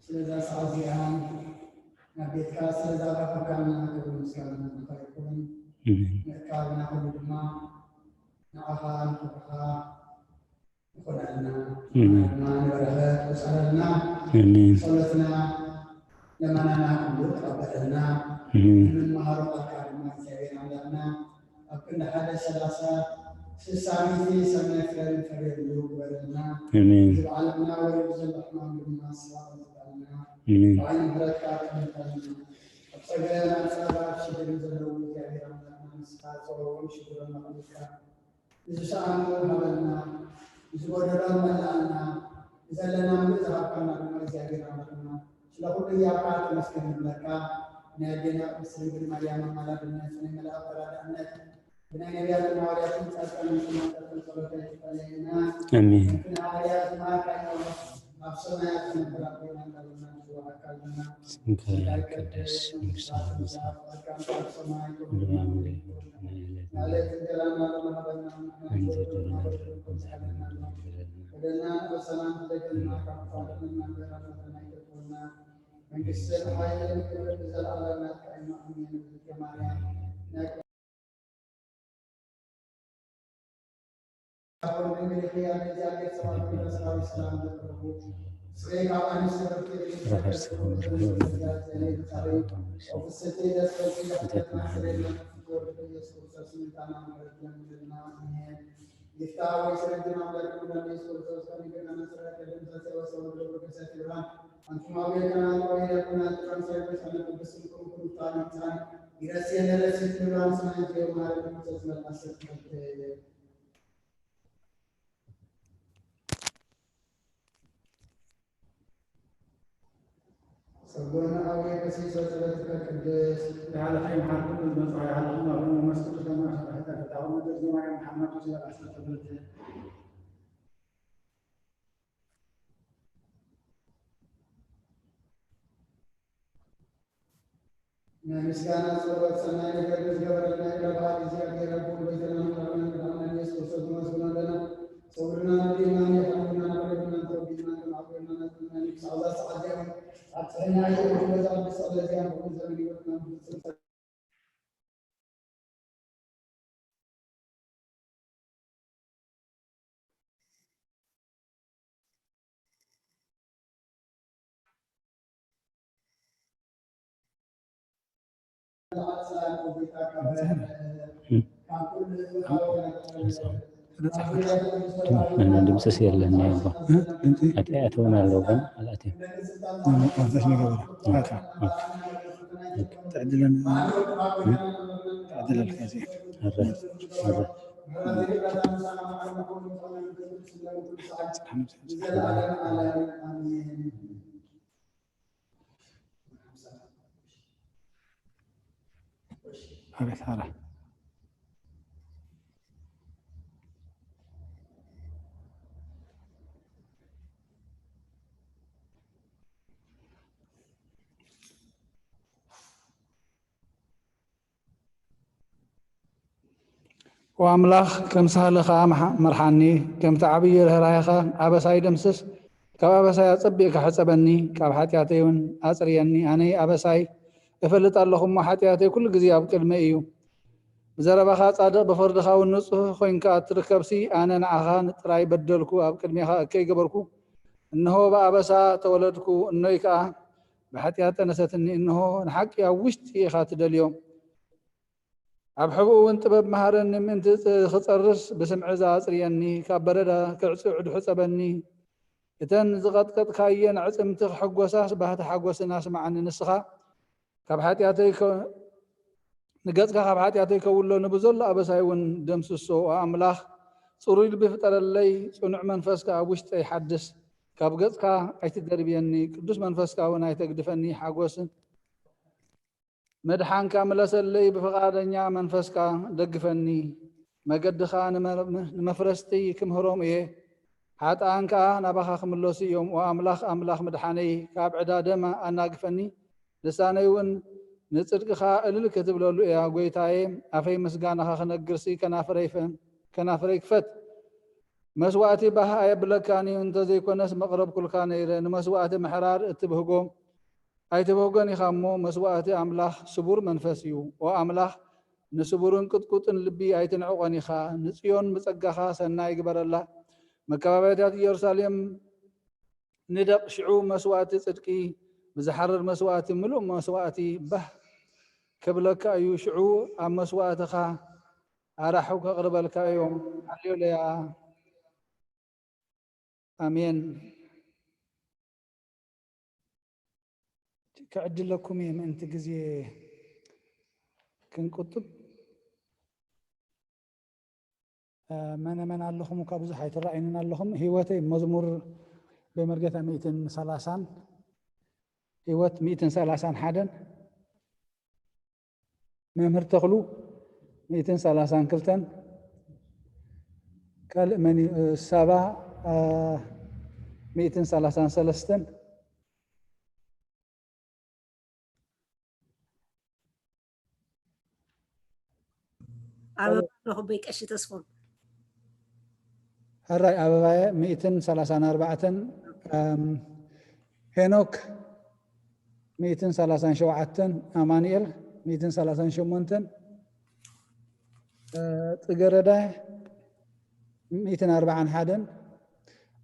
ስለዛ ሰዓት እዚኣን ናብ ቤትካ ስለዛ ኣራኸብካና ክብሪ ምስጋና ንዓኻ ይኹን። ኣሜን። ምእካብና ኩሉ ድማ ንዓኻ ንኽብርኻ ይኹነልና። ኣሜን። ድማ ንበረኸት ውሰደልና። ኣሜን። ጸሎትና ለመናና ኩሉ ተቐበለልና። ኣሜን። እንመሃሮ ቃልካ ድማ እግዚኣብሔር ኣምላኽና ኣብ ክንዲ ሓደ ሰላሳ ስሳ ሚእቲ ሰናይ ፍረ ንፈርየሉ ግበረልና። ኣሜን። እዚ ብዓለምና ወሪዱ ዘሎ ሕማም ድማ ሰላም ኣምጽኣልና። ኣሜን። ብዓይኒ ምሕረትካ ጠምተና። ኣብ ጸገም፣ ኣብ ጸበባ፣ ኣብ ሽግርን ዘለዉ እግዚኣብሔር ኣምላኽና ንስኻ ጸወዎም ሽግሮም ኣቕሊልካ ንዝሰኣኑ ሃበልና፣ ንዝጎደሎም መላኣልና፣ ንዘለና ምሉእ ዝሃብካና ድማ እግዚኣብሔር ኣምላኽና ስለ ኩሉ ህያብካ ተመስገን ንብለካ። ናይ ኣዴና ቅድስት ድንግል ማርያም ኣማላድነት፣ ናይ መላእክት ተራዳእነት፣ ብናይ ነቢያትን ሃዋርያትን ጻድቃንን ሰማዕታትን ጸሎት ኣይትፈለየና። ኣሜን። እቲ ንሃዋርያት ዝመሃርካዮ ኣብ ሰማያት ዝነብር ኣቦና እንዳበልና ንጽውዓካ ኣለና። ስምካ ይቀደስ፣ መንግስትኻ ትምጻእ፣ ፍቃድካ ኣብ ሰማይ ከምኡ እውን ኣብ ምድሪ ትኹን። ማለት እንጀራና ለመሃበና ንሕና ንገብሮ በደልና ንበደልና፣ በደልና ንበሰና ንበደልና ካብ ክፋት መናገር ፈተና ኣይተእትወና። መንግስትን ሓይልን ክብርን ንዘለኣለም ናትካ እዩ። ኣሜን። እግዝእትየ ማርያም ናይ ይፍታ ወይ ስረጅን ኣምላክ ሙዳን ኢየሱስ ክርስቶስ ከሚገና መስራት ከደምሰሰ ወሰው ድሮ ገሰት ይብራን። ኣንቱም ኣብ ቤትና ኣልቆ ይለኩና ጥራን ሳይቶስ ኣነ ቅዱስ ስምኩም ኩንታን ይምጻን። ይረስየነ ረሲት ይብራን ስናይት የማረ መንፈስ መልአሰት ከልተ ሰጎን ኣቡየ ቀሲስ ጸሎትከ ቅድስት። ያለ ኸይን ሓልኩም ዝመጽእ ያለ ኹም ኣቡነ መንፈስ ቅዱስ ለማሽ ተባሂታ ፈታው ምድር ዘማርያም ሓማቱ ሲላ ዓሰርተ ክልተ። ናይ ምስጋና ጸሎት ሰናይ ነገር ንዝገበረልና ኢላ ብሃሊ እግዚኣብሔር ኣቦን ጎይታና መድሓኒና መድሓኒና ኢየሱስ ክርስቶስ ነመስግኖ ኣለና። ሰውርና ንድኢና የሕልምና ንቕረብና ተወዲና ከም ኣቦና ናጽና ክሳብ እዛ ሰዓት እዚኣ ኣብጽሕና እዩ። እቲ መዛግብቲ ስቕለት እዚኣ ንኹሉ ዘመን ህይወትና ብፍጹም ናና ድምፅስ የለን ናይ ኣባ። ድምፂ ኣትያ ኣትውን ኣለዉ ግን ኣልኣትዮም። መቋፈሽ ንገበራ። ኦኬ፣ ኦኬ። ትዕድለን ትዕድለልካ እዚኣ። ኣረ፣ ኣረ። ኣቤት፣ ኣረ። ኦ ኣምላኽ፣ ከም ሳህልኻ መሓ-፣ መርሓኒ፣ ከምቲ ዓብዪ ርህራሄኻ ኣበሳይ ደምስስ፣ ካብ ኣበሳይ ኣጸቢቕካ ሕጸበኒ፣ ካብ ሓጢኣተይ እውን ኣጽርየኒ። ኣነይ ኣበሳይ እፈልጥ ኣለኹ እሞ፣ ሓጢኣተይ ኩሉ ግዜ ኣብ ቅድመይ እዩ። ብዘረባኻ ጻድቕ፣ ብፍርድኻ እውን ንጹህ ኮይንካ እትርከብሲ፣ ኣነ ንዓኻ ጥራይ በደልኩ፣ ኣብ ቅድሜኻ እከይ ገበርኩ። እንሆ ብኣበሳ ተወለድኩ፣ እኖይ ከኣ ብሓጢኣት ጠነሰትኒ። እንሆ ንሓቂ ኣብ ውሽጢ ኢኻ ትደልዮ። ኣብ ሕቡእ እውን ጥበብ መሃረኒ፣ ምእንቲ ጽ-፣ ክጸርስ ብስምዒ ዝኣጽርየኒ፣ ካብ በረዳ ክዕጽ-፣ ክሕጸበኒ። እተን ዝቐጥቀጥካየን ኣዕጽምቲ ክሕጎሳስ ባህቲ ሓጎስን ኣስምዓኒ። ንስኻ ካብ ሓጢኣተይ ከ-፣ ንገጽካ ካብ ሓጢኣተይ ከውሎ፣ ንብዘሎ ኣበሳይ እውን ደምስሶ። ኦ ኣምላኽ፣ ጽሩይ ልቢ ፍጠረለይ፣ ጽኑዕ መንፈስ ከኣ ኣብ ውሽጠይ ሓድስ። ካብ ገጽካ ኣይትደርብየኒ፣ ቅዱስ መንፈስካ እውን ኣይተግድፈኒ። ሓጎስ ምድሓንካ ምለሰለይ፣ ብፍቓደኛ መንፈስካ ደግፈኒ። መገድኻ ንመ-፣ ንመፍረስቲ ክምህሮም እየ፣ ሓጥኣን ከኣ ናባኻ ክምለሱ እዮም። ኦ ኣምላኽ፣ ኣምላኽ ምድሓነይ፣ ካብ ዕዳ ደም ኣናግፈኒ፣ ልሳነይ እውን ንጽድቅኻ እልል ክትብለሉ እያ። ጐይታየ፣ ኣፈይ ምስጋናኻ ክነግርሲ፣ ከናፍረይ ፈ-፣ ከናፍረይ ክፈት። መስዋእቲ ባህ ኣየብለካን እዩ፣ እንተዘይኮነስ መቕረብኩልካ ነይረ። ንመስዋእቲ ምሕራር እትብህጎ ኣይትብህጎን ኢኻ እሞ፣ መስዋእቲ ኣምላኽ ስቡር መንፈስ እዩ። ኦ ኣምላኽ፣ ንስቡርን ቅጥቁጥን ልቢ ኣይትንዕቆን ኢኻ። ንጽዮን ብጸጋኻ ሰናይ ግበረላ። መካባብያታት ኢየሩሳሌም ንደቕ። ሽዑ መስዋእቲ ጽድቂ ብዝሓርር መስዋእቲ፣ ምሉእ መስዋእቲ ባህ ከብለካ እዩ። ሽዑ ኣብ መስዋእትኻ ኣራሑ ከቕርበልካ እዮም። ሃሌሉያ፣ ኣሜን። ክዕድለኩም እየ፣ ምእንቲ ግዜ ክንቁጥብ። መነ መን ኣለኹም እኳ ብዙሕ ኣይትረኣዩንን ኣለኹም። ህይወተይ መዝሙር በመርጌታ ሚእትን ሰላሳን፣ ህይወት ሚእትን ሰላሳን ሓደን፣ መምህር ተኽሉ ሚእትን ሰላሳን ክልተን፣ ካልእ መን እዩ? ሳባ ሚእትን ሰላሳን ሰለስተን። ኣበባ ኣለኹ በይ ቀሺ ተስፎም። ሕራይ ኣበባየ ሚእትን ሰላሳን ኣርባዕተን፣ ሄኖክ ሚእትን ሰላሳን ሸውዓተን፣ ኣማኑኤል ሚእትን ሰላሳን ሸሞንተን፣ ጽገረዳ ሚእትን ኣርባዓን ሓደን።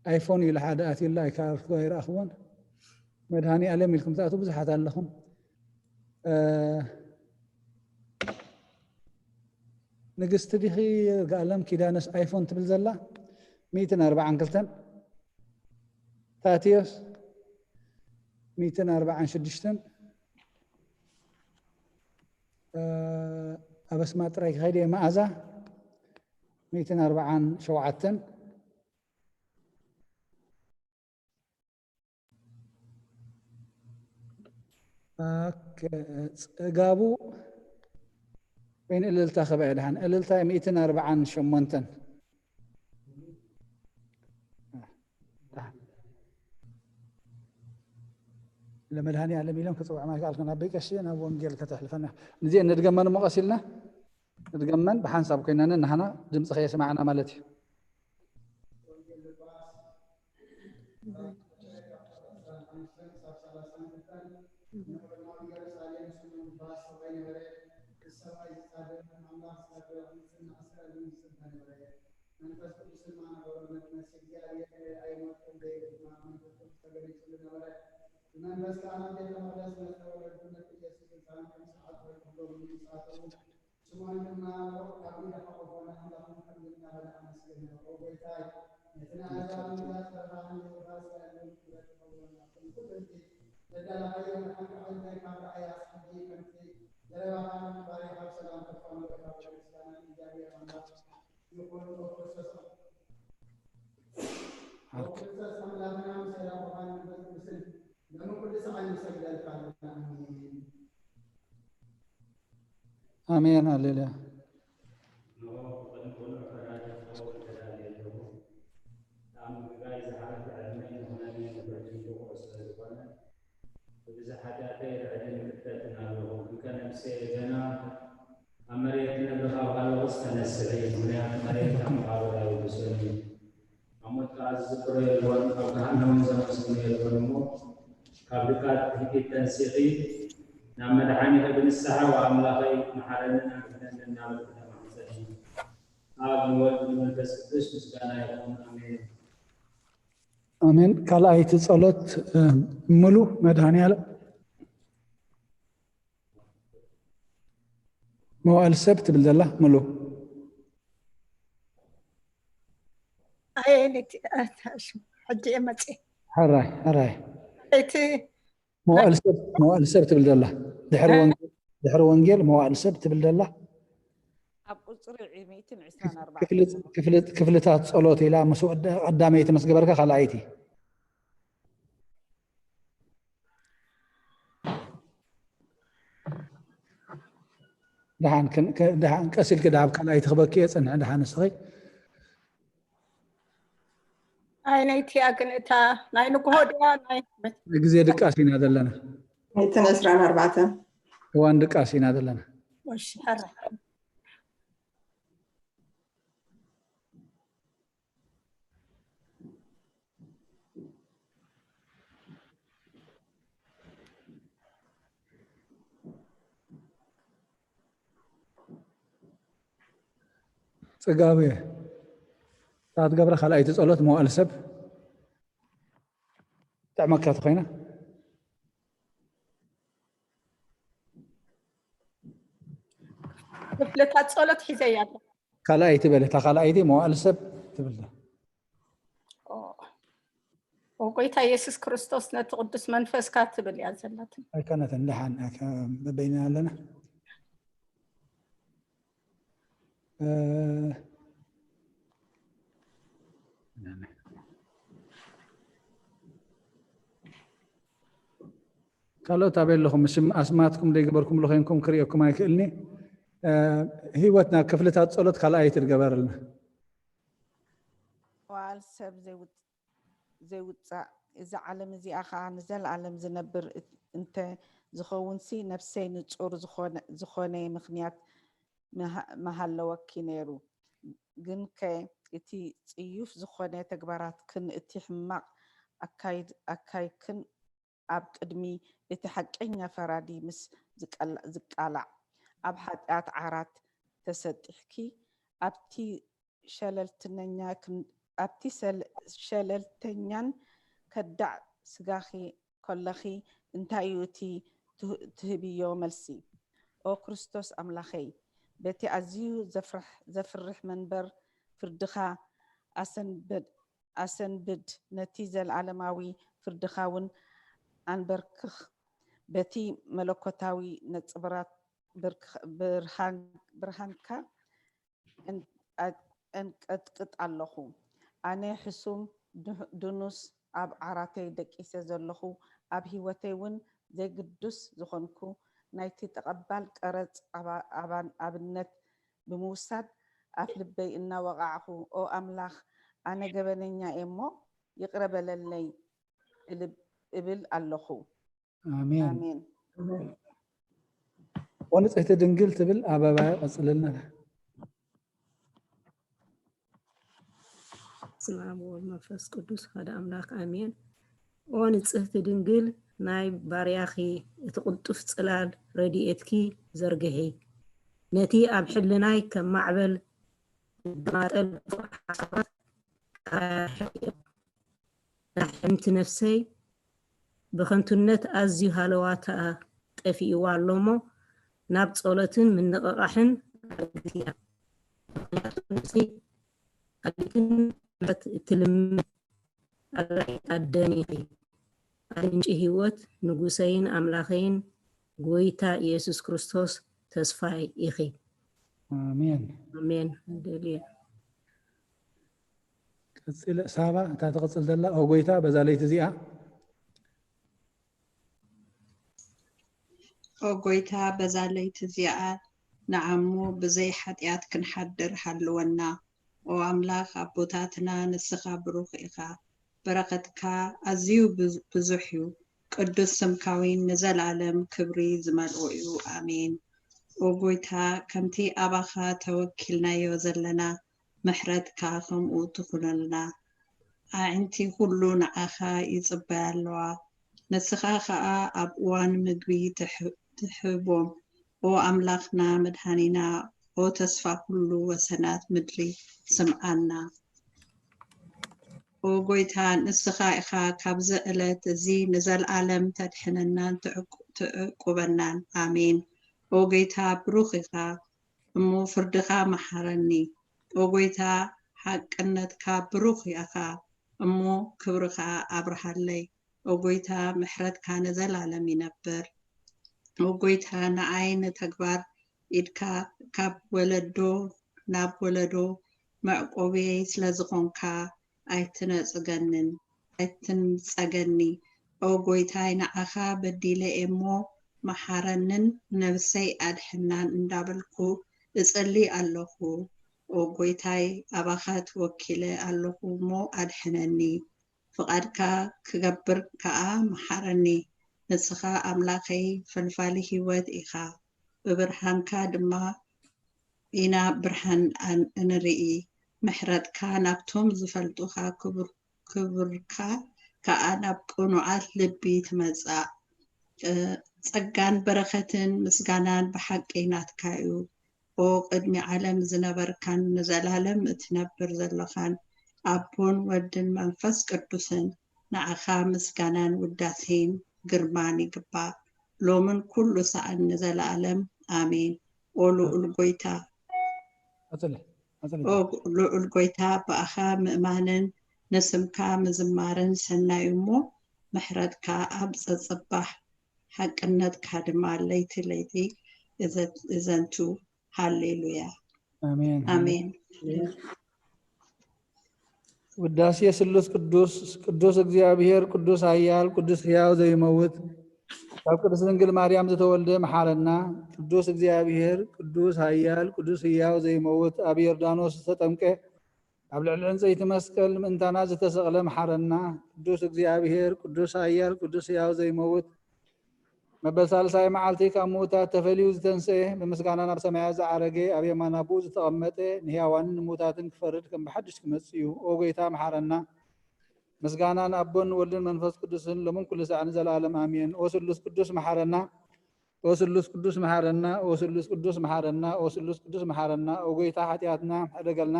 ኣይፎን ኢሉ ሓደ ኣትዩላ ኣይከኣልኩ ኣይረኣኽዎን። መድሃኒ ኣለም ኢልኩም ትኣትዉ ብዙሓት ኣለኹም። ንግስቲ ዲኺ? ይርጋኣለም ኪዳነስ ኣይፎን ትብል ዘላ ሚእትን ኣርባዓን ክልተን፣ ታቴዎስ ሚእትን ኣርባዓን ሽዱሽተን፣ ኣበስማ ጥራይ ክኸይድ እየ። መኣዛ ሚእትን ኣርባዓን ሸውዓተን። ጽጋቡ ወይን እልልታ ከበያ ድሓን እልልታ ሚእትን ኣርባዓን ሸሞንተን። ለመድሃኒ ኣለም ኢሎም ክፅውዕ ማይክ ኣልከን ኣበይ ቀሺ ናብ ወንጌል ከተሕልፈና። ንዚአን ንድገመን እሞ ቀስ ኢልና ንድገመን ብሓንሳብ ኮይናን ንሃና ድምፂ ከየስማዕና ማለት እዩ። ኣሜን። ሃሌሉያ። ብብዝሒ ሓጢኣተይ ልዕሊ ምክተትን ኣለኹ፣ እንከ ነፍሰየ ገና ኣብ መሬት ነብሪ ካብ ሃለወስ ተነስሒ፣ ምኽንያቱ መሬት ካብ መቓብር ኣይውግሶን እዩ። ኣብ ሞት ከኣ ዝዝክሮ የልቦን፣ ኣብ ገሃነም እውን ዘመስግኖ የልቦን እሞ፣ ካብ ድቃት ህይወት ተንሲኺ ናብ መድሓኒኺ ብንስሓ ወኣምላኸይ መሓረንን ኣድሕነንን እናበልኪ ተማሕጸኒ። ኣብ ንወልድ ንመንፈስ ቅዱስ ምስጋና ይኹን። ኣሜን። ኣሜን። ካልኣይቲ ጸሎት፣ እ፣ ምሉ መድሃኔ ዓለም መዋእል ሰብ ትብል ዘላ ምሉ። ኣየ ነቲ፣ እ፣ ሕጂ እየ መጽእ። ሕራይ፣ ሕራይ። እቲ መዋእል ሰብ፣ መዋእል ሰብ ትብል ዘላ። ድሕሪ እ? ወንጌል፣ ድሕሪ ወንጌል መዋእል ሰብ ትብል ዘላ። ኣብ ቁጽሪ ሚእትን ዕስራን ኣርባዕተን ክፍሊ-፣ ክፍሊ-፣ ክፍልታት ጸሎት ኢላ ምስ ወደ-፣ ቀዳመይቲ ምስ ገበርካ ካልኣይቲ። ደሓን ክን-፣ ክ-፣ ደሓን ቀስ ኢልኪ ደሃብ ካልኣይቲ ክበኪ እየ፣ ጽንሒ ደሓን ንስኺ። ኣይ፣ ናይቲኣ ግን እታ ናይ ንግሆ ድያ ናይ ግዜ ድቃስ ኢና ዘለና። ሚእትን ዕስራን ኣርባዕተን። እዋን ድቃስ ኢና ዘለና። እሺ፣ ሕራይ። ጽጋቡ እየ። እታ ትገብራ ካልኣይቲ ጸሎት መዋእል ሰብ ጥዕመካ ተኾይና። ክፍልታት ጸሎት ሒዘያ ኣለኹ። ካልኣይቲ በለ፣ እታ ካልኣይቲ መዋእል ሰብ ትብል። ኦ ጎይታ ኢየሱስ ክርስቶስ ነቲ ቅዱስ መንፈስካ ትብል እያ ዘላትን። ኣይኮነትን፣ ደሓን በበይና ኣለና። ካልኦት ኣበይ ኣለኹም? ኣስማትኩም ዘይገበርኩምሉ ኮይንኩም ክርእየኩም ኣይክእልኒ። ህይወትና ክፍልታት ጸሎት ካልኣይቲ ትገበርልና። ዋል ሰብ ዘይውጻእ፣ እዚ ዓለም እዚኣ ኸኣ ንዘለኣለም ዝነብር እንተ ዝኸውንሲ፣ ነፍሰይ ንጹር ዝኾነ ምኽንያት ምሃለወኪ ነይሩ። ግንከ እቲ ጽዩፍ ዝኾነ ተግባራትክን እቲ ሕማቕ ኣካይድክን ኣብ ቅድሚ እቲ ሓቀኛ ፈራዲ ምስ ዝቃላዕ፣ ኣብ ሓጢኣት ዓራት ተሰጢሕኪ ኣብቲ ሸለልተኛን ከዳዕ ስጋኺ ከለኺ እንታይ እዩ እቲ ትህብዮ መልሲ? ኦ ክርስቶስ ኣምላኸይ፣ በቲ ኣዝዩ ዘፍርሕ መንበር ፍርድኻ ኣሰንብድ፣ ነቲ ዘለኣለማዊ ፍርድኻ እውን ኣንበርክኽ። በቲ መለኮታዊ ነጸብራቕ ብርሃንካ እንቀጥቅጥ ኣለኹ። ኣነ ሕሱም ድኑስ ኣብ ዓራተይ ደቂሰ ዘለኹ፣ ኣብ ህይወተይ እውን ዘይግዱስ ዝኾንኩ፣ ናይቲ ተቐባል ቀረጽ ኣብነት ብምውሳድ ኣፍ ልበይ እናወቓዕኹ፣ ኦ ኣምላኽ፣ ኣነ ገበነኛ እየ እሞ ይቕረ በለለይ እብል ኣለኹ። ኣሜን። ኣሜን። ወንጽሕቲ ድንግል ትብል ኣበባ ቀጽልልና። በስመ ኣብ ወወልድ መንፈስ ቅዱስ ሓደ ኣምላክ ኣሜን። ኦ ንጽህቲ ድንግል ናይ ባርያኺ እቲ ቅልጡፍ ጽላል ረድኤትኪ ዘርግሒ። ነቲ ኣብ ሕልናይ ከም ማዕበል ዝማጠል ሓሳባት ኣራሕቅዮ። ላሕምቲ ነፍሰይ ብኸንቱነት ኣዝዩ ሃለዋትኣ ጠፊእዋ ኣሎ እሞ ናብ ጸሎትን ምንቕቓሕን ኣረግትያ። ምኽንያቱ ነፍሰይ ኣሊክን ምሕረት እትልምን ኣላይት ኣደን ኢኺ። ኣቲ ምንጪ ህይወት ንጉሰይን ኣምላኸይን ጎይታ ኢየሱስ ክርስቶስ ተስፋይ ኢኺ። ኣሜን። ኣሜን። ደልየ ቀጺለ ሳባ እታ ትቕጽል ዘላ ኦ ጎይታ በዛ ለይቲ እዚኣ ኦ ጎይታ በዛ ለይቲ እዚኣ ንዓሞ ብዘይ ሓጢኣት ክንሓድር ሃልወና። ኦ ኣምላኽ ኣቦታትና ንስኻ ብሩኽ ኢኻ። በረኸትካ ኣዝዩ ብዙሕ እዩ። ቅዱስ ስምካ ውን ንዘለኣለም ክብሪ ዝመልኦ እዩ። ኣሜን። ኦ ጎይታ ከምቲ ኣባኻ ተወኪልናዮ ዘለና ምሕረትካ ከምኡ ትኹነልና። ኣዒንቲ ኩሉ ንዓኻ ይጽበያ ኣለዋ። ንስኻ ኸኣ ኣብ እዋን ምግቢ ትሕቦም። ኦ ኣምላኽና መድሃኒና፣ ኦ ተስፋ ኩሉ ወሰናት ምድሪ ስምዓና። ኦ ጎይታ ንስኻ ኢኻ ካብዚ ዕለት እዚ ንዘልኣለም ተድሕነናን ትዕቁበናን። ኣሜን። ኦ ጎይታ ብሩኽ ኢኻ እሞ ፍርድኻ መሓረኒ። ኦ ጎይታ ሓቅነትካ ብሩኽ ኢኻ እሞ ክብርኻ ኣብርሃለይ። ኦ ጎይታ ምሕረትካ ንዘላለም ይነብር። ኦ ጎይታ ንዓይ ንተግባር ኢድካ ካብ ወለዶ ናብ ወለዶ መዕቆብየይ ስለዝኾንካ ኣይትነጽገንን ኣይትንጸገኒ። ኦ ጎይታይ ንዓኻ በዲለ እየ እሞ መሓረንን ነብሰይ ኣድሕናን እንዳበልኩ እጽሊ ኣለኹ። ኦ ጎይታይ ኣባኻ ተወኪለ ኣለኹ እሞ ኣድሕነኒ። ፍቓድካ ክገብር ከኣ መሓረኒ። ንስኻ ኣምላኸይ ፈልፋሊ ህይወት ኢኻ። ብብርሃንካ ድማ ኢና ብርሃን እንርኢ። ምሕረትካ ናብቶም ዝፈልጡኻ ክብርካ ከኣ ናብ ቅኑዓት ልቢ ትመጻእ። ጸጋን በረኸትን ምስጋናን ብሓቂ ናትካ እዩ። ኦ ቅድሚ ዓለም ዝነበርካን ንዘላለም እትነብር ዘለኻን ኣቦን ወድን መንፈስ ቅዱስን፣ ንዓኻ ምስጋናን ውዳሴን ግርማን ይግባእ፣ ሎምን ኩሉ ሰዓን ንዘላለም ኣሜን። ኦ ልዑል ጎይታ፣ ቀጽሊ፣ ቀጽሊ። ኦ ልዑል ጎይታ፣ ብኣኻ ምእማንን ንስምካ ምዝማርን ሰናይ እሞ፣ ምሕረትካ ኣብ ጸጽባሕ፣ ሓቅነትካ ድማ ለይቲ ለይቲ እዘ- እዘንቱ። ሃሌሉያ። ኣሜን። ኣሜን። ውዳሴ ስሉስ ቅዱስ። ቅዱስ እግዚኣብሔር፣ ቅዱስ ኃያል፣ ቅዱስ ሕያው ዘይመውት፣ ካብ ቅድስት ድንግል ማርያም ዝተወልደ መሓረና። ቅዱስ እግዚኣብሔር፣ ቅዱስ ኃያል፣ ቅዱስ ሕያው ዘይመውት፣ ኣብ ዮርዳኖስ ዝተጠምቀ፣ ኣብ ልዕሊ ዕንጸይቲ መስቀል ምእንታና ዝተሰቕለ መሓረና። ቅዱስ እግዚኣብሔር፣ ቅዱስ ኃያል፣ ቅዱስ ሕያው ዘይመውት፣ መበል ሳልሳይ መዓልቲ ካብ ምዉታት ተፈልዩ ዝተንስኤ፣ ብምስጋና ናብ ሰማያት ዝዓረገ፣ ኣብ የማን ኣቦኡ ዝተቐመጠ፣ ንሕያዋንን ንምዉታትን ክፈርድ ከም ብሓድሽ ክመጽእ እዩ። ኦ ጎይታ መሓረና። ምስጋና ንኣቦን ንወልድን መንፈስ ቅዱስን ሎምን ኩሉ ሳዕ ንዘለኣለም ኣሜን። ኦ ስሉስ ቅዱስ መሓረና። ኦ ስሉስ ቅዱስ መሓረና። ኦ ስሉስ ቅዱስ መሓረና። ኦ ስሉስ ቅዱስ መሓረና። ኦ ጎይታ ሓጢኣትና ሕደገልና።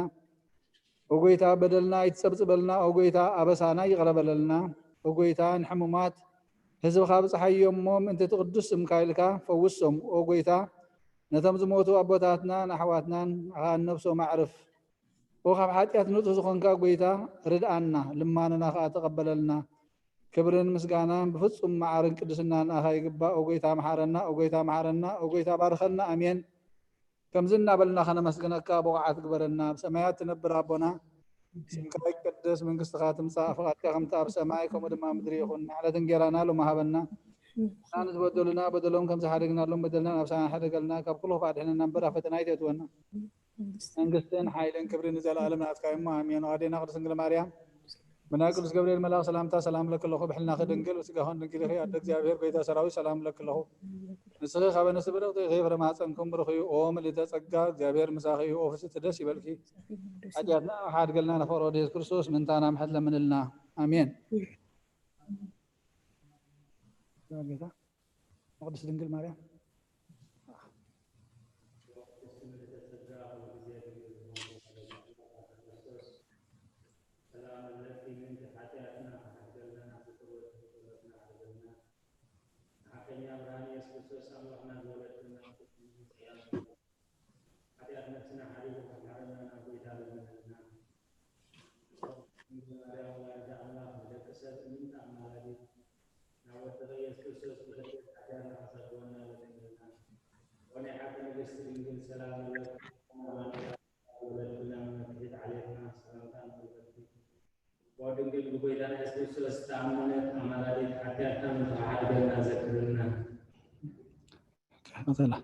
ኦ ጎይታ በደልና ኣይትጸብጽበልና። ኦ ጎይታ ኣበሳና ይቕረ በለልና። ኦ ጎይታ ንሕሙማት ህዝብኻ ብጽሓዮ እሞ ምእንቲ እቲ ቅዱስ ስምካ ኢልካ ፈውሶም። ኦ ጎይታ ነቶም ዝሞቱ ኣቦታትናን ኣሕዋትናን ንዓኻ ነብሶም ኣዕርፍ። ኦ ካብ ሓጢኣት ንጹህ ዝኾንካ ጎይታ ርድኣና፣ ልማንና ከኣ ተቐበለልና። ክብርን ምስጋናን ብፍጹም መዓርን ቅድስና ንኣኻ ይግባእ። ኦ ጎይታ መሓረና፣ ኦ ጎይታ መሓረና፣ ኦ ጎይታ ባርኸና። ኣሜን። ከምዚ እናበልና ከነመስግነካ ብቑዓት ግበረና። ኣብ ሰማያት ትነብር ኣቦና፣ ስምካ ይቀደስ፣ መንግስትኻ ትምጻእ፣ ፍቓድካ ከምቲ ኣብ ሰማይ ከምኡ ድማ ምድሪ ይኹን። ንዕለት እንጌራና ሎሚ ሃበና። እና ንዝበደሉና በደሎም ከም ዝሓደግናሎም በደልና ናብ ሰማይ ሓደገልና፣ ካብ ኩሉ ክፋእ ድሕነና እምበር ኣብ ፈተና ኣይተእትወና። መንግስትን ሓይልን ክብርን ንዘለኣለም ናትካ እሞ ኣሜን። ኣዴና ቅድስት ድንግል ማርያም፣ ብናይ ቅዱስ ገብርኤል መልኣክ ሰላምታ ሰላም ለኪ ኣለኹ፣ ብሕልናኺ ድንግል፣ ብስጋኽን ድንግል ኢኺ። ኣደ እግዚኣብሔር፣ ጎይታ ሰራዊት፣ ሰላም ለኪ ኣለኹ። ንስኺ ካብ ኣንስቲ ብርኽቲ ኢኺ፣ ፍረ ማህፀንኩም ብሩኽ እዩ። ኦ ምልዕተ ጸጋ፣ እግዚኣብሔር ምሳኺ እዩ። ኦ ፍስሕቲ ደስ ይበልኪ። ሓጢኣትና ሓድገልና፣ ንፍቕሪ ወዲ የሱስ ክርስቶስ ምእንታና ምሕረት ለምንልና። ኣሜን። ጌታ ንቅድስት ድንግል ማርያም። ድንግል ብጎይታና የሱስ ክርስቶስ ዝተኣመነት ኣማላዲት ሓጢኣትና ምትሓሓድገልና ዘክርልና። ቀጽላ።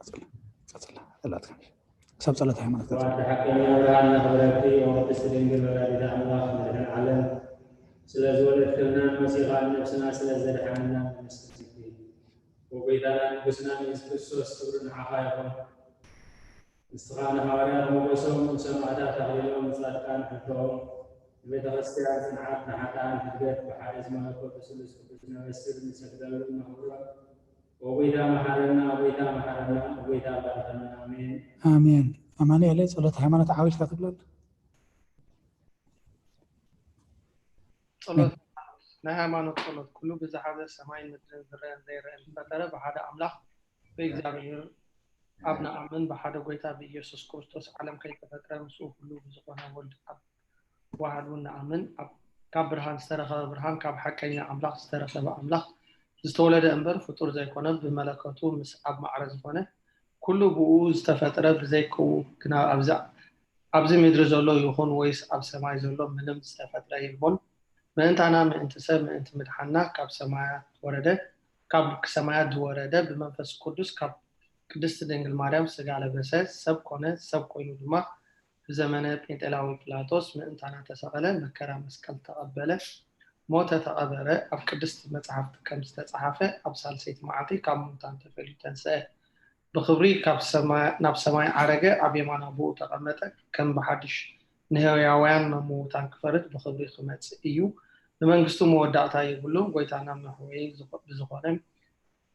ቀጽላ። ቀጽላ። እላትካ። ሰብ ጸሎት ሃይማኖት ቀጽላ። ወዲ ሓቀኛ ብርሃን ነኽብረኪ፣ ኦ ቅድስቲ ድንግል ወላዲተ ኣምላኽ መድሕን ዓለም፣ ስለ ዝወለድክልና መሲኻን ነብስና ስለ ዘድሓንና ነመስግንኪ። ወጎይታና ንጉስና ንየሱስ ክርስቶስ ክብሪ ንዓኻ ይኹን። ንስኻ ንሃዋርያት ሞገሶም፣ ንሰማዕታት ኣኽሊሎም፣ ንጻድቃን ሕልፈኦም፣ ንቤተ ክርስቲያን ጽንዓት፣ ንሓጥኣን ሕድገት፣ ብሓደ ዝመለኮት ስሉስ ቅዱስ ነበስር ንሰግደሉ ነኽብሮ። ኦ ጎይታ መሓረና፣ ኦ ጎይታ መሓረና፣ ኦ ጎይታ ባርኸና። ኣሜን። ኣሜን። ኣማኑኤለይ ጸሎት ሃይማኖት ዓዊልካ ትብለሉ። ጸሎት ናይ ሃይማኖት ጸሎት። ኩሉ ብዝሓዘ ሰማይን ምድርን ዝረአን ዘይረአን ዝፈጠረ ብሓደ ኣምላኽ ብእግዚኣብሔር ኣብ ንኣምን፣ ብሓደ ጎይታ ብኢየሱስ ክርስቶስ ዓለም ከይተፈጥረ ምስኡ ኩሉ ብዝኾነ ወልድ ኣብ ዋህድ እውን ንኣምን። ኣብ ካብ ብርሃን ዝተረኸበ ብርሃን፣ ካብ ሓቀኛ ኣምላኽ ዝተረኸበ ኣምላኽ ዝተወለደ እምበር ፍጡር ዘይኮነ፣ ብመለከቱ ምስ ኣብ ማዕረ ዝኾነ ኩሉ ብኡ ዝተፈጥረ ብዘይክኡ ግና ኣብዚ ኣብዚ ምድሪ ዘሎ ይኹን ወይስ ኣብ ሰማይ ዘሎ ምንም ዝተፈጥረ የልቦን። ምእንታና ምእንቲ ሰብ ምእንቲ ምድሓንና ካብ ሰማያት ወረደ። ካብ ሰማያት ዝወረደ ብመንፈስ ቅዱስ ካብ ቅድስቲ ድንግል ማርያም ስጋ ለበሰ፣ ሰብ ኮነ፣ ሰብ ኮይኑ ድማ ብዘመነ ጴንጤላዊ ጲላጦስ ምእንታና ተሰቐለ፣ መከራ መስቀል ተቐበለ፣ ሞተ፣ ተቐበረ። ኣብ ቅድስቲ መጽሓፍቲ ከም ዝተጻሓፈ ኣብ ሳልሰይቲ መዓልቲ ካብ ምውታን ተፈልዩ ተንስአ። ብኽብሪ ካብ ሰማይ ናብ ሰማይ ዓረገ፣ ኣብ የማን ኣቦኡ ተቐመጠ፣ ከም ብሓድሽ ንህያውያን መምውታን ክፈርድ ብኽብሪ ክመጽእ እዩ። ንመንግስቱ መወዳእታ የብሉን። ጎይታና መሕወዪ ብዝኾነ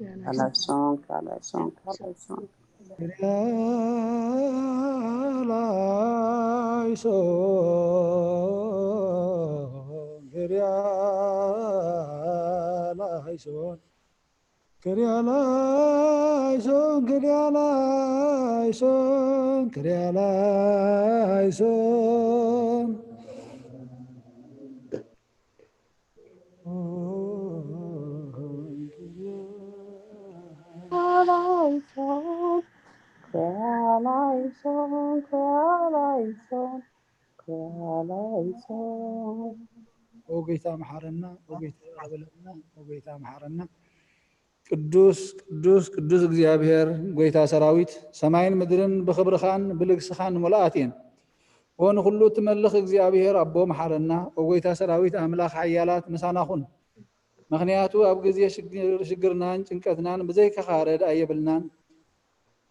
Alaison, alaison, alaison. Kyrieleison, Kyrieleison, Kyrieleison, Kyrieleison. ኦ ጎይታ መሓረና፣ ኦ ጎይታ ይቕረ በለልና፣ ኦ ጎይታ መሓረና። ቅዱስ ቅዱስ ቅዱስ እግዚኣብሔር ጎይታ ሰራዊት፣ ሰማይን ምድርን ብኽብርኻን ብልግስኻን ምሉኣት እየን። ኦ ንኹሉ እትመልኽ እግዚኣብሔር ኣቦ መሓረና፣ ኦ ጎይታ ሰራዊት ኣምላኽ ሓያላት ምሳና ኩን። ምኽንያቱ ኣብ ግዜ ሽግርናን ጭንቀትናን ብዘይካኻ ረድኣ የብልናን።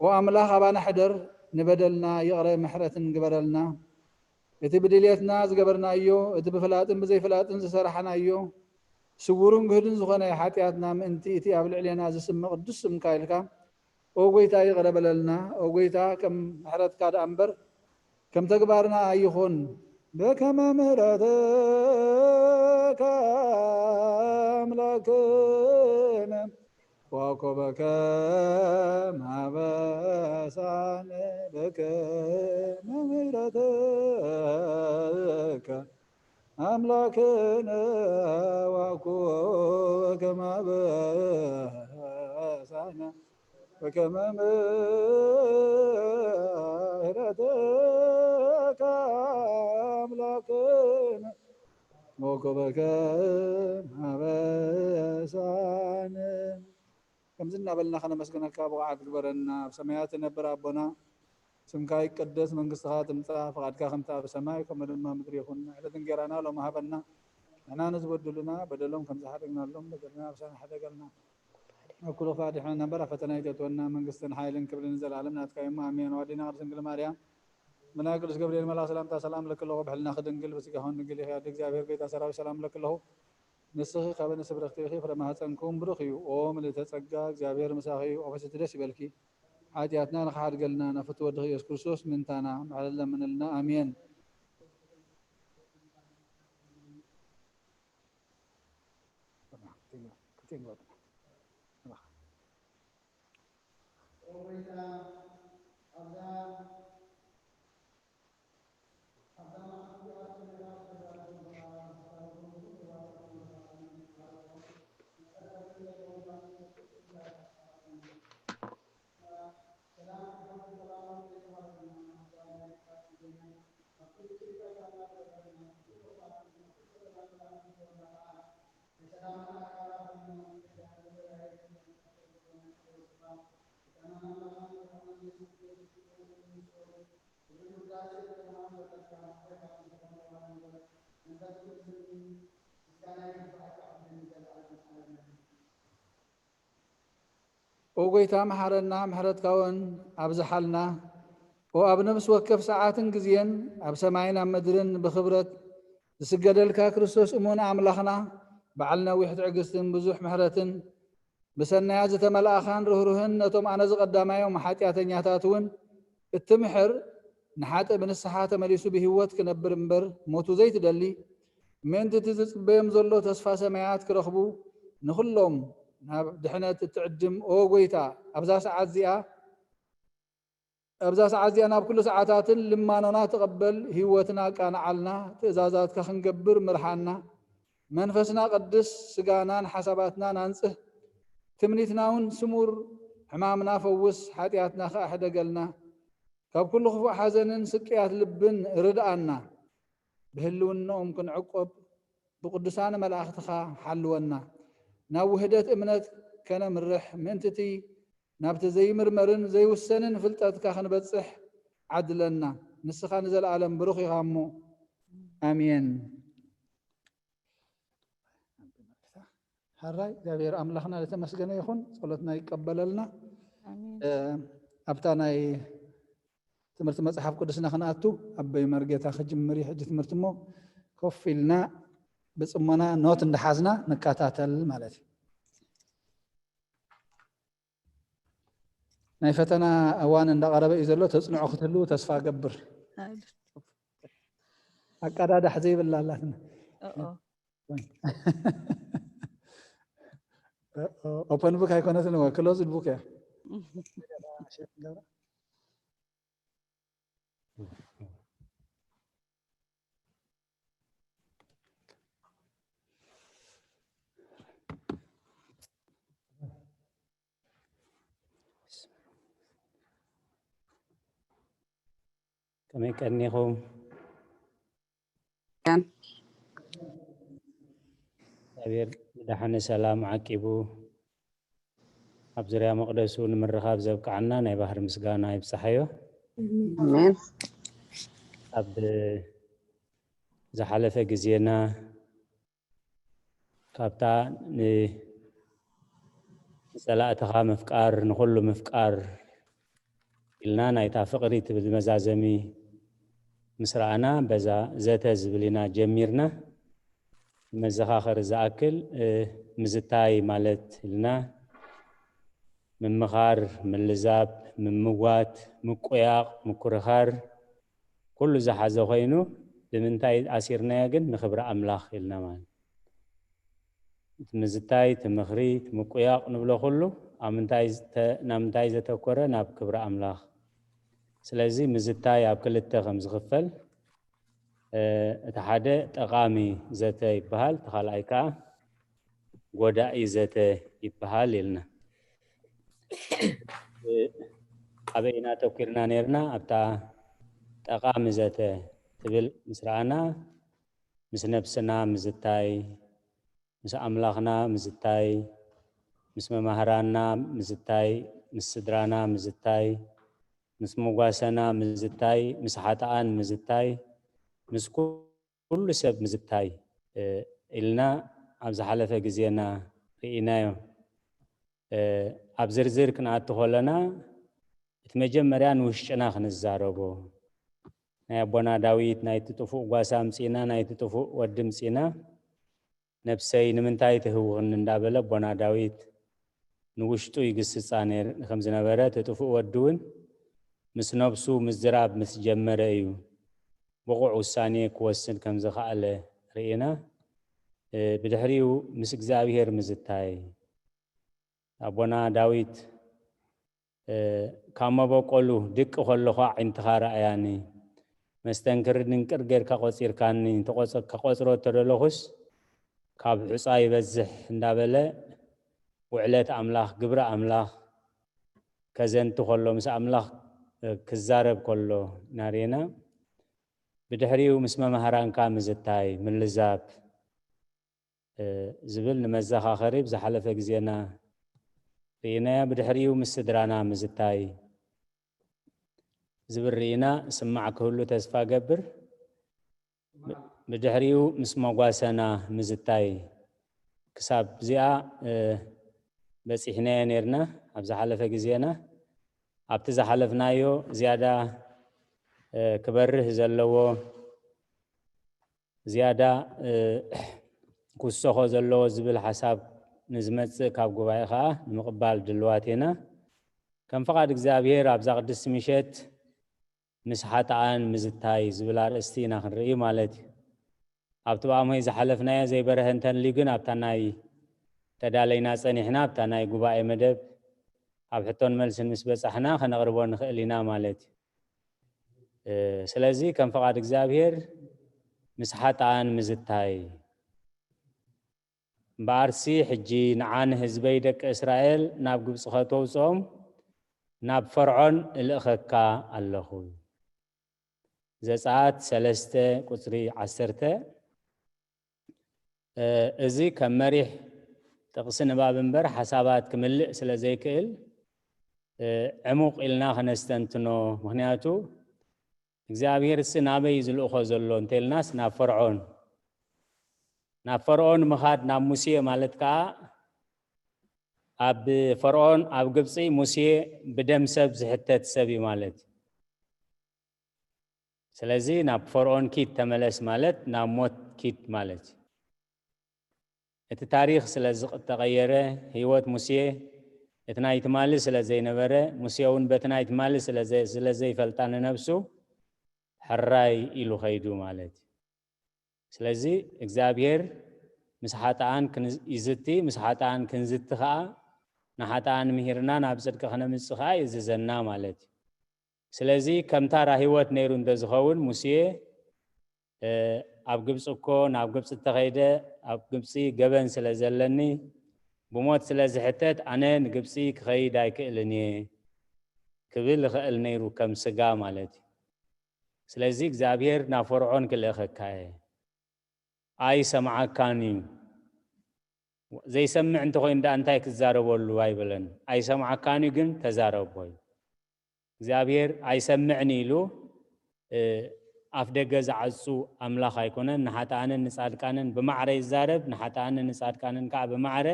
ኦ ኣምላኽ ኣባና ሕደር፣ ንበደልና ይቕረ ምሕረትን ግበረልና። እቲ ብድልየትና ዝገበርናዮ፣ እቲ ብፍላጥን ብዘይፍላጥን ዝሰራሕናዮ፣ ስውርን ግህድን ዝኾነ ሓጢኣትና ምእንቲ እቲ ኣብ ልዕሌና ዝስመ ቅዱስ ስምካ ኢልካ፣ ኦ ጎይታ ይቕረ በለልና። ኦ ጎይታ ከም ምሕረትካ ደኣ እምበር ከም ተግባርና ኣይኹን። በከመ ምሕረትከ ኣምላክነ ዋኮበከ ማበሳነ በከመ ምሕረትከ ኣምላክነ ዋኮበከ ማበሳነ በከመ ምሕረትከ ኣምላክነ ወኮበከ ማበሳነ። ከምዚ እናበልና ከነመስግነካ ብቑዓት ግበረና። ኣብ ሰማያት ትነብር ኣቦና፣ ስምካ ይቀደስ፣ መንግስትኻ ትምጻእ፣ ፍቓድካ ከምቲ ኣብ ሰማይ ከምኡ ድማ ምድሪ ይኹን። ዕለት እንጌራና ሎም ሃበና፣ ንሕና ንዝበድሉና በደሎም ከም ዝሓደግናሎም በደልና ኣሳና ሕደገልና። ኣብ ኩሉ ክፋእ ኣድሕነና እምበር ኣብ ፈተና ኣይተእትወና፣ መንግስትን ሓይልን ክብርን ንዘለኣለም ናትካ እዩ እሞ፣ ኣሜን። ኣዴና ቅድስት ድንግል ማርያም፣ ብናይ ቅዱስ ገብርኤል መልኣኽ ሰላምታ ሰላም እብለኪ ኣለኹ፣ ብሕልናኺ ድንግል፣ ብስጋኺ እውን ድንግል ኢኺ። ኣደ እግዚኣብሔር ጎይታ ሰራዊት ሰላም እብለኪ ኣለኹ፣ ንስኺ ካብ ኣንስቲ ፍርኽቲ ኢኺ፣ ፍረ ማህፀንኪ እውን ብሩኽ እዩ። ኦ ምልእተ ጸጋ፣ እግዚኣብሔር ምሳኺ እዩ፣ ኣብ ፈሰቲ ደስ ይበልኪ፣ ሓጢኣትና ንኽሓድገልና ናብ ፍትው ወድኺ ኢየሱስ ክርስቶስ ምእንታና ምሕረት ለምንልና፣ ኣሜን። ኦ ጎይታ መሓረና፣ ምሕረትካ እውን ኣብዝሓልና። ኦ ኣብ ነፍሲ ወከፍ ሰዓትን ግዜን ኣብ ሰማይን ኣብ ምድርን ብኽብረት ዝስገደልካ ክርስቶስ እሙን ኣምላኽና፣ በዓል ነዊሕ ትዕግስትን ብዙሕ ምሕረትን፣ ብሰናያት ዝተመልኣኻን ርህሩህን፣ ነቶም ኣነ ዝቐዳማዮም ሓጢኣተኛታት እውን እትምሕር፣ ንሓጥእ ብንስሓ ተመሊሱ ብህይወት ክነብር እምበር ሞቱ ዘይትደሊ፣ ምእንቲ እቲ ዝጽበዮም ዘሎ ተስፋ ሰማያት ክረኽቡ፣ ንኹሎም ናብ ድሕነት እትዕድም፣ ኦ ጐይታ፣ ኣብዛ ሰዓት እዚኣ ኣብዛ ሰዓት እዚኣ ናብ ኩሉ ሰዓታትን ልማኖና ተቐበል፣ ህይወትና ኣቃንዓልና፣ ትእዛዛትካ ክንገብር ምርሓና። መንፈስና ቀድስ፣ ስጋናን ሓሳባትናን ኣንጽህ፣ ትምኒትና እውን ስሙር፣ ሕማምና ፈውስ፣ ሓጢኣትና ከኣ ሕደገልና። ካብ ኩሉ ክፉእ ሓዘንን ስቅያት ልብን ርድኣና። ብህልውናኦም ክንዕቆብ ብቅዱሳን መላእኽትኻ ሓልወና። ናብ ውህደት እምነት ከነምርሕ ምእንቲ እቲ ናብቲ ዘይምርመርን ዘይውሰንን ፍልጠትካ ክንበጽሕ ዓድለና። ንስኻ ንዘለኣለም ብሩኽ ኢኻ እሞ። ኣሜን። ሓራይ እግዚኣብሔር ኣምላኽና ዝተመስገነ ይኹን፣ ጸሎትና ይቀበለልና። ኣሜን። እ፣ ኣብታ ናይ ትምህርቲ መጽሓፍ ቅዱስና ክንኣቱ ኣበይ መርጌታ ክጅምር እዩ ሕጂ ትምህርቲ እሞ ኮፍ ኢልና ብጽሞና ኖት እንዳሓዝና ንከታተል ማለት እዩ። ናይ ፈተና እዋን እንዳቐረበ እዩ ዘሎ። ተጽንዖ ክትህልው ተስፋ ገብር። ኣቃዳዳሕ ዘይብላ ኣላትና። ኦፖን ቡክ ኣይኮነትን እወ፣ ክሎዝድ ቡክ እያ። ከመይ ቀኒኹም? እግዚኣብሔር ብደሓነ ሰላም ዓቂቡ ኣብ ዙርያ መቕደሱ ንምርኻብ ዘብቅዓና ናይ ባህሪ ምስጋና ይብጽሓዮ። ኣሜን። ኣብ ዝሓለፈ ግዜና ካብታ ን-፣ ንጸላእትኻ ምፍቃር፣ ንኹሉ ምፍቃር ኢልና ናይታ ፍቕሪ ትብል መዛዘሚ ምስ ረኣና፣ በዛ ዘተ ዝብል ኢና ጀሚርና። ንመዘኻኸሪ ዝኣክል፣ እ፣ ምዝታይ ማለት ኢልና ምምኻር፣ ምልዛብ፣ ምምዋት፣ ምቁያቕ፣ ምኩርኻር፣ ኩሉ ዝሓዘ ኮይኑ፣ ብምንታይ ኣሲርናዮ ግን? ንኽብሪ ኣምላኽ ኢልና ማለት። እቲ ምዝታይ፣ እቲ ምኽሪ፣ እቲ ምቁያቕ ንብሎ ኩሉ ኣብ ምንታይ ዝተ-፣ ናብ ምንታይ ዘተኮረ? ናብ ክብሪ ኣምላኽ። ስለዚ ምዝታይ ኣብ ክልተ ከም ዝኽፈል፣ እ፣ እቲ ሓደ ጠቓሚ ዘተ ይበሃል፣ እቲ ካልኣይ ከኣ ጎዳኢ ዘተ ይበሃል ኢልና። እ፣ ኣበይ ኢና ተኲርና ነይርና? ኣብታ ጠቓሚ ዘተ ትብል ምስ ረኣና፣ ምስ ነብስና ምዝታይ፣ ምስ ኣምላኽና ምዝታይ፣ ምስ መማህራንና ምዝታይ፣ ምስ ስድራና ምዝታይ፣ ምስ መጓሰና ምዝታይ፣ ምስ ሓጥኣን ምዝታይ፣ ምስ ኩሉ ሰብ ምዝታይ፣ እ፣ ኢልና ኣብ ዝሓለፈ ግዜና ርኢናዮ። እ፣ ኣብ ዝርዝር ክንኣቱ ከለና፣ እቲ መጀመርያ ንውሽጥና ክንዛረቦ፣ ናይ ኣቦና ዳዊት፣ ናይቲ ጥፉእ ጓሳ ኣምጺእና፣ ናይቲ ጥፉእ ወዲ ኣምጺእና፣ ነብሰይ ንምንታይ ትህውኽኒ እንዳበለ ኣቦና ዳዊት ንውሽጡ ይግስጻ ነይር-፣ ከም ዝነበረ፣ እቲ ጥፉእ ወዲ እውን ምስ ነብሱ ምዝራብ ምስ ጀመረ እዩ ብቑዕ ውሳኔ ክወስን ከም ዝኸኣለ ርኢና። እ፣ ብድሕሪኡ ምስ እግዚኣብሄር ምዝታይ፣ ኣቦና ዳዊት፣ እ፣ ካብ መበቆሉ ድቂ ከለኹ ኣዒንትኻ ረኣያኒ፣ መስተንክሪ ድንቅር ጌርካ ቆጺርካኒ፣ እንተቆጸ-፣ ከቆጽሮ እተደለኹስ ካብ ሑጻ ይበዝሕ እንዳበለ ውዕለት ኣምላኽ፣ ግብሪ ኣምላኽ ከዘንቱ ከሎ፣ ምስ ኣምላኽ፣ እ፣ ክዛረብ ከሎ ኢና ርኢና። ብድሕሪኡ ምስ መማህራንካ ምዝታይ፣ ምልዛብ፣ እ፣ ዝብል ንመዘኻኸሪ ብዝሓለፈ ግዜና ርኢናዮ። ብድሕሪኡ ምስ ስድራና ምዝታይ ዝብል ርኢና፣ ስማዕ ክህሉ ተስፋ ገብር። ብ-፣ ብድሕሪኡ ምስ መጓሰና ምዝታይ። ክሳብ እዚኣ፣ እ፣ በጺሕናዮ ነይርና ኣብ ዝሓለፈ ግዜና። ኣብቲ ዝሓለፍናዮ ዝያዳ፣ እ፣ ክበርህ ዘለዎ፣ ዝያዳ፣ እ፣ ክውሰኾ ዘለዎ ዝብል ሓሳብ ንዝመጽእ ካብ ጉባኤ ኸኣ ንምቕባል ድልዋት ኢና። ከም ፍቓድ እግዚኣብሔር ኣብዛ ቅድስቲ ምሸት ምስ ሓጥኣን ምዝታይ ዝብል ኣርእስቲ ኢና ክንርኢ ማለት እዩ። ኣብቲ ብኣምሆይ ዝሓለፍናዮ ዘይበረሀ እንተልዩ ግን ኣብታ ናይ ተዳለይና ጸኒሕና ኣብታ ናይ ጉባኤ መደብ ኣብ ሕቶን መልስን ምስ በጻሕና ከነቕርቦ ንኽእል ኢና ማለት እዩ። ስለዚ ከም ፍቓድ እግዚኣብሔር ምስ ሓጥኣን ምዝታይ። እምበኣርሲ ሕጂ ንዓ ንህዝበይ ደቂ እስራኤል ናብ ግብጺ ከተውጽኦም ናብ ፈርዖን እልእኸካ ኣለኹ። ዘጸኣት ሰለስተ ቁጽሪ ዓሰርተ። እዚ ከም መሪሕ ጥቕሲ ንባብ እምበር ሓሳባት ክምልእ ስለ ዘይክእል ዕሙቕ ኢልና ከነስተንትኖ። ምኽንያቱ እግዚኣብሔር እሲ ናበይ ዝልእኾ ዘሎ እንተልናስ ናብ ፈርዖን። ናብ ፈርዖን ምኻድ ናብ ሙሴ ማለት ከዓ ኣብ ፈርዖን ኣብ ግብፂ ሙሴ ብደም ሰብ ዝሕተት ሰብ እዩ ማለት እዩ። ስለዚ ናብ ፈርዖን ኪድ ተመለስ ማለት ናብ ሞት ኪድ ማለት እዩ። እቲ ታሪኽ ስለ ዝተቐየረ ህይወት ሙሴ እቲ ናይ ትማሊ ስለ ዘይነበረ ሙሴ እውን በቲ ናይ ትማሊ ስለ ዘይፈልጣ ንነብሱ ሕራይ ኢሉ ኸይዱ ማለት እዩ። ስለዚ እግዚኣብሔር ምስ ሓጥኣን ይዝቲ፣ ምስ ሓጥኣን ክንዝቲ ኸዓ ንሓጥኣን ምሂርና ናብ ጽድቂ ክነምጽእ ኸዓ ይእዝዘና ማለት እዩ። ስለዚ ከም ታራ ህይወት ነይሩ እንተዝኸውን ሙሴ ኣብ ግብፂ እኮ ናብ ግብፂ እተኸይደ ኣብ ግብፂ ገበን ስለ ዘለኒ ብሞት ስለ ዝሕተት ኣነ ንግብፂ ክኸይድ ኣይክእልን እየ ክብል ይኽእል ነይሩ ከም ስጋ ማለት እዩ። ስለዚ እግዚኣብሔር ናብ ፈርዖን ክልእኸካ እየ። ኣይሰምዓካን እዩ። ዘይሰምዕ እንተኾይኑ ደኣ እንታይ ክዛረበሉ ኣይበለን። ኣይሰምዓካን እዩ ግን ተዛረቦ እዩ። እግዚኣብሔር ኣይሰምዕን ኢሉ ኣፍ ደገ ዝዓፁ ኣምላኽ ኣይኮነን። ንሓጥኣንን ንፃድቃንን ብማዕረ ይዛረብ፣ ንሓጥኣንን ንፃድቃንን ከዓ ብማዕረ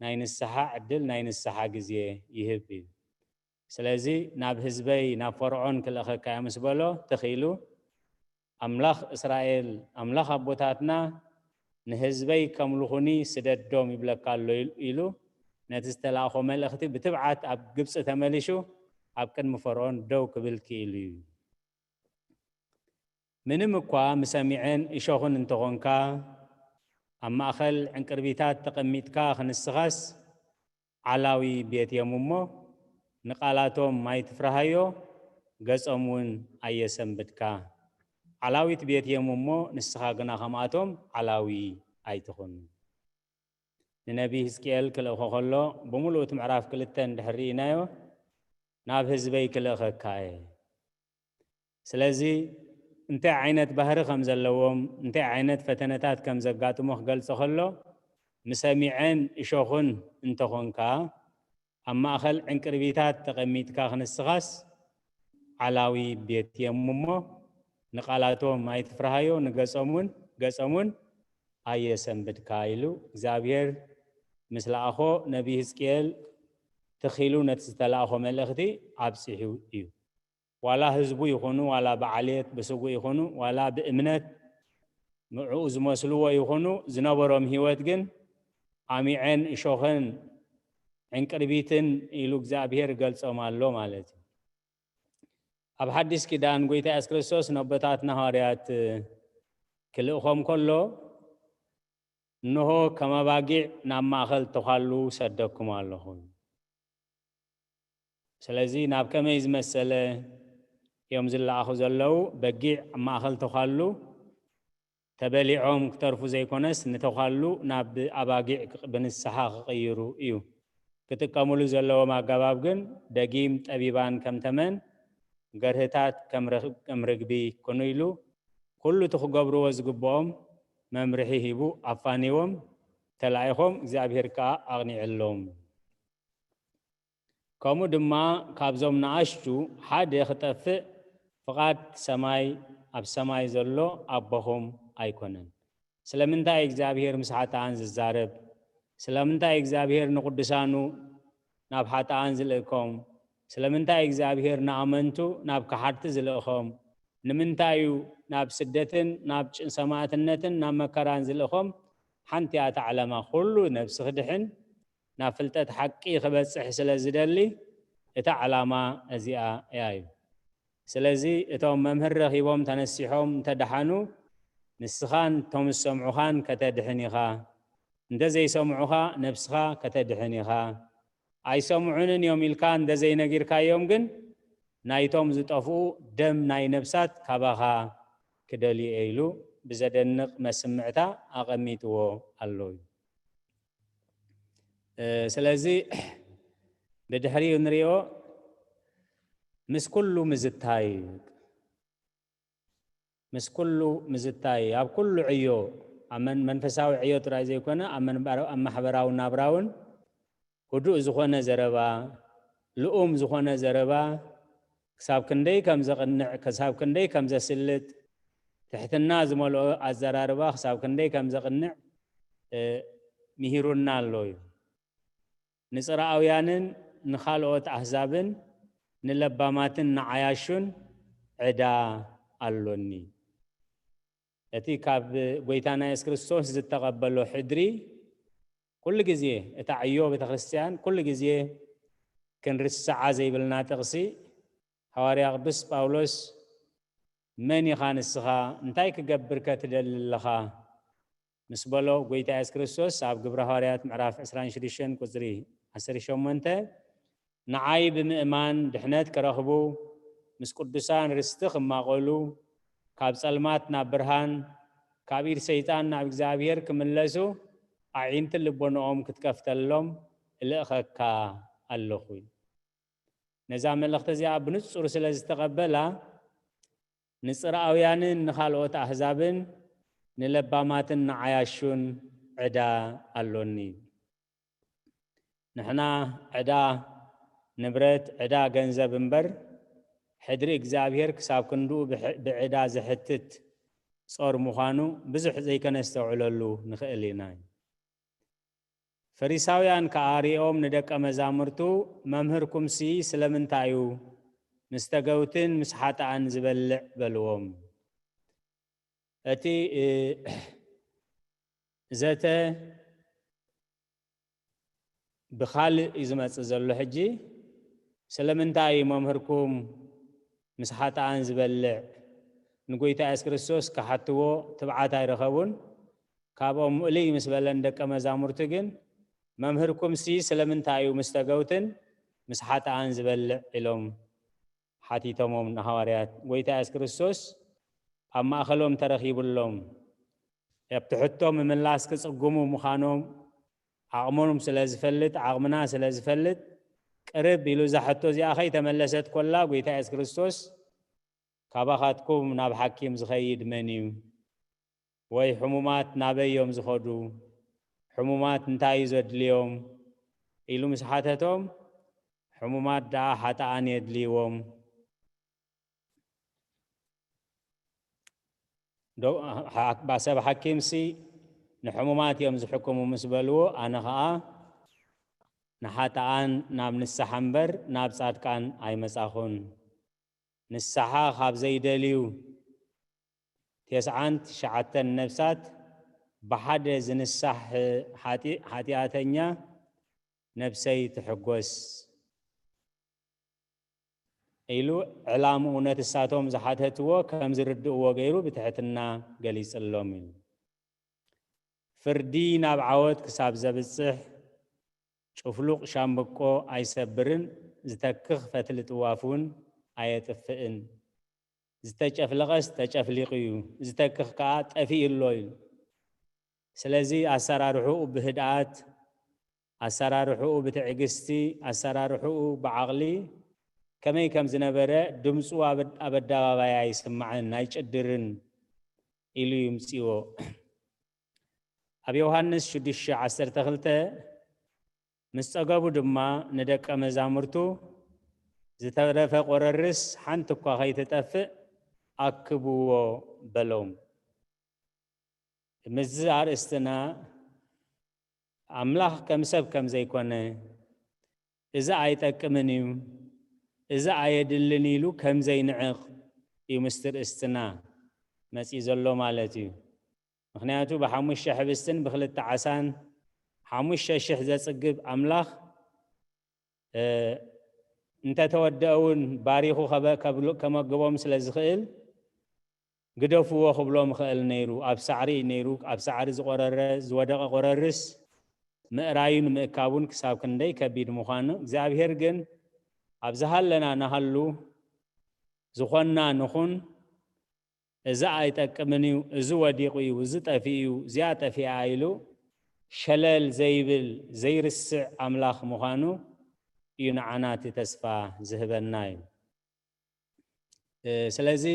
ናይ ንስሓ ዕድል ናይ ንስሓ ግዜ ይህብ እዩ። ስለዚ ናብ ህዝበይ ናብ ፈርዖን ክልእኸካ እየ ምስ በሎ ትኽ ኢሉ ኣምላኽ እስራኤል ኣምላኽ ኣቦታትና ንህዝበይ ከምልኹኒ ስደዶም ይብለካ ኣሎ ኢሉ ነቲ ዝተላእኾ መልእኽቲ ብትብዓት ኣብ ግብፂ ተመሊሹ ኣብ ቅድሚ ፈርዖን ደው ክብል ክኢሉ እዩ። ምንም እኳ ምሰሚዐን እሾኽን እንተኾንካ ኣብ ማእኸል ዕንቅርቢታት ተቐሚጥካ ክንስኻስ ዓላዊ ቤት እዮም እሞ ንቃላቶም ኣይትፍርሃዮ፣ ገጾም እውን ኣየሰንብድካ። ዓላዊት ቤት እዮም እሞ ንስኻ ግና ከምኣቶም ዓላዊ ኣይትኹን። ንነቢ ህዝቅኤል ክልእኾ ከሎ ብምሉእ እቲ ምዕራፍ ክልተ እንድሕር ርኢናዮ ናብ ህዝበይ ክልእኸካ እየ። ስለዚ እንታይ ዓይነት ባህሪ ከም ዘለዎም እንታይ ዓይነት ፈተነታት ከም ዘጋጥሞ ክገልጾ ከሎ ምሰሚዐን እሾኽን እንተኾንካ ኣብ ማእኸል ዕንቅርቢታት ተቐሚጥካ ክንስኻስ ዓላዊ ቤት እዮም እሞ ንቓላቶም ኣይትፍርሃዮ ንገጾም እውን ገጾም እውን ኣየሰንብድካ ኢሉ እግዚኣብሔር ምስ ለኣኾ ነቢ ህዝቅኤል ትኺሉ ነቲ ዝተላእኾ መልእኽቲ ኣብፂሑ እዩ። ዋላ ህዝቡ ይኹኑ ዋላ ብዓሌት ብስጉእ ይኹኑ ዋላ ብእምነት ንዕኡ ዝመስልዎ ይኹኑ ዝነበሮም ህይወት ግን ኣሚዐን እሾኽን ዕንቅርቢትን ኢሉ እግዚኣብሔር ይገልጾም ኣሎ ማለት እዩ። ኣብ ሓዲስ ኪዳን ጎይታ የሱስ ክርስቶስ ነቦታትና ሃዋርያት ክልእኾም ከሎ እንሆ ከም ኣባጊዕ ናብ ማእኸል ተዃሉ ሰደኩም ኣለኹ። ስለዚ ናብ ከመይ ዝመሰለ እዮም ዝለኣኹ ዘለዉ? በጊዕ ኣብ ማእኸል ተዃሉ ተበሊዖም ክተርፉ ዘይኮነስ ንተዃሉ ናብ ኣባጊዕ ብንስሓ ክቕይሩ እዩ። ክጥቀምሉ ዘለዎም ኣገባብ ግን ደጊም ጠቢባን ከም ተመን ገርህታት ከም ርግቢ ኩኑ ኢሉ ኩሉ እቲ ክገብርዎ ዝግብኦም መምርሒ ሂቡ ኣፋኒዎም ተላኢኾም እግዚኣብሔር ከዓ ኣቕኒዐሎም። ከምኡ ድማ ካብዞም ንኣሽቱ ሓደ ክጠፍእ ፍቓድ ሰማይ ኣብ ሰማይ ዘሎ ኣቦኹም ኣይኮነን። ስለምንታይ እግዚኣብሔር ምስ ሓጥኣን ዝዛረብ? ስለምንታይ እግዚኣብሔር ንቕዱሳኑ ናብ ሓጥኣን ዝልእኮም? ስለምንታይ እግዚኣብሔር ንኣመንቱ ናብ ከሓድቲ ዝልእኾም? ንምንታይ እዩ ናብ ስደትን ናብ ሰማእትነትን ናብ መከራን ዝልእኾም? ሓንቲ እያ እታ ዕላማ፣ ኩሉ ነብሲ ክድሕን ናብ ፍልጠት ሓቂ ክበጽሕ ስለ ዝደሊ እታ ዕላማ እዚኣ እያ እዩ። ስለዚ እቶም መምህር ረኺቦም ተነሲሖም እንተደሓኑ፣ ንስኻን እቶም ዝሰምዑኻን ከተድሕን ኢኻ። እንተ ዘይሰምዑኻ፣ ነብስኻ ከተድሕን ኢኻ። ኣይሰምዑንን እዮም ኢልካ እንተ ዘይነጊርካዮም ግን፣ ናይቶም ዝጠፍኡ ደም ናይ ነብሳት ካባኻ ክደልዩ እየ ኢሉ ብዘደንቕ መስምዕታ ኣቐሚጥዎ ኣሎ እዩ። እ፣ ስለዚ ብድሕሪኡ ንሪኦ፣ ምስ ኩሉ ምዝታይ፣ ምስ ኩሉ ምዝታይ፣ ኣብ ኩሉ ዕዮ፣ ኣብ መን-፣ መንፈሳዊ ዕዮ ጥራይ ዘይኮነ፣ ኣብ መንባር-፣ ኣብ ማሕበራዊ ናብራ እውን ህዱእ ዝኾነ ዘረባ፣ ልኡም ዝኾነ ዘረባ፣ ክሳብ ክንደይ ከም ዘቕንዕ፣ ክሳብ ክንደይ ከም ዘስልጥ፣ ትሕትና ዝመልኦ ኣዘራርባ ክሳብ ክንደይ ከም ዘቕንዕ፣ እ፣ ምሂሩና ኣሎ እዩ። ንጽርኣውያንን ንኻልኦት ኣህዛብን ንለባማትን ንዓያሹን ዕዳ ኣሎኒ። እቲ ካብ ጎይታና የሱስ ክርስቶስ ዝተቐበሎ ሕድሪ ኩሉ ግዜ፣ እታ ዕዮ ቤተክርስትያን ኩሉ ግዜ ክንርስዓ ዘይብልና ጥቕሲ፣ ሃዋርያ ቅዱስ ጳውሎስ፣ "መን ኢኻ ንስኻ? እንታይ ክገብር ከ ትደሊ ኣለኻ?" ምስ በሎ፣ ጎይታ የሱስ ክርስቶስ ኣብ ግብረ ሃዋርያት ምዕራፍ ዕስራን ሽዱሽተን ቁጽሪ ዓሰርተ ሸሞንተ፣ "ንዓይ ብምእማን ድሕነት ክረኽቡ፣ ምስ ቅዱሳን ርስቲ ክማቐሉ፣ ካብ ጸልማት ናብ ብርሃን፣ ካብ ኢድ ሰይጣን ናብ እግዚኣብሔር ክምለሱ፣ ኣዒንቲ ልቦንኦም ክትከፍተሎም እልእኸካ ኣለኹ" እዩ። ነዛ መልእኽቲ እዚኣ ብንጹር ስለ ዝተቐበላ፣ ንጽርኣውያንን ንኻልኦት ኣህዛብን ንለባማትን ንዓያሹን ዕዳ ኣሎኒ። ንሕና ዕዳ ንብረት፣ ዕዳ ገንዘብ እምበር፣ ሕድሪ እግዚኣብሔር ክሳብ ክንድኡ ብሕ-፣ ብዕዳ ዘሕትት ጾር ምዃኑ ብዙሕ ዘይከነስተውዕለሉ ንኽእል ኢና። ፈሪሳውያን ከኣ ሪኦም ንደቀ መዛሙርቱ፣ "መምህርኩምሲ ስለምንታይ እዩ ምስ ተገውትን ምስ ሓጥኣን ዝበልዕ?" በልዎም። እቲ፣ እ፣ ዘተ ብኻልእ እዩ ዝመጽእ ዘሎ። ሕጂ ስለምንታይ እዩ መምህርኩም ምስ ሓጥኣን ዝበልዕ? ንጎይታ የሱስ ክርስቶስ ክሓትዎ ትብዓት ኣይረኸቡን። ካብኦም ውዕልይ ምስ በለን ደቀ መዛሙርቱ ግን፣ "መምህርኩምሲ ስለምንታይ እዩ ምስ ተገውትን ምስ ሓጥኣን ዝበልዕ?" ኢሎም ሓቲቶሞም ንሃዋርያት። ጎይታ የሱስ ክርስቶስ ኣብ ማእከሎም ተረኺቡሎም። ኣብቲ ሕቶ ምምላስ ክጽግሙ ምዃኖም ዓቕሞም ስለ ዝፈልጥ፣ ዓቕምና ስለ ዝፈልጥ፣ ቅርብ ኢሉ እዛ ሕቶ እዚኣ ከይተመለሰት ኮላ፣ ጎይታ የሱስ ክርስቶስ "ካባኻትኩም ናብ ሓኪም ዝኸይድ መን እዩ? ወይ ሕሙማት ናበይ እዮም ዝኸዱ? ሕሙማት እንታይ እዩ ዘድልዮም?" ኢሉ ምስ ሓተቶም፣ "ሕሙማት ደኣ ሓጥኣን የድልይዎም። ዶ-፣ ሓ-፣ ባ-፣ ሰብ ሓኪምሲ ንሕሙማት እዮም ዝሕክሙ" ምስ በልዎ፣ ኣነ ኸኣ ንሓጥኣን ናብ ንስሓ እምበር ናብ ጻድቃን ኣይመጻኹን። ንስሓ ካብ ዘይደልዩ ተስዓን ትሽዓተን ነፍሳት ብሓደ ዝንሳሕ ሓጢ-፣ ሓጢኣተኛ ነብሰይ ትሕጎስ ኢሉ ዕላምኡ ነቲ እሳቶም ዝሓተትዎ ከም ዝርድእዎ ገይሩ ብትሕትና ገሊጽሎም እዩ። ፍርዲ ናብ ዓወት ክሳብ ዘብጽሕ ጭፍሉቕ ሻምብቆ ኣይሰብርን፣ ዝተክኽ ፈትሊ ጥዋፍ እውን ኣየጥፍእን። ዝተጨፍለቐስ ተጨፍሊቑ እዩ፣ ዝተክኽ ከኣ ጠፊኡ ኣሎ ኢሉ። ስለዚ ኣሰራርሕኡ ብህድኣት፣ ኣሰራርሕኡ ብትዕግስቲ፣ ኣሰራርሕኡ ብዓቕሊ ከመይ ከም ዝነበረ ድምፁ ኣብ፣ ኣብ ኣደባባይ ኣይስማዕን፣ ኣይጭድርን ኢሉ ይምፅዎ። ኣብ ዮሃንስ ሽዱሽተ ዓሰርተ ክልተ፣ ምስ ጸገቡ ድማ ንደቀ መዛሙርቱ፣ "ዝተረፈ ቆረርስ ሓንቲ እኳ ከይትጠፍእ ኣክብዎ" በሎም። ምስዚ ኣርእስትና፣ ኣምላኽ ከም ሰብ ከም ዘይኮነ፣ "እዚ ኣይጠቅምን እዩ፣ እዚ ኣየድልን" ኢሉ ከም ዘይንዕቕ እዩ ምስቲ ርእስትና መጺኡ ዘሎ ማለት እዩ። ምኽንያቱ ብሓሙሽተ ሕብስትን ብኽልተ ዓሳን ሓሙሽተ ሽሕ ዘጽግብ ኣምላኽ፣ እ፣ እንተተወደአ እውን ባሪኹ ከበ-፣ ከብሎ-፣ ከመግቦም ስለ ዝኽእል፣ ግደፍዎ ክብሎም ይኽእል ነይሩ። ኣብ ሳዕሪ እዩ ነይሩ። ኣብ ሳዕሪ ዝቆረረ፣ ዝወደቐ ቆረርስ ምእራዩን ምእካቡን ክሳብ ክንደይ ከቢድ ምዃኑ፣ እግዚኣብሔር ግን ኣብ ዝሃለና ንሃሉ፣ ዝኾንና ንኹን፣ እዚ ኣይጠቅምን እዩ፣ እዚ ወዲቑ እዩ፣ እዚ ጠፊኡ እዩ፣ እዚኣ ጠፊኣ ኢሉ ሸለል ዘይብል፣ ዘይርስዕ ኣምላኽ ምዃኑ እዩ ንዓና እቲ ተስፋ ዝህበና እዩ። እ፣ ስለዚ፣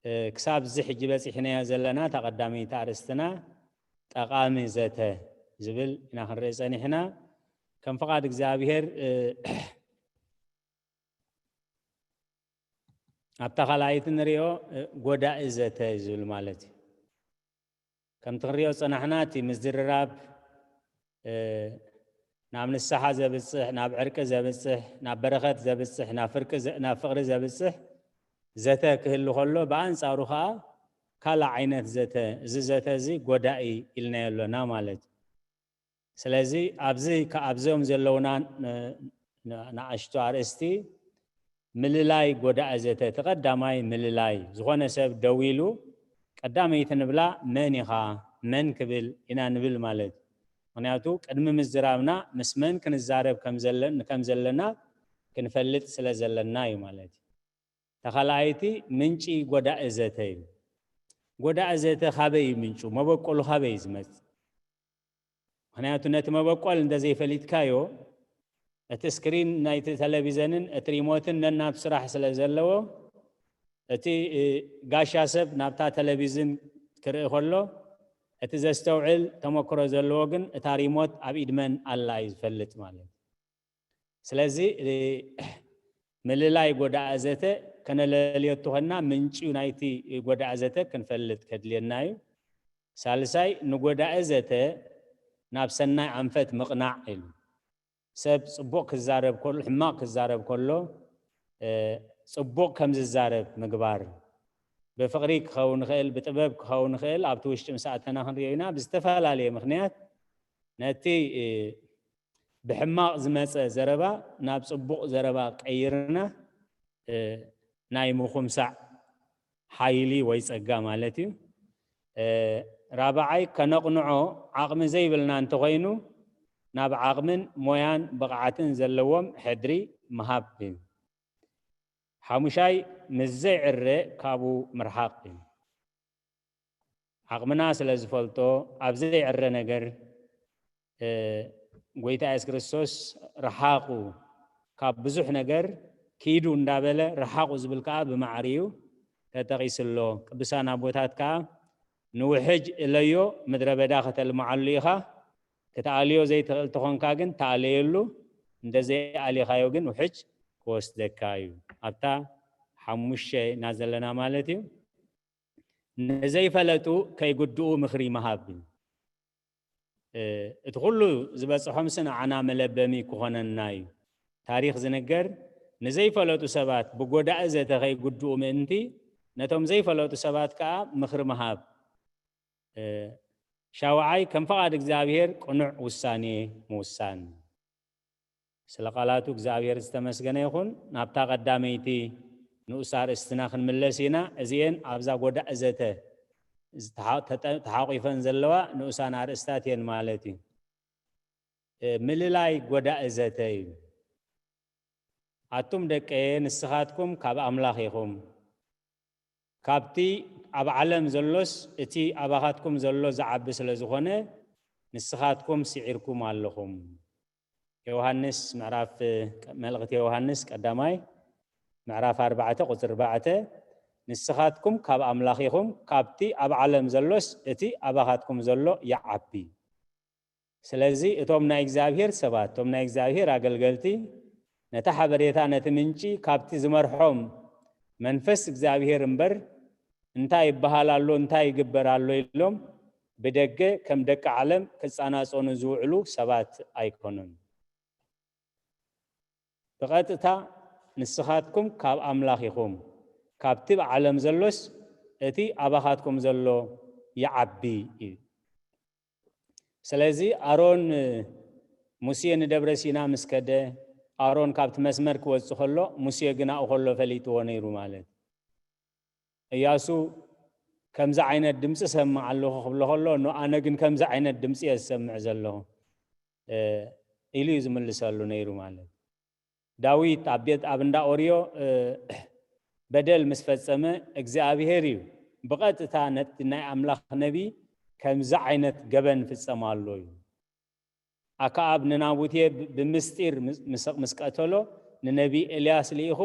እ፣ ክሳብ እዚ ሕጂ በጺሕናዮ ዘለና እታ ቀዳመይቲ ኣርእስትና ጠቓሚ ዘተ ዝብል ኢና ክንርኢ ጸኒሕና። ከም ፍቓድ እግዚኣብሔር፣ እ፣ ኣብታ ካልኣይቲ ንሪኦ፣ እ፣ ጎዳኢ ዘተ እዩ ዝብል ማለት እዩ። ከምቲ ክንሪኦ ዝጸናሕና፣ እቲ ምዝርራብ፣ እ፣ ናብ ንስሓ ዘብጽሕ፣ ናብ ዕርቂ ዘብጽሕ፣ ናብ በረኸት ዘብጽሕ፣ ናብ ፍርቂ ዘ-፣ ናብ ፍቕሪ ዘብጽሕ ዘተ ክህሉ ከሎ፣ ብኣንጻሩ ኸኣ ካልእ ዓይነት ዘተ፣ እዚ ዘተ እዚ ጎዳኢ ኢልናዮ ኣሎና ማለት እዩ። ስለዚ ኣብዚ ከ-፣ ኣብዞም ዘለውና ን-፣ ን-፣ ንኣሽቱ ኣርእስቲ ምልላይ ጎዳኢ ዘተ፣ እቲ ቀዳማይ ምልላይ፣ ዝኾነ ሰብ ደው ኢሉ ቀዳመይቲ ንብላ መን ኢኻ፣ መን ክብል ኢና ንብል ማለት እዩ። ምኽንያቱ ቅድሚ ምዝራብና ምስ መን ክንዛረብ ከም ዘለ-፣ ከም ዘለና ክንፈልጥ ስለ ዘለና እዩ ማለት እዩ። እታ ካልኣይቲ ምንጪ ጎዳኢ ዘተ እዩ። ጎዳኢ ዘተ ካበይ እዩ ምንጩ? መበቆሉ ካበይ እዩ ዝመጽእ? ምኽንያቱ ነቲ መበቆል እንተዘይፈሊጥካዮ፣ እቲ ስክሪን ናይቲ ቴሌቪዘንን እቲ ሪሞትን ነናብ ስራሕ ስለ ዘለዎ፣ እቲ፣ እ፣ ጋሻ ሰብ ናብታ ቴሌቪዝን ክርኢ ከሎ፣ እቲ ዘስተውዕል ተመክሮ ዘለዎ ግን እታ ሪሞት ኣብ ኢድ መን ኣላ እዩ ዝፈልጥ ማለት እዩ። ስለዚ፣ እ፣ ምልላይ ጎዳኢ ዘተ ከነለልዮ እንተኾንና፣ ምንጪ ናይቲ ጎዳኢ ዘተ ክንፈልጥ ከድልየና እዩ። ሳልሳይ፣ ንጎዳኢ ዘተ ናብ ሰናይ ኣንፈት ምቕናዕ ኢሉ። ሰብ ጽቡቕ ክዛረብ ከሎ፣ ሕማቕ ክዛረብ ከሎ፣ እ፣ ጽቡቕ ከም ዝዛረብ ምግባር። ብፍቕሪ ክኸውን ይኽእል፣ ብጥበብ ክኸውን ይኽእል፣ ኣብቲ ውሽጢ ምስ ኣተና ክንሪኦ ኢና። ብዝተፈላለየ ምኽንያት ነቲ፣ እ፣ ብሕማቕ ዝመጸ ዘረባ ናብ ጽቡቕ ዘረባ ቀይርና፣ እ፣ ናይ ምኹምሳዕ ሓይሊ ወይ ጸጋ ማለት እዩ። እ፣ ራብዓይ፣ ከነቕንዖ ዓቕሚ ዘይብልና እንተኾይኑ፣ ናብ ዓቕምን ሞያን ብቕዓትን ዘለዎም ሕድሪ ምሃብ እዩ። ሓሙሻይ፣ ምስ ዘይዕረ ካብኡ ምርሓቕ እዩ። ዓቕምና ስለ ዝፈልጦ፣ ኣብ ዘይዕረ ነገር፣ እ፣ ጎይታ የሱስ ክርስቶስ፣ "ርሓቑ፣ ካብ ብዙሕ ነገር ኪዱ" እንዳበለ፣ "ርሓቑ" ዝብል ከኣ ብማዕሪኡ ተጠቒሱ ኣሎ። ቅዱሳን ኣቦታት ከኣ፣ "ንውሕጅ እለዮ፣ ምድረ በዳ ከተልምዓሉ ኢኻ፣ ክትኣልዮ ዘይትኽእል ተኾንካ ግን ተኣለየሉ፣ እንተ ዘይኣሊኻዮ ግን ውሕጅ ክወስደካ እዩ።" ኣብታ ሓሙሽተ ኢና ዘለና ማለት እዩ። ንዘይፈለጡ ከይጉድኡ ምኽሪ ምሃብ። እ፣ እቲ ኩሉ ዝበጽሖምሲ ንዓና መለበሚ ክኾነና እዩ። ታሪኽ ዝንገር ንዘይፈለጡ ሰባት ብጎዳኢ ዘተ ከይጉድኡ ምእንቲ፣ ነቶም ዘይፈለጡ ሰባት ከኣ ምኽሪ ምሃብ። እ፣ ሻውዓይ፣ ከም ፍቓድ እግዚኣብሔር ቅኑዕ ውሳኔ ምውሳን። ስለ ቃላቱ እግዚኣብሔር ዝተመስገነ ይኹን። ናብታ ቀዳመይቲ ንኡስ ኣርእስትና ክንምለስ ኢና። እዚኤን ኣብዛ ጎዳኢ ዘተ ዝተሓ-፣ ተጠ-፣ ተሓቂፈን ዘለዋ ንኡሳን ኣርእስታት እየን ማለት እዩ። እ፣ ምልላይ ጎዳኢ ዘተ እዩ። ኣቱም ደቀየ፣ ንስኻትኩም ካብ ኣምላኽ ኢኹም። ካብቲ ኣብ ዓለም ዘሎስ እቲ ኣባኻትኩም ዘሎ ዝዓቢ ስለ ዝኾነ፣ ንስኻትኩም ስዒርኩም ኣለኹም። ዮሃንስ ምዕራፍ፣ መልእኽቲ ዮሃንስ ቀዳማይ ምዕራፍ ኣርባዕተ ቁጽሪ ኣርባዕተ፣ "ንስኻትኩም ካብ ኣምላኽ ኢኹም፣ ካብቲ ኣብ ዓለም ዘሎስ እቲ ኣባኻትኩም ዘሎ ይዓቢ።" ስለዚ እቶም ናይ እግዚኣብሔር ሰባት፣ እቶም ናይ እግዚኣብሔር ኣገልገልቲ፣ ነታ ሓበሬታ፣ ነቲ ምንጪ ካብቲ ዝመርሖም መንፈስ እግዚኣብሔር እምበር፣ እንታይ ይበሃል ኣሎ፣ እንታይ ይግበር ኣሎ ኢሎም ብደገ ከም ደቂ ዓለም ክጸናጸኑ ዝውዕሉ ሰባት ኣይኮኑን። ብቐጥታ፣ "ንስኻትኩም ካብ ኣምላኽ ኢኹም፣ ካብቲ ብዓለም ዘሎስ እቲ ኣባኻትኩም ዘሎ ይዓቢ" እዩ። ስለዚ ኣሮን፣ ሙሴ ንደብረ ሲና ምስ ከደ፣ ኣሮን ካብቲ መስመር ክወጽእ ከሎ፣ ሙሴ ግን ኣብኡ ከሎ ፈሊጥዎ ነይሩ ማለት። እያሱ ከምዚ ዓይነት ድምፂ ሰምዕ ኣለኹ ክብሎ ከሎ፣ ኖ ኣነ ግን ከምዚ ዓይነት ድምፂ እየ ዝሰምዕ ዘለኹ፣ እ፣ ኢሉ እዩ ዝምልሰሉ ነይሩ ማለት። ዳዊት ኣብ ቤት፣ ኣብ እንዳ ኦርዮ፣ እ፣ በደል ምስ ፈጸመ፣ እግዚኣብሄር እዩ ብቐጥታ ነቲ ናይ ኣምላኽ ነቢ ከምዚ ዓይነት ገበን ፍጸም ኣሎ እዩ። ኣክኣብ ንናቡቴ ብ-፣ ብምስጢር ምስ-፣ ምስ-፣ ምስ ቀተሎ፣ ንነቢ ኤልያስ ልኢኹ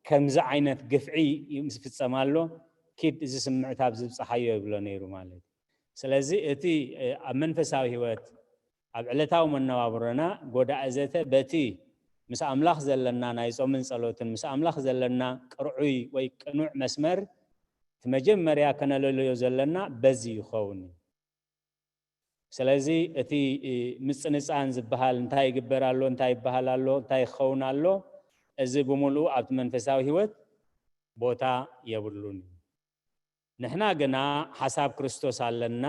ከምዚ ዓይነት ግፍዒ ምስ ፍጸም ኣሎ፣ ኪድ እዚ ስምዕታ ኣብ ዝብጽሓዮ ይብሎ ነይሩ ማለት እዩ። ስለዚ እቲ፣ እ፣ ኣብ መንፈሳዊ ህይወት፣ ኣብ ዕለታዊ መነባብሮና ጎዳኢ ዘተ በቲ ምስ ኣምላኽ ዘለና ናይ ጾምን ጸሎትን፣ ምስ ኣምላኽ ዘለና ቅርዑይ ወይ ቅኑዕ መስመር፣ እቲ መጀመርያ ከነለልዮ ዘለና በዚ ይኸውን እዩ። ስለዚ እቲ፣ እ፣ ምጽንጻን ዝበሃል እንታይ ይግበር ኣሎ፣ እንታይ ይበሃል ኣሎ፣ እንታይ ክኸውን ኣሎ፣ እዚ ብምሉኡ ኣብቲ መንፈሳዊ ህይወት ቦታ የብሉን እዩ። ንሕና ግና ሓሳብ ክርስቶስ ኣለና።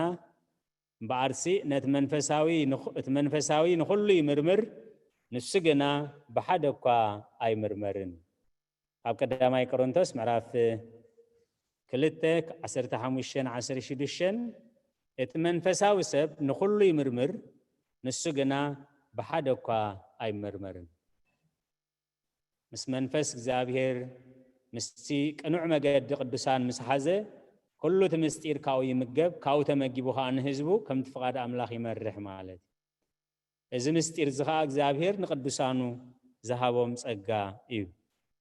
እምበኣርሲ ነቲ መንፈሳዊ ንኹ-፣ እቲ መንፈሳዊ ንኹሉ ይምርምር፣ ንሱ ግና ብሓደ እኳ ኣይምርመርን። ኣብ ቀዳማይ ቆሮንቶስ ምዕራፍ ክልተ፣ ዓሰርተ ሓሙሽተን ዓሰርተ ሽዱሽተን፣ እቲ መንፈሳዊ ሰብ ንኹሉ ይምርምር፣ ንሱ ግና ብሓደ እኳ ኣይምርመርን። ምስ መንፈስ እግዚኣብሔር፣ ምስቲ ቅኑዕ መገዲ ቅዱሳን ምስ ሓዘ፣ ኩሉ እቲ ምስጢር ካብኡ ይምገብ፣ ካብኡ ተመጊቡ ኸኣ ንህዝቡ ከምቲ ፍቓድ ኣምላኽ ይመርሕ ማለት እዩ። እዚ ምስጢር እዚ ኸኣ እግዚኣብሔር ንቅዱሳኑ ዝሃቦም ጸጋ እዩ።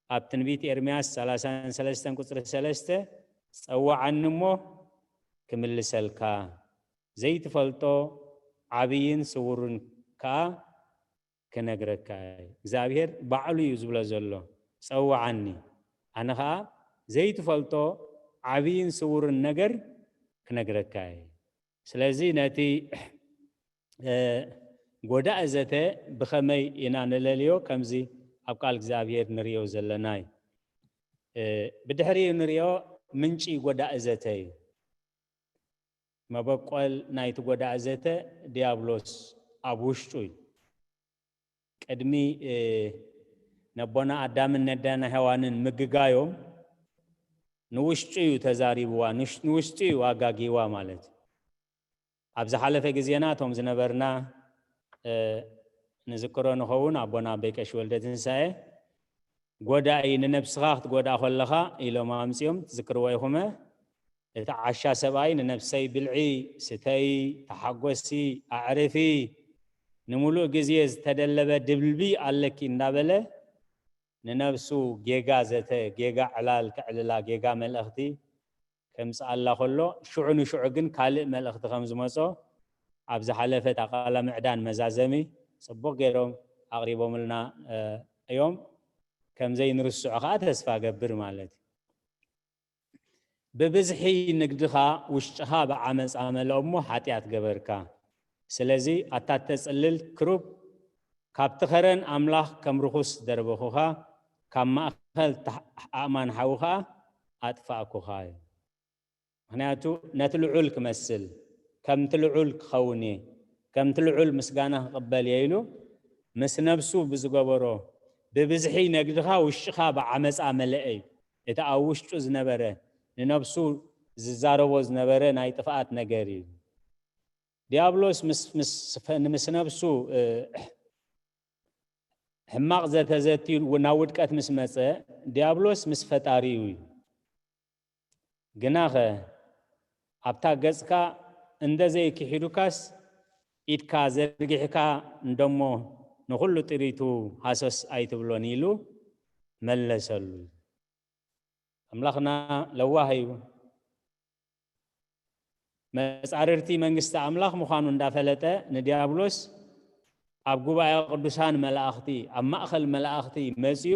ኣብ ትንቢት ኤርምያስ ሰላሳን ሰለስተን ቁጽሪ ሰለስተ፣ "ጸውዓኒ እሞ ክምልሰልካ፣ ዘይትፈልጦ ዓብይን ስውርን ከኣ ክነግረካ እየ።" እግዚኣብሔር ባዕሉ እዩ ዝብሎ ዘሎ፣ "ጸውዓኒ፣ ኣነ ኸኣ ዘይትፈልጦ ዓብይን ስውርን ነገር ክነግረካ እየ።" ስለዚ ነቲ፣ እ፣ ጎዳኢ ዘተ ብኸመይ ኢና ንለልዮ? ከምዚ ኣብ ቃል እግዚኣብሔር ንርእዮ ዘለና እዩ። እ፣ ብድሕሪኡ ንርእዮ ምንጪ ጎዳኢ ዘተ እዩ። መበቆል ናይቲ ጎዳኢ ዘተ ዲያብሎስ ኣብ ውሽጡ እዩ። ቅድሚ፣ እ፣ ነቦና ኣዳምን ነደና ሄዋንን ምግጋዮም ንውሽጡ እዩ ተዛሪብዋ፣ ንሽ-፣ ንውሽጡ እዩ ኣጋጊዋ ማለት እዩ። ኣብ ዝሓለፈ ግዜና እቶም ዝነበርና፣ እ፣ ንዝክሮ ንኸውን ኣቦና ኣቦይ ቀሺ ወልደ ትንሳኤ፣ "ጎዳኢ ንነብስኻ ክትጎድኣ ከለኻ" ኢሎም ኣምጺኦም፣ ትዝክርዎ ኢኹመ። እቲ ዓሻ ሰብኣይ ንነብሰይ ብልዒ፣ ስተዪ፣ ተሓጎሲ፣ ኣዕርፊ፣ ንምሉእ ግዜ ዝተደለበ ድብልቢ ኣለኪ እንዳበለ ንነብሱ ጌጋ ዘተ፣ ጌጋ ዕላል ከዕልላ፣ ጌጋ መልእኽቲ ከምጽኣላ ከሎ፣ ሽዑ ንሽዑ ግን ካልእ መልእኽቲ ከም ዝመጾ ኣብ ዝሓለፈት ኣቃላ ምዕዳን መዛዘሚ ጽቡቕ ገይሮም ኣቕሪቦምልና፣ እ፣ እዮም። ከም ዘይንርስዖ ከኣ ተስፋ ገብር ማለት እዩ። ብብዝሒ ንግድኻ ውሽጥኻ ብዓመጻ መልኦ እሞ ሓጢኣት ገበርካ። ስለዚ ኣታ ተጽልል ክሩብ፣ ካብቲ ኸረን ኣምላኽ ከም ርኹስ ደርበኹኻ፣ ካብ ማእከል ተሕ-፣ ኣእማን ሓዊ ኸኣ ኣጥፋእኩኻ እዩ። ምኽንያቱ ነቲ ልዑል ክመስል፣ ከምቲ ልዑል ክኸውን እየ፣ ከምቲ ልዑል ምስጋና ክቕበል እየ ኢሉ ምስ ነብሱ ብዝገበሮ ብብዝሒ ነግድኻ ውሽጥኻ ብዓመጻ መለአ እዩ። እቲ ኣብ ውሽጡ ዝነበረ፣ ንነብሱ ዝዛረቦ ዝነበረ ናይ ጥፍኣት ነገር እዩ። ዲያብሎስ ምስ፣ ምስ፣ ምስ ነብሱ፣ እ፣ ሕማቕ ዘተዘትዩ ናብ ውድቀት ምስ መጸ፣ ዲያብሎስ ምስ ፈጣሪኡ እዩ። ግናኸ ኣብታ ገጽካ እንደ ዘይክሒዱካስ፣ ኢድካ ዘርጊሕካ እንደሞ ንኹሉ ጥሪቱ ሃሰስ ኣይትብሎን ኢሉ መለሰሉ። ኣምላኽና ለዋህ እዩ። መጻርርቲ መንግስቲ ኣምላኽ ምዃኑ እንዳፈለጠ ንዲያብሎስ ኣብ ጉባኤ ቅዱሳን መላእኽቲ፣ ኣብ ማእከል መላእኽቲ መጺኡ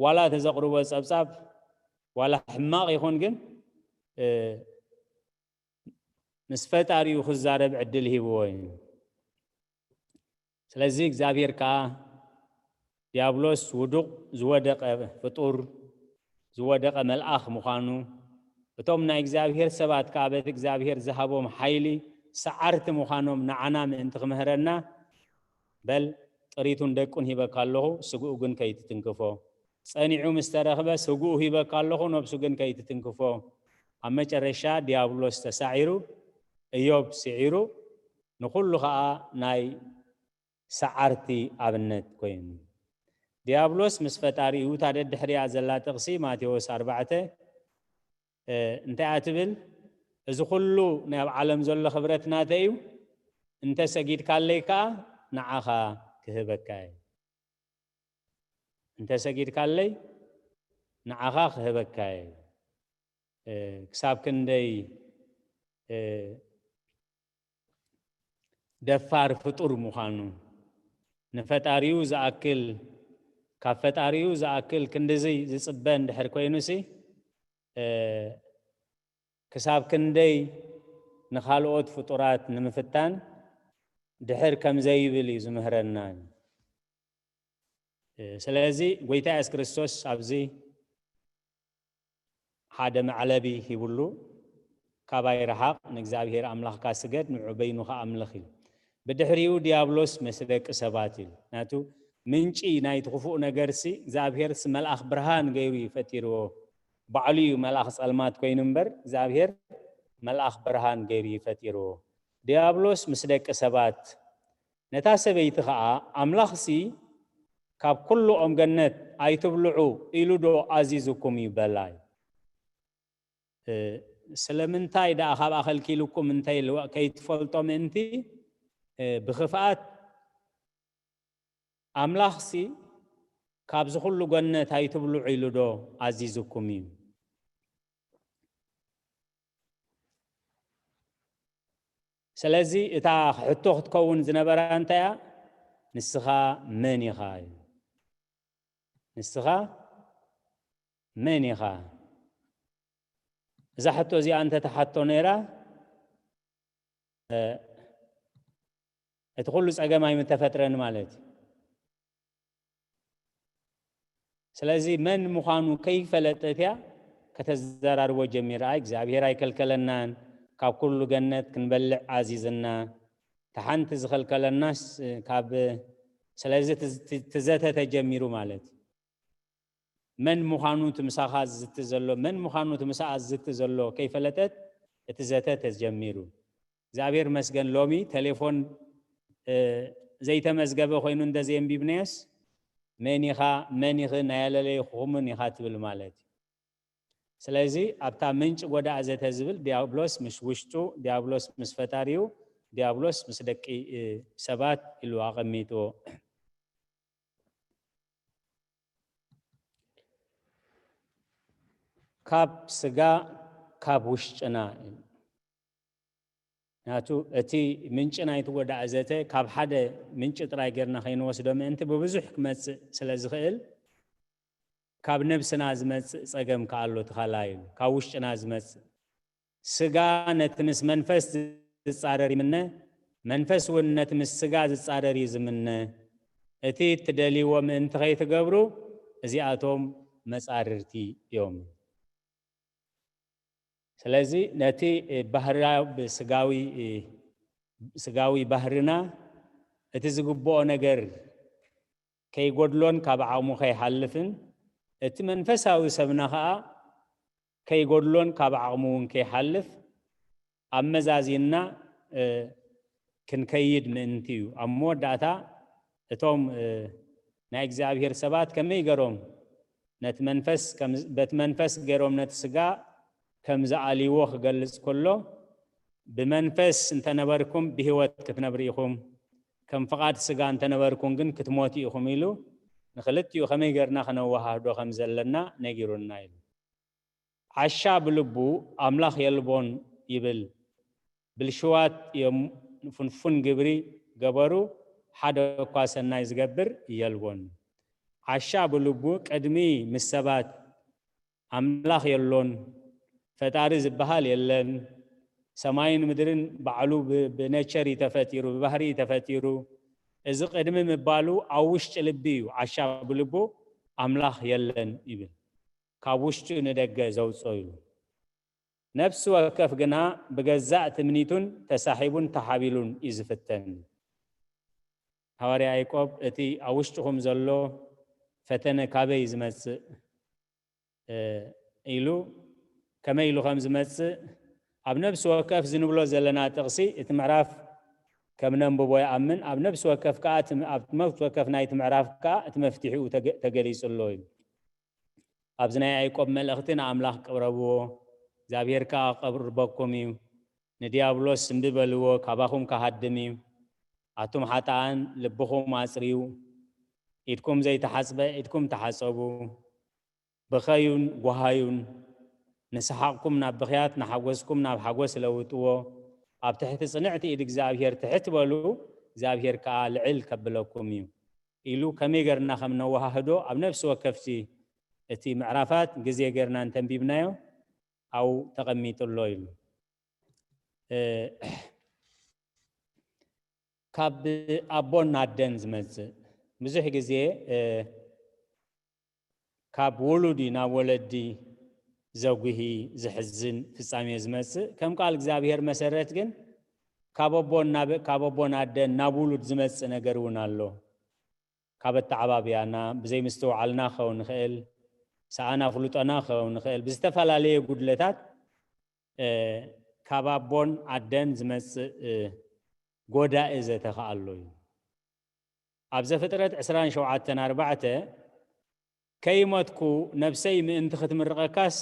ዋላ ተዘቕርቦ ጸብጻብ ዋላ ሕማቕ ይኹን ግን፣ እ፣ ምስ ፈጣሪኡ ክዛረብ ዕድል ሂብዎ እዩ። ስለዚ እግዚኣብሔር ከኣ ዲያብሎስ ውዱቕ፣ ዝወደቐ ፍጡር፣ ዝወደቐ መልኣኽ ምዃኑ፣ እቶም ናይ እግዚኣብሔር ሰባት ከኣ በቲ እግዚኣብሔር ዝሃቦም ሓይሊ ሰዓርቲ ምዃኖም ንዓና ምእንቲ ክምህረና፣ በል ጥሪቱን ደቁን ሂበካ ኣለኹ፣ ስግኡ ግን ከይትትንክፎ። ጸኒዑ ምስ ተረኽበ፣ ስግኡ ሂበካ ኣለኹ፣ ነብሱ ግን ከይትትንክፎ። ኣብ መጨረሻ ዲያብሎስ ተሳዒሩ፣ እዮብ ስዒሩ፣ ንኹሉ ኸኣ ናይ ሰዓርቲ ኣብነት ኮይኑ። ዲያብሎስ ምስ ፈጣሪኡ፣ እታ ደድሕሪኣ ዘላ ጥቕሲ ማቴዎስ ኣርባዕተ፣ እ፣ እንታይ እያ ትብል? "እዚ ኩሉ ናይ ኣብ ዓለም ዘሎ ክብረት ናተይ እዩ፣ እንተ ሰጊድካለይ ከኣ ንዓኻ ክህበካ እየ። እንተ ሰጊድካለይ ንዓኻ ክህበካ እየ።" እ፣ ክሳብ ክንደይ፣ እ፣ ደፋር ፍጡር ምዃኑ፣ ንፈጣሪኡ ዝኣክል፣ ካብ ፈጣሪኡ ዝኣክል ክንድዚ ዝጽበ እንድሕር ኮይኑሲ፣ እ፣ ክሳብ ክንደይ ንኻልኦት ፍጡራት ንምፍታን ድሕር ከም ዘይብል እዩ ዝምህረና። እ፣ ስለዚ ጎይታ የሱስ ክርስቶስ ኣብዚ ሓደ መዕለቢ ሂብሉ፣ "ካባይ ረሓቕ፣ ንእግዚኣብሔር ኣምላኽካ ስገድ፣ ንዑ በይኑ ኸኣ ኣምልኽ" ኢሉ። ብድሕሪኡ ዲያብሎስ ምስ ደቂ ሰባት ኢሉ። ናቱ ምንጪ ናይቲ ክፉእ ነገርሲ እግዚኣብሔርሲ መልኣኽ ብርሃን ገይሩ እዩ ፈጢርዎ። ባዕሉ እዩ መልኣኽ ጸልማት ኮይኑ እምበር፣ እግዚኣብሔር መልኣኽ ብርሃን ገይሩ እዩ ፈጢርዎ። ዲያብሎስ ምስ ደቂ ሰባት፣ ነታ ሰበይቲ ኸኣ፣ "ኣምላኽሲ ካብ ኩሉ ኦም ገነት ኣይትብልዑ ኢሉ ዶ ኣዚዙኩም እዩ?" በላ እዩ። እ፣ ስለምንታይ ደኣ ካብኣ ከልኪሉኩም እንተ ኢልዋ፣ ከይትፈልጦ ምእንቲ፣ እ፣ ብኽፍኣት፣ "ኣምላኽሲ ካብዚ ኩሉ ገነት ኣይትብልዑ ኢሉ ዶ ኣዚዙኩም እዩ?" ስለዚ እታ ሕቶ ክትከውን ዝነበራ እንታይ እያ? "ንስኻ መን ኢኻ?" እዩ። "ንስኻ መን ኢኻ?" እዛ ሕቶ እዚኣ እንተ ተሓቶ ነይራ፣ እ፣ እቲ ኩሉ ጸገም ኣይምተፈጥረን ማለት እዩ። ስለዚ መን ምዃኑ ከይፈለጠት እያ ከተዘራርቦ ጀሚራ። "ኣይ፣ እግዚኣብሔር ኣይከልከለናን፣ ካብ ኩሉ ገነት ክንበልዕ ኣዚዝና፣ እታ ሓንቲ ዝኸልከለናስ ካብ"፣ ስለዚ እቲ፣ እቲ፣ እቲ ዘተ ተጀሚሩ ማለት እዩ። መን ምዃኑ እቲ ምሳኻ ዝዝቲ ዘሎ፣ መን ምዃኑ እቲ ምስኣ ዝዝቲ ዘሎ ከይፈለጠት እቲ ዘተ ተጀሚሩ። እግዚኣብሔር መስገን ሎሚ ቴሌፎን፣ እ፣ ዘይተመዝገበ ኮይኑ እንተዘየንቢብናዮስ፣ "መን ኢኻ፣ መን ኢኺ፣ ናይ ኣለለይኹምን ኢኻ" ትብል ማለት እዩ። ስለዚ ኣብታ ምንጪ ጎዳኢ ዘተ ዝብል ዲያብሎስ ምስ ውሽጡ፣ ዲያብሎስ ምስ ፈጣሪኡ፣ ዲያብሎስ ምስ ደቂ፣ እ፣ ሰባት ኢሉ ኣቐሚጥዎ። ካብ ስጋ፣ ካብ ውሽጥና። ናቱ እቲ ምንጪ ናይቲ ጎዳኢ ዘተ ካብ ሓደ ምንጪ ጥራይ ጌርና ከይንወስዶ ምእንቲ ብብዙሕ ክመጽእ ስለ ዝኽእል፣ ካብ ነብስና ዝመጽእ ጸገም ከኣ ኣሎ፣ እቲ ካልኣይ እዩ። ካብ ውሽጥና ዝመጽእ። ስጋ ነቲ ምስ መንፈስ ዝጻረር ይምነ፣ መንፈስ እውን ነቲ ምስ ስጋ ዝጻረር እዩ ዝምነ። እቲ እትደልይዎ ምእንቲ ከይትገብሩ፣ እዚኣቶም መጻርርቲ እዮም። ስለዚ ነቲ ባህርያ-፣ ስጋዊ፣ ስጋዊ ባህርና እቲ ዝግብኦ ነገር ከይጎድሎን ካብ ዓቕሙ ከይሓልፍን፣ እቲ መንፈሳዊ ሰብና ኸኣ ከይጎድሎን ካብ ዓቕሙ እውን ከይሓልፍ ኣመዛዚንና፣ እ፣ ክንከይድ ምእንቲ እዩ። ኣብ መወዳእታ እቶም፣ እ፣ ናይ እግዚኣብሔር ሰባት ከመይ ገሮም ነቲ መንፈስ ከም፣ በቲ መንፈስ ገሮም ነቲ ስጋ ከም ዝኣልይዎ ክገልጽ ከሎ፣ "ብመንፈስ እንተነበርኩም ብህይወት ክትነብሩ ኢኹም፣ ከም ፍቓድ ስጋ እንተነበርኩም ግን ክትሞቱ ኢኹም" ኢሉ ንኽልቲኡ ከመይ ገርና ክነወሃህዶ ከም ዘለና ነጊሩና ኢሉ። "ዓሻ ብልቡ ኣምላኽ የልቦን" ይብል። ብልሽዋት እዮም ፍንፉን ግብሪ ገበሩ፣ ሓደ እኳ ሰናይ ዝገብር የልቦን። ዓሻ ብልቡ ቅድሚ ምስ ሰባት ኣምላኽ የሎን፣ ፈጣሪ ዝበሃል የለን፣ ሰማይን ምድርን ባዕሉ ብ-፣ ብነቸር እዩ ተፈጢሩ፣ ብባህሪ እዩ ተፈጢሩ። እዚ ቅድሚ ምባሉ ኣብ ውሽጢ ልቢ እዩ፣ ዓሻ ብልቡ ኣምላኽ የለን ይብል። ካብ ውሽጡ ንደገ ዘውፅኦ ኢሉ። ነፍሲ ወከፍ ግና ብገዛእ ትምኒቱን ተሳሒቡን ተሓቢሉን እዩ ዝፍተን። ሃዋርያ ያዕቆብ፣ "እቲ ኣብ ውሽጥኹም ዘሎ ፈተነ ካበይ ዝመጽእ?" እ፣ ኢሉ፣ ከመይ ኢሉ ከም ዝመጽእ፣ ኣብ ነፍሲ ወከፍ ዝንብሎ ዘለና ጥቕሲ፣ እቲ ምዕራፍ ከም ነንብቦ ይኣምን። ኣብ ነፍሲ ወከፍ ከኣ፣ እቲ ም-፣ ኣብ ነፍሲ ወከፍ ናይቲ ምዕራፍ ከኣ፣ እቲ መፍትሒኡ ተገ-፣ ተገሊጹ ኣሎ እዩ። ኣብዚ ናይ ያዕቆብ መልእኽቲ፣ "ንኣምላኽ ቅረብዎ፣ እግዚኣብሔር ከኣ ክቐርበኩም እዩ። ንዲያብሎስ እምቢ በልዎ፣ ካባኹም ክሃድም እዩ። ኣቱም ሓጥኣን፣ ልብኹም ኣጽርዩ፣ ኢድኩም ዘይተሓጽበ፣ ኢድኩም ተሓጸቡ። ብኸዩን ጓሃዩን፣ ንሰሓቕኩም ናብ ብኽያት፣ ንሓጎስኩም ናብ ሓጎስ ለውጥዎ። ኣብ ትሕቲ ጽንዕቲ ኢድ እግዚኣብሔር ትሕት በሉ፣ እግዚኣብሔር ከኣ ልዕል ከብለኩም እዩ" ኢሉ ከመይ ገርና ከም ነወሃህዶ ኣብ ነፍሲ ወከፍቲ እቲ ምዕራፋት ግዜ ገርና እንተንቢብናዮ፣ ኣብኡ ተቐሚጡ ኣሎ ኢሉ። እ፣ ካብ ኣቦን ኣደን ዝመጽእ፣ ብዙሕ ግዜ፣ እ፣ ካብ ውሉድ እዩ ናብ ወለዲ ዘጉሂ፣ ዘሕዝን ፍጻሜ ዝመጽእ። ከም ቃል እግዚኣብሔር መሰረት ግን፣ ካብ ኣቦን ናብ፣ ካብ ኣቦን ኣደን ናብ ውሉድ ዝመጽእ ነገር እውን ኣሎ። ካብ ኣተዓባብያና፣ ብዘይ ምስትውዓልና ክኸውን ይኽእል፣ ሰኣን ኣፍልጦና ክኸውን ይኽእል፣ ብዝተፈላለየ ጉድለታት፣ እ፣ ካብ ኣቦን ኣደን ዝመጽእ፣ እ፣ ጎዳኢ ዘተ ከኣ ኣሎ እዩ። ኣብ ዘፍጥረት ዕስራን ሸውዓተን ኣርባዕተ፣ "ከይሞትኩ ነብሰይ ምእንቲ ክትምርቐካስ፣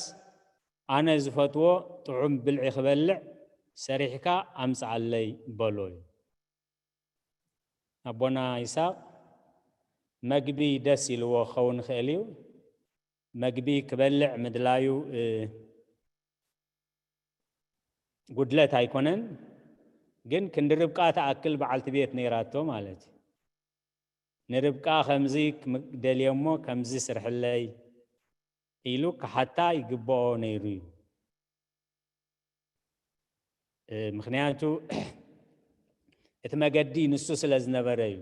ኣነ ዝፈትዎ ጥዑም ብልዒ ክበልዕ ሰሪሕካ ኣምጽኣለይ" በሎ እዩ። ኣቦና ይስሐቅ፣ መግቢ ደስ ኢልዎ ክኸውን ይኽእል እዩ። መግቢ ክበልዕ ምድላዩ፣ እ፣ ጉድለት ኣይኮነን፣ ግን ክንዲ ርብቃ ትኣክል በዓልቲ ቤት ነይራቶ ማለት እዩ። ንርብቃ ከምዚ ክም-፣ ደልየ እሞ ከምዚ ስርሕለይ ኢሉ ክሓታ ይግብኦ ነይሩ እዩ። እ፣ ምኽንያቱ እቲ መገዲ ንሱ ስለ ዝነበረ እዩ።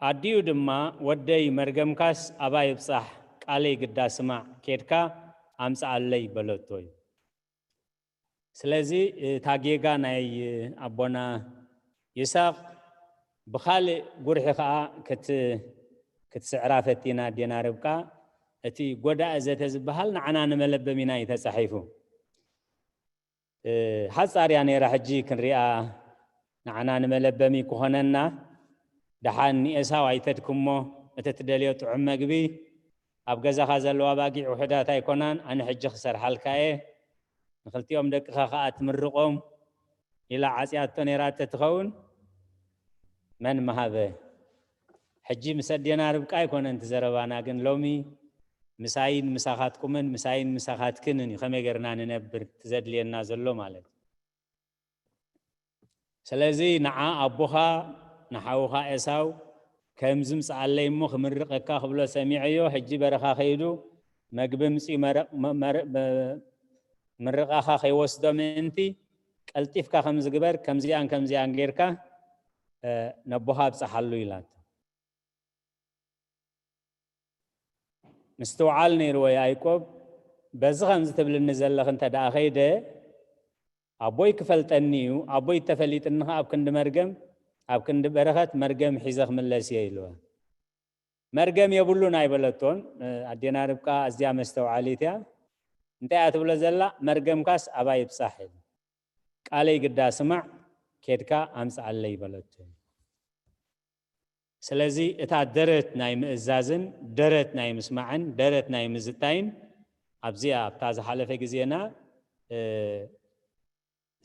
ኣዲኡ ድማ፣ "ወደይ፣ መርገምካስ ኣባይ ይብጻሕ፣ ቃለይ ግዳ ስማዕ፣ ኬድካ ኣምጽኣለይ" በለቶ እዩ። ስለዚ እታ ጌጋ ናይ ኣቦና ይስሐቅ ብኻልእ ጉርሒ ከኣ ክት-፣ ክትስዕራ ፈቲና ኣዴና ርብቃ። እቲ ጎዳኢ ዘተ ዝበሃል ንዓና ንመለበሚና እዩ ተጻሒፉ። እ፣ ሓጻር እያ ነይራ፣ ሕጂ ክንሪኣ ንዓና ንመለበሚ ክኾነና። ደሓን ንኤሳው ኣይተድክሞ፣ እቲ ትደልዮ ጥዑም መግቢ ኣብ ገዛኻ ዘለዋ ኣባጊዕ ውሑዳት ኣይኮናን፣ ኣነ ሕጂ ክሰርሓልካ እየ፣ ንኽልቲኦም ደቅኻ ኸኣ ትምርቖም ኢላ ዓጽያቶ ነይራ እንተትኸውን፣ መን ምሃበ? ሕጂ ምስ ኣዴና ርብቃ ኣይኮነን እቲ ዘረባና፣ ግን ሎሚ ምሳይን ምሳኻትኩምን ምሳይን ምሳኻትክንን እዩ፣ ከመይ ጌርና ንነብር እቲ ዘድልየና ዘሎ ማለት እዩ። ስለዚ ንዓ ኣቦኻ ንሓውኻ ኤሳው፣ "ከምዚ ምጽኣለይ እሞ ክምርቐካ" ክብሎ ሰሚዐዮ፣ ሕጂ በረኻ ከይዱ መግቢ ምጽኡ መረ-፣ መ-፣ መረ-፣ መ-፣ ምርቓኻ ከይወስዶ ምእንቲ፣ ቀልጢፍካ ከምዚ ግበር፣ ከምዚኣን ከምዚኣን ጌርካ፣ እ፣ ነቦኻ ኣብጽሓሉ ኢላቶ። ምስትውዓል ነይርዎ ያዕቆብ፣ "በዚ ከምዚ ትብልኒ ዘለኺ እንተ ደኣ ከይደ፣ ኣቦይ ክፈልጠኒ እዩ፣ ኣቦይ ተፈሊጥኒ ኸኣ ኣብ ክንዲ መርገም፣ ኣብ ክንዲ በረኸት መርገም ሒዘ ክምለስ እየ" ኢልዋ። "መርገም የብሉን" ኣይበለቶን። ኣዴና ርብቃ ኣዝያ መስተውዓሊት እያ። እንታይ እያ ትብሎ ዘላ? "መርገምካስ ኣባይ ይብጻሕ" ኢሉ። "ቃለይ ግዳ ስማዕ፣ ኬድካ ኣምጽኣለይ" በለቶ። ስለዚ እታ ደረት ናይ ምእዛዝን ደረት ናይ ምስማዕን ደረት ናይ ምዝታይን ኣብዚኣ ኣብታ ዝሓለፈ ግዜና፣ እ፣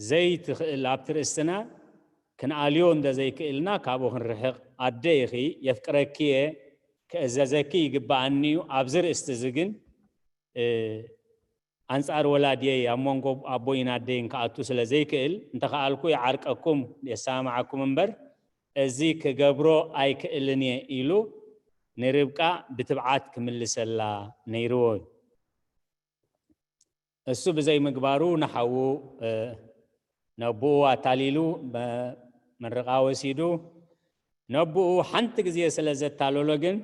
ዘይትኽእል ኣብቲ ርእስና ክንኣልዮ እንደ ዘይክእልና ካብኡ ክንርሕቕ፣ "ኣደ ኢኺ፣ የፍቅረኪ እየ፣ ክእዘዘኪ ይግብኣኒ እዩ፣ ኣብዚ ርእስቲ እዚ ግን፣ እ፣ ኣንጻር ወላድየይ ኣብ መንጎ ኣቦይን ኣደይን ክኣቱ ስለ ዘይክእል፣ እንተኸኣልኩ ይዓርቀኩም፣ የሰማምዓኩም እምበር፣ እዚ ክገብሮ ኣይክእልን እየ" ኢሉ ንርብቃ ብትብዓት ክምልሰላ ነይርዎ እዩ። እሱ ብዘይምግባሩ ንሓዉ፣ እ፣ ነቦኡ ኣታሊሉ፣ መ-፣ ምርቓ ወሲዱ፣ ነቦኡ ሓንቲ ግዜ ስለ ዘታለሎ ግን፣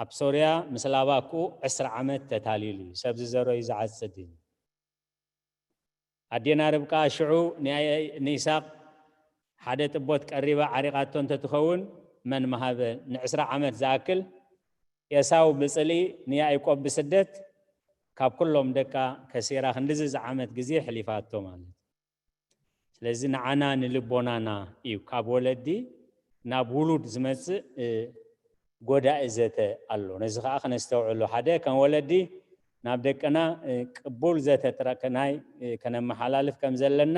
ኣብ ሶርያ ምስ ላባ ክኡ ዕስራ ዓመት ተታሊሉ እዩ። ሰብ ዝዘሮ እዩ ዝዓጽድ እዩ። ኣዴና ርብቃ ሽዑ ንኣይ-፣ ንይስሐቅ ሓደ ጥቦት ቀሪባ ዓሪቓቶ እንተትኸውን መን መሃበ? ንዕስራ ዓመት ዝኣክል ኤሳው ብጽልኢ ንያዕቆብ ብስደት ካብ ኩሎም ደቃ ከሲራ ክንድዚ ዝዓመት ግዜ ሕሊፋቶ ማለት። ስለዚ ንዓና ንልቦናና እዩ ካብ ወለዲ ናብ ውሉድ ዝመጽእ ጎዳኢ ዘተ ኣሎ። ነዚ ከዓ ከነስተውዕሎ ሓደ ከም ወለዲ ናብ ደቅና ቅቡል ዘተ ጥራይ ከነመሓላልፍ ከም ዘለና፣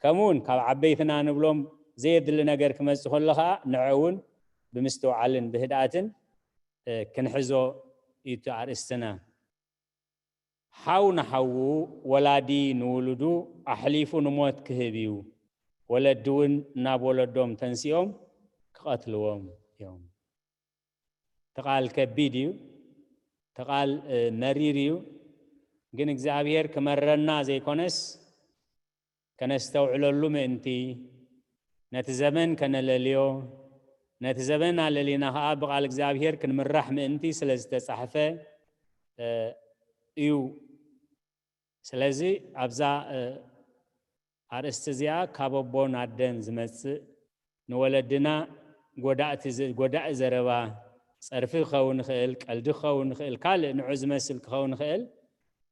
ከምኡ እውን ካብ ዓበይትና ንብሎም ዘየድሊ ነገር ክመጽእ ከሎ ከዓ ንዐ እውን ብምስትውዓልን ብህድኣትን ክንሕዞ እዩ እቲ ኣርእስትና። ሓው ንሓዉ፣ ወላዲ ንውሉዱ ኣሕሊፉ ንሞት ክህብ እዩ። ወለዲ እውን ናብ ወለዶም ተንሲኦም ክቐትልዎም እዮም። እቲ ቃል ከቢድ እዩ። እቲ ቃል መሪር እዩ። ግን እግዚኣብሔር ክመረና ዘይኮነስ ከነስተውዕለሉ ምእንቲ፣ ነቲ ዘመን ከነለልዮ፣ ነቲ ዘመን ኣለሊና ኸዓ ብቓል እግዚኣብሔር ክንምራሕ ምእንቲ ስለ ዝተጻሕፈ እዩ። ስለዚ ኣብዛ ኣርእስቲ እዚኣ ካብ ኣቦን ኣደን ዝመጽእ ንወለድና ጎዳእቲ ዝ-፣ ጎዳኢ ዘረባ፣ ጸርፊ ክኸውን ይኽእል፣ ቀልዲ ክኸውን ይኽእል፣ ካልእ ንዑ ዝመስል ክኸውን ይኽእል።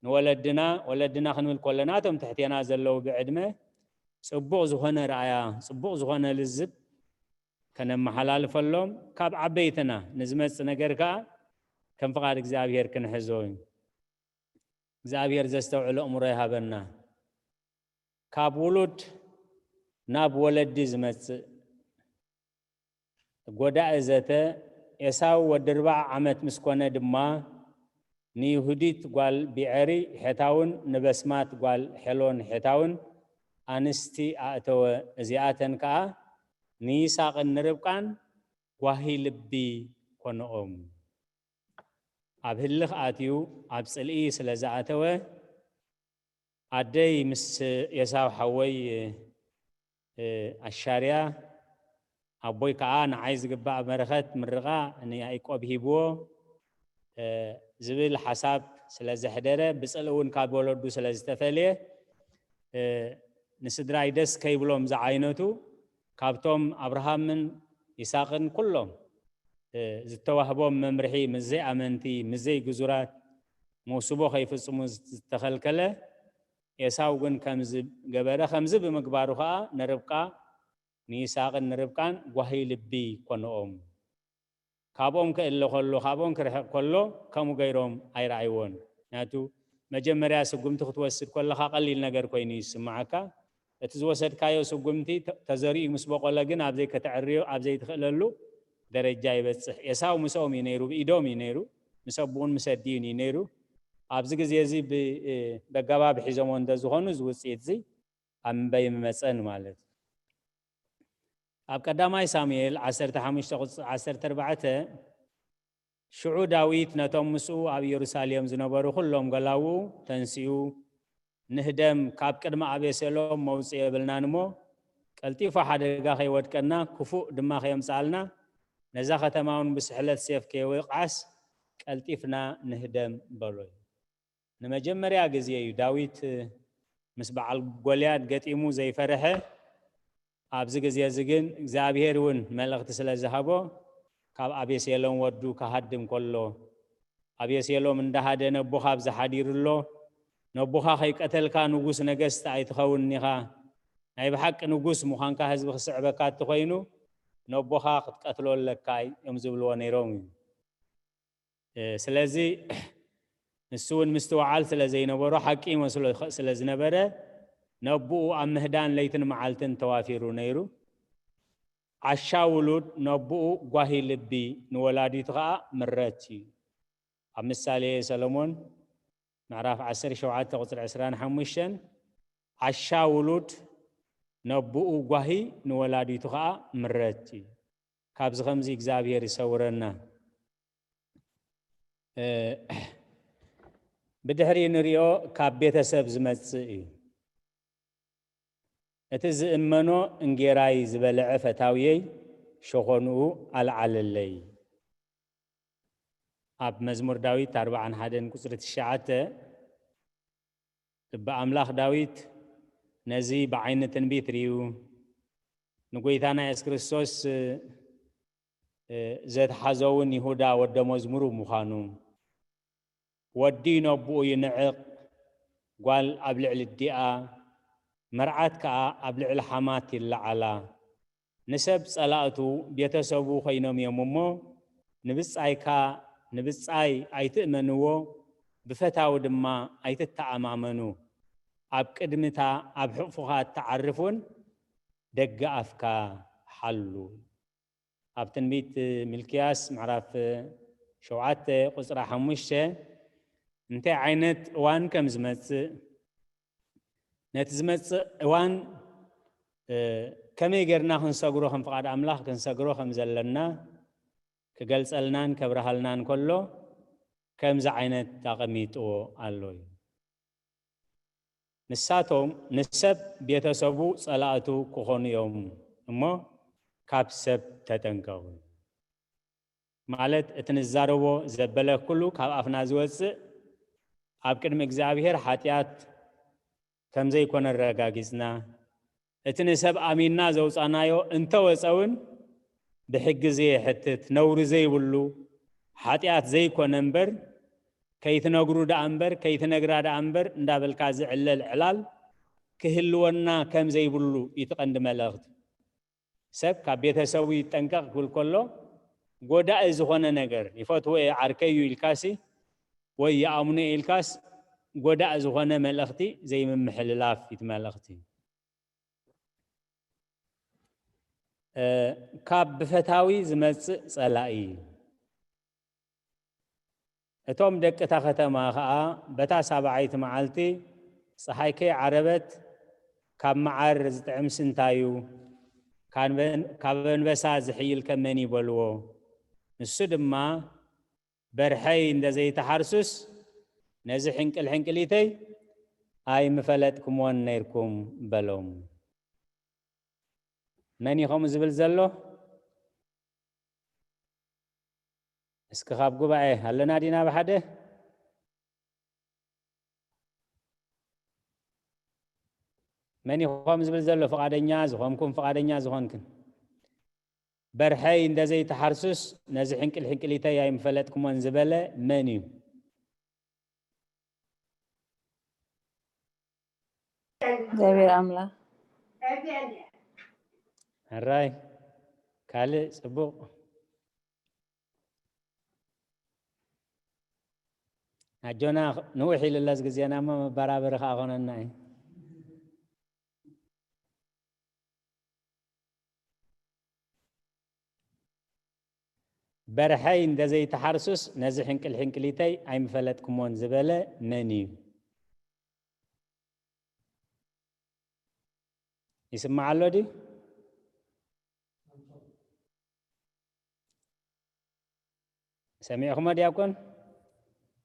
ንወለድና፣ ወለድና ክንብል ከለና እቶም ትሕቴና ዘለዉ ብዕድመ ጽቡቕ ዝኾነ ረኣያ፣ ጽቡቕ ዝኾነ ልዝብ ከነመሓላልፈሎም፣ ካብ ዓበይትና ንዝመጽእ ነገር ከኣ ከም ፍቓድ እግዚኣብሔር ክንሕዞ እዩ። እግዚኣብሔር ዘስተውዕሎ እምሮ ይሃበና። ካብ ውሉድ ናብ ወለዲ ዝመጽእ ጎዳኢ ዘተ። ኤሳው ወዲ ኣርብዓ ዓመት ምስ ኮነ ድማ ንይሁዲት ጓል ቢዔሪ ሔታውን ንበስማት ጓል ሔሎን ሔታውን ኣንስቲ ኣእተወ። እዚኣተን ከኣ ንይስሐቅን ንርብቃን ጓሂ ልቢ ኮነኦም። ኣብ ህልኽ ኣትዩ ኣብ ጽልኢ ስለ ዝኣተወ፣ ኣደይ ምስ ኤሳው ሓወይ፣ እ፣ ኣሻርያ፣ ኣቦይ ከኣ ንዓይ ዝግባእ በረኸት ምርቓ ንያዕቆብ ሂብዎ፣ እ፣ ዝብል ሓሳብ ስለ ዘሕደረ፣ ብጽልኢ እውን ካብ ወለዱ ስለ ዝተፈልየ፣ እ፣ ንስድራይ ደስ ከይብሎም ዝዓይነቱ፣ ካብቶም ኣብርሃምን ይስሐቅን ኩሎም፣ እ፣ ዝተዋህቦም መምርሒ ምስ ዘይኣመንቲ፣ ምስ ዘይግዙራት፣ መውስቦ ከይፍጽሙ ዝተኸልከለ፣ ኤሳው ግን ከምዚ ገበረ። ከምዚ ብምግባሩ ኸኣ ንርብቃ፣ ንይስሐቅን ንርብቃን ጓሂ ልቢ ኮነኦም። ካብኦም ክእለ ከሎ፣ ካብኦም ክርሕቕ ከሎ ከምኡ ገይሮም ኣይረኣይዎን። ምኽንያቱ መጀመርያ ስጉምቲ ክትወስድ ከለኻ ቀሊል ነገር ኮይኑ ይስምዓካ። እቲ ዝወሰድካዮ ስጉምቲ ተ-፣ ተዘሪኡ ምስ በቆለ ግን ኣብ ዘይከተዕርዮ፣ ኣብ ዘይትኽእለሉ ደረጃ ይበጽሕ። ኤሳው ምስኦም እዩ ነይሩ፣ ብኢዶም እዩ ነይሩ፣ ምስ ኣቦኡን ምስ ኣዲኡን እዩ ነይሩ። ኣብዚ ግዜ እዚ ብ-፣ እ፣ በጋባብ ሒዞሞ እንተዝኾኑ እዚ ውጽኢት እዚ ኣብ ምንታይ ምመጸን ማለት እዩ። ኣብ ቀዳማይ ሳሙኤል ዓሰርተ ሓሙሽተ ቁጽሪ ዓሰርተ ኣርባዕተ፣ ሽዑ ዳዊት ነቶም ምስኡ ኣብ ኢየሩሳሌም ዝነበሩ ኩሎም ገላውኡ ተንሲኡ፣ ንህደም፣ ካብ ቅድሚ ኣቤሴሎም መውጽኢ የብልናን እሞ፣ ቀልጢፉ ሓደጋ ከይወድቀና፣ ክፉእ ድማ ከየምጽኣልና፣ ነዛ ከተማ እውን ብስሕለት ሴፍ ከይወቕዓስ፣ ቀልጢፍና ንህደም በሎ። ንመጀመርያ ግዜ እዩ ዳዊት ምስ በዓል ጎልያድ ገጢሙ ዘይፈርሐ። ኣብዚ ግዜ እዚ ግን እግዚኣብሔር እውን መልእኽቲ ስለ ዝሃቦ፣ ካብ ኣቤሴሎም ወዱ ክሃድም ከሎ፣ ኣቤሴሎም እንዳሃደ ነቦኻ ኣብዚ ሓዲሩ ኣሎ፣ ነቦኻ ከይቀተልካ ንጉስ ነገስት ኣይትኸውን ኢኻ፣ ናይ ብሓቂ ንጉስ ምዃንካ ህዝቢ ክስዕበካ እንተኾይኑ፣ ነቦኻ ክትቀትሎ ኣለካ እዮም ዝብልዎ ነይሮም እዩ። እ፣ ስለዚ ንሱ እውን ምስትውዓል ስለ ዘይነበሮ፣ ሓቂ ይመስሎ ይኸ-፣ ስለ ዝነበረ፣ ነቦኡ ኣብ ምህዳን ለይትን መዓልትን ተዋፊሩ ነይሩ። ዓሻ ውሉድ ነቦኡ ጓሂ ልቢ፣ ንወላዲቱ ኸኣ ምረት እዩ። ኣብ ምሳሌ ሰሎሞን ምዕራፍ ዓሰርተ ሸውዓተ ቁጽሪ ዕስራን ሓሙሽተን፣ ዓሻ ውሉድ ነቦኡ ጓሂ፣ ንወላዲቱ ኸኣ ምረት እዩ። ካብዚ ከምዚ እግዚኣብሔር ይሰውረና። እ፣ ብድሕሪ ንሪኦ ካብ ቤተሰብ ዝመጽእ እዩ። እቲ ዝእመኖ እንጌራይ ዝበልዐ ፈታውየይ ሸኾንኡ ኣልዓለለይ። ኣብ መዝሙር ዳዊት ኣርብዓን ሓደን ቁጽሪ ትሽዓተ፣ ልቢ ኣምላኽ ዳዊት ነዚ ብዓይኒ ትንቢት ርእዩ፣ ንጎይታና የሱስ ክርስቶስ፣ እ፣ እ፣ ዘትሓዘ እውን ይሁዳ ወደ መዝሙሩ ምዃኑ፣ "ወዲ ነቦኡ ይንዕቕ፣ ጓል ኣብ ልዕሊ ኣዲኣ፣ መርዓት ከኣ ኣብ ልዕሊ ሓማት ይለዓላ። ንሰብ ጸላእቱ ቤተሰቡ ኮይኖም እዮም እሞ፣ ንብጻይካ፣ ንብጻይ ኣይትእመንዎ፣ ብፈታዊ ድማ ኣይትተኣማመኑ። ኣብ ቅድሚታ ኣብ ሕቑፍኻ እትዓርፍ እውን ደገ ኣፍካ ሓሉ።" ኣብ ትንቢት ሚልክያስ ምዕራፍ ሸውዓተ ቁጽሪ ሓሙሽተ እንታይ ዓይነት እዋን ከም ዝመጽእ፣ ነቲ ዝመጽእ እዋን፣ እ፣ ከመይ ጌርና ክንሰግሮ፣ ከም ፍቓድ ኣምላኽ ክንሰግሮ ከም ዘለና ክገልጸልናን ከብርሃልናን ከሎ፣ ከምዚ ዓይነት ኣቐሚጥዎ ኣሎ እዩ። ንሳቶም ንሰብ ቤተሰቡ ጸላእቱ ክኾኑ እዮም እሞ፣ ካብ ሰብ ተጠንቀቑ። ማለት፣ እቲ ንዛረቦ ዘበለ ኩሉ ካብ ኣፍና ዝወጽእ ኣብ ቅድሚ እግዚኣብሔር ሓጢኣት ከም ዘይኮነ ኣረጋጊጽና፣ እቲ ንሰብ ኣሚንና ዘውጻናዮ እንተወጸ እውን ብሕጊ ዘየሕትት፣ ነውሪ ዘይብሉ፣ ሓጢኣት ዘይኮነ እምበር፣ ከይትነግሩ ደኣ እምበር፣ ከይትነግራ ደኣ እምበር እንዳበልካ ዝዕለል ዕላል ክህልወና ከም ዘይብሉ እዩ እቲ ቀንዲ መልእኽቲ። ሰብ ካብ ቤተሰቡ ይጠንቀቕ ክብል ከሎ፣ ጎዳኢ ዝኾነ ነገር፣ "ይፈትዎ እየ ዓርከይ እዩ" ኢልካሲ፣ ወይ "ይኣምኖ እየ" ኢልካስ፣ ጎዳኢ ዝኾነ መልእኽቲ ዘይምምሕልላፍ እዩ እቲ መልእኽቲ። እ፣ ካብ ብፈታዊ ዝመጽእ ጸላኢ። እቶም ደቂ እታ ከተማ ኸኣ፣ "በታ ሳብዓይቲ መዓልቲ ጸሓይ ከይዓረበት፣ ካብ መዓር ዝጥዕምሲ እንታይ እዩ? ካብ ኣንበሳ ዝሕይል ከ መን እዩ?" በልዎ። ንሱ ድማ፣ "በርሐይ እንደ ዘይትሓርሱስ፣ ነዚ ሕንቅል ሕንቅሊተይ ኣይምፈለጥኩምዎን ነይርኩም" በሎም። መን እዩ ከምኡ ዝብል ዘሎ? እስኪ ካብ ጉባኤ ኣለና ዲና ብሓደ? መን እዩ ከምኡ ዝብል ዘሎ? ፍቓደኛ ዝኾንኩም፣ ፍቓደኛ ዝኾንክን? "በርሐይ እንደ ዘይትሓርሱስ፣ ነዚ ሕንቅል ሕንቅሊተይ ኣይምፈለጥኩሞን" ዝበለ መን እዩ? እግዚኣብሔር ኣምላኽ። ሕራይ፣ ካልእ ጽቡቕ። ኣጆና፣ ንውሕ ኢሉለስ ግዜና እሞ መበራበሪ ከኣ ኮነና እዩ። "በርሐይ እንደ ዘይትሓርሱስ፣ ነዚ ሕንቅል ሕንቅሊተይ ኣይምፈለጥኩሞን" ዝበለ መን እዩ? ይስማዕ ኣሎ ድዩ? ሰሚዕኹሞ ዲያቆን?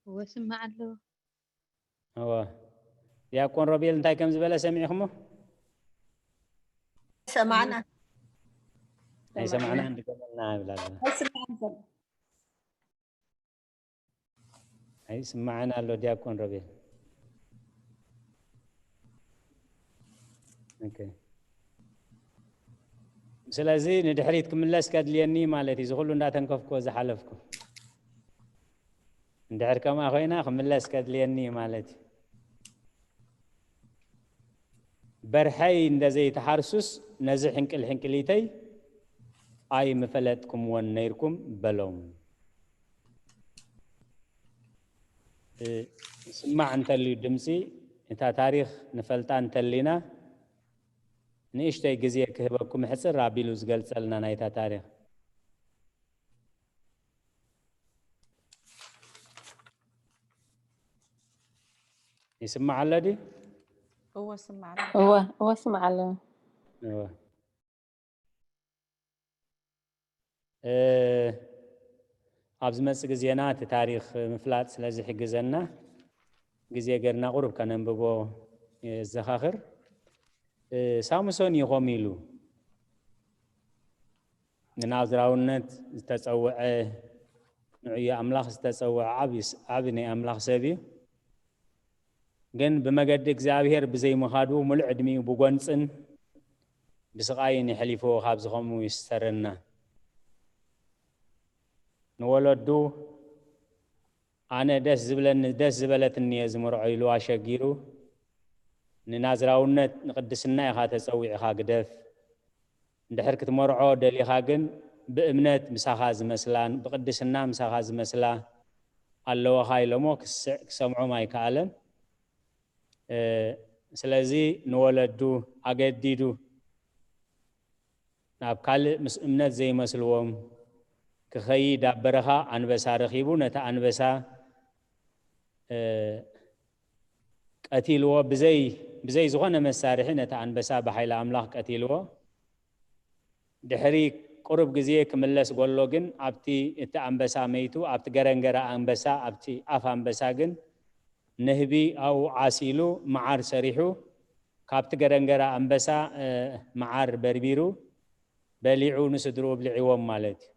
እወ፣ ስማዕ ኣሎ። እወ። ዲያቆን ሮቤል እንታይ ከም ዝበለ ሰሚዕኹሞ? ሰማዕና። ኣይሰማዕናን፣ ድገመልና ይብል ኣሎ። ኣይስማዕን ዘሎ። ኣይስማዕን ኣሎ ዲያቆን ሮቤል። ኦኬ። ስለዚ ንድሕሪት ክምለስ ከድልየኒ ማለት እዩ። እዚ ኩሉ እንዳተንከፍኩ ዝሓለፍኩ። እንድሕር ከምኣ ኮይና ክምለስ ከድልየኒ ማለት እዩ። በርሐይ እንደ ዘይትሓርሱስ ነዚ ሕንቅል ሕንቅሊተይ ኣይምፈለጥኩምዎን ነይርኩም በሎም። እ፣ ይስማዕ እንተልዩ ድምፂ እታ ታሪኽ ንፈልጣ እንተሊና ንእሽተይ ግዜ ክህበኩም ሕፅር ኣቢሉ ዝገልፀልና ናይታ ታሪኽ። ይስማዕ ኣሎ ድዩ? እወ፣ ስማዕ ኣሎ። እወ፣ እወ፣ ስማዕ ኣሎ። እወ። እ፣ ኣብ ዝመጽእ ግዜና እቲ ታሪኽ ምፍላጥ ስለ ዝሕግዘና፣ ግዜ ጌርና ቁሩብ ከነንብቦ የዘኻኽር። እ፣ ሳምሶን እዩ ከምኡ ኢሉ። ንናዝራውነት ዝተጸውዐ፣ ንዑየ ኣምላኽ ዝተጸውዐ ዓቢ ስ-፣ ዓቢ ናይ ኣምላኽ ሰብ እዩ። ግን ብመገዲ እግዚኣብሔር ብዘይምኻዱ፣ ምሉእ ዕድሚኡ ብጎንጽን ብስቓይን የሕሊፍዎ፣ ካብዚ ከምኡ ይስተረና። ንወለዱ ኣነ ደስ ዝብለኒ፣ ደስ ዝበለትኒ እየ ዝምርዖ ኢሉ ኣሸጊሩ፣ ንናዝራውነት ንቅድስና ኢኻ ተጸዊዕኻ ግደፍ። እንድሕር ክትመርዖ ደሊኻ ግን ብእምነት ምሳኻ ዝመስላ፣ ብቅድስና ምሳኻ ዝመስላ ኣለዋኻ ኢሎሞ ክስዕ-፣ ክሰምዖም ኣይከኣለን። እ፣ ስለዚ ንወለዱ ኣገዲዱ ናብ ካልእ ምስ እምነት ዘይመስልዎም ክኸይድ ኣብ በረኻ ኣንበሳ ረኺቡ፣ ነቲ ኣንበሳ፣ እ፣ ቀቲልዎ። ብዘይ፣ ብዘይ ዝኾነ መሳርሒ ነቲ ኣንበሳ ብሓይሊ ኣምላኽ ቀቲልዎ። ድሕሪ ቁሩብ ግዜ ክምለስ ጎሎ ግን ኣብቲ፣ እቲ ኣንበሳ መይቱ፣ ኣብቲ ገረንገራ ኣንበሳ፣ ኣብቲ ኣፍ ኣንበሳ ግን ንህቢ ኣብኡ ዓሲሉ መዓር ሰሪሑ፣ ካብቲ ገረንገራ ኣንበሳ፣ እ፣ መዓር በርቢሩ በሊዑ ንስድርኡ ኣብሊዕዎም ማለት እዩ።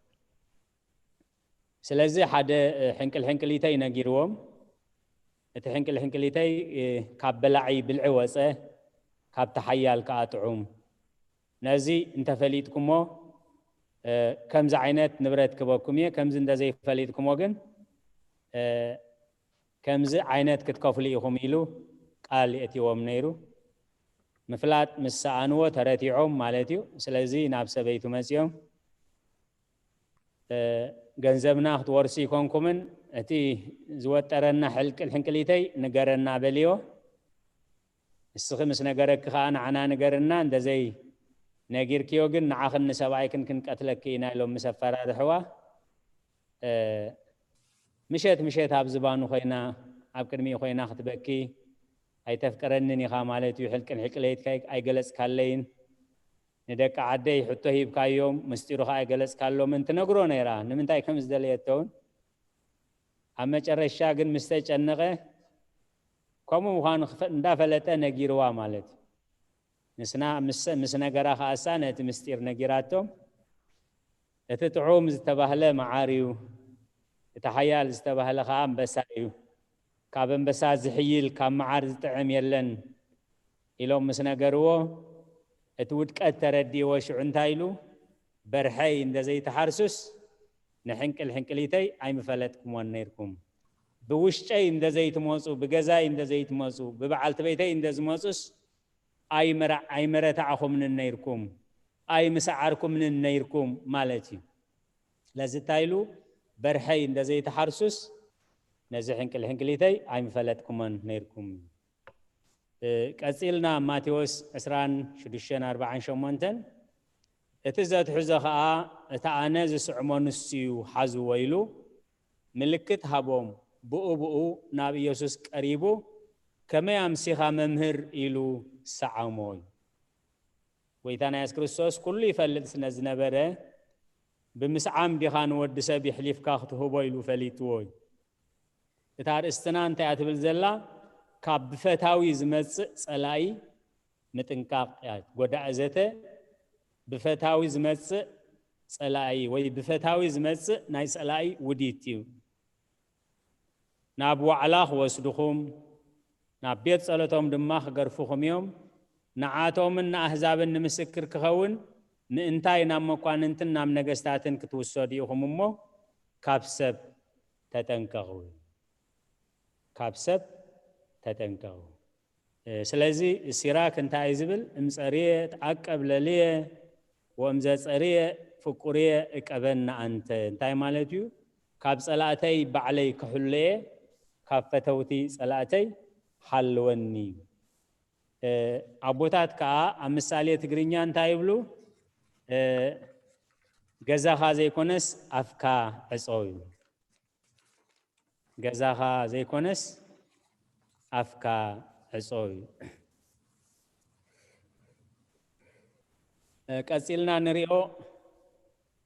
ስለዚ ሓደ፣ እ፣ ሕንቅል ሕንቅሊተይ ነጊርዎም። እቲ ሕንቅል ሕንቅሊተይ፣ እ፣ ካብ በላዒ ብልዒ ወጸ፣ ካብቲ ሓያል ከኣ ጥዑም። ነዚ እንተፈሊጥኩሞ፣ እ፣ ከምዚ ዓይነት ንብረት ክበኩም እየ፣ ከምዚ እንተዘይፈሊጥኩሞ ግን፣ እ፣ ከምዚ ዓይነት ክትከፍሉ ኢኹም ኢሉ ቃል የእትዎም ነይሩ። ምፍላጥ ምስ ሰኣንዎ ተረቲዖም ማለት እዩ። ስለዚ ናብ ሰበይቱ መጺኦም፣ እ፣ ገንዘብና ክትወርሱ ይኮንኩምን፣ እቲ ዝወጠረና ሕልቅል ሕንቅሊተይ ንገረና በልዮ። ንስኺ ምስ ነገረኪ ከኣ ንዓና ንገርና፣ እንደዘይ ነጊርክዮ ግን ንዓኽን ንሰብኣይክን ክንቀትለኪ ኢና ኢሎም ምስ ኣፈራርሕዋ፣ እ፣ ምሸት ምሸት ኣብ ዝባኑ ኮይና፣ ኣብ ቅድሚኡ ኮይና ክትበኪ፣ "ኣይተፍቅረንን ኢኻ ማለት እዩ፣ ሕልቅን ሕቅሌትካ ኣይገለጽካለይን፣ ንደቂ ዓደይ ሕቶ ሂብካዮም፣ ምስጢሩ ከኣ ኣይገለጽካሎምን" ትነግሮ ነይራ። ንምንታይ ከም ዝደለየቶ እውን ኣብ መጨረሻ ግን ምስ ተጨነቐ፣ ከምኡ ምዃኑ ክፈ-፣ እንዳፈለጠ ነጊርዋ ማለት እዩ። ንስና ምስ፣ ምስ ነገራ ከኣሳ ነቲ ምስጢር ነጊራቶም። እቲ ጥዑም ዝተባህለ መዓር እዩ፣ እቲ ሓያል ዝተባህለ ከኣ ኣንበሳ እዩ። ካብ ኣንበሳ ዝሕይል፣ ካብ መዓር ዝጥዕም የለን ኢሎም ምስ ነገርዎ፣ እቲ ውድቀት ተረዲእዎ። ሽዑ እንታይ ኢሉ? "በርሐይ እንደ ዘይትሓርሱስ ንሕንቅል ሕንቅሊተይ ኣይምፈለጥኩሞን ነይርኩም። ብውሽጨይ እንደ ዘይትመጹ፣ ብገዛይ እንደ ዘይትመጹ፣ ብበዓልቲ ቤተይ እንደ ዝመጹስ ኣይመራ-፣ ኣይመረታዕኹምንን ነይርኩም፣ ኣይምሰዓርኩምንን ነይርኩም" ማለት እዩ። ስለዚ እንታይ ኢሉ? "በርሐይ እንደ ዘይትሓርሱስ ነዚ ሕንቅል ሕንቅሊተይ ኣይምፈለጥኩሞን ነይርኩም" እ፣ ቀጺልና ማቴዎስ ዕስራን ሽዱሽተን ኣርባዓን ሸሞንተን፣ "እቲ ዘትሕዞ ኸኣ እቲ ኣነ ዝስዕሞ ንሱ እዩ፣ ሓዝዎ" ኢሉ ምልክት ሃቦም። ብኡ ብኡ ናብ ኢየሱስ ቀሪቡ፣ "ከመይ ኣምሲኻ መምህር?" ኢሉ ሰዓሞ እዩ። ጎይታና የሱስ ክርስቶስ ኩሉ ይፈልጥ ስለ ዝነበረ፣ ብምስዓም ዲኻ ንወዲ ሰብ የሕሊፍካ ክትህቦ ኢሉ ፈሊጥዎ እዩ። እታ ኣርእስትና እንታይ እያ ትብል ዘላ? ካብ ብፈታዊ ዝመጽእ ጸላኢ ምጥንቃቕ እያ። ጎዳኢ ዘተ ብፈታዊ ዝመጽእ ጸላኢ ወይ ብፈታዊ ዝመጽእ ናይ ጸላኢ ውዲት እዩ። ናብ ዋዕላ ክወስድኹም፣ ናብ ቤት ጸሎቶም ድማ ክገርፍኹም እዮም። ንዓኣቶምን ንኣህዛብን ንምስክር ክኸውን ምእንታይ ናብ መኳንንትን ናብ ነገስታትን ክትውሰዱ ኢኹም እሞ፣ ካብ ሰብ ተጠንቀቑ። ካብ ሰብ ተጠንቀቑ። እ፣ ስለዚ ሲራክ እንታይ እዩ ዝብል? "እምጸርየ ተዓቀብ ለልየ ወእምዘጸርየ ፍቁርየ እቀበን ኣንተ።" እንታይ ማለት እዩ? "ካብ ጸላእተይ ባዕለይ ክሕሎየ፣ ካብ ፈተውቲ ጸላእተይ ሓልወኒ።" እ፣ ኣቦታት ከኣ ኣብ ምሳሌ ትግርኛ እንታይ ይብሉ? እ፣ "ገዛኻ ዘይኮነስ ኣፍካ ዕጾ" ይብሉ። "ገዛኻ ዘይኮነስ ኣፍካ ዕጾ" እዩ። እ፣ ቀጺልና ንሪኦ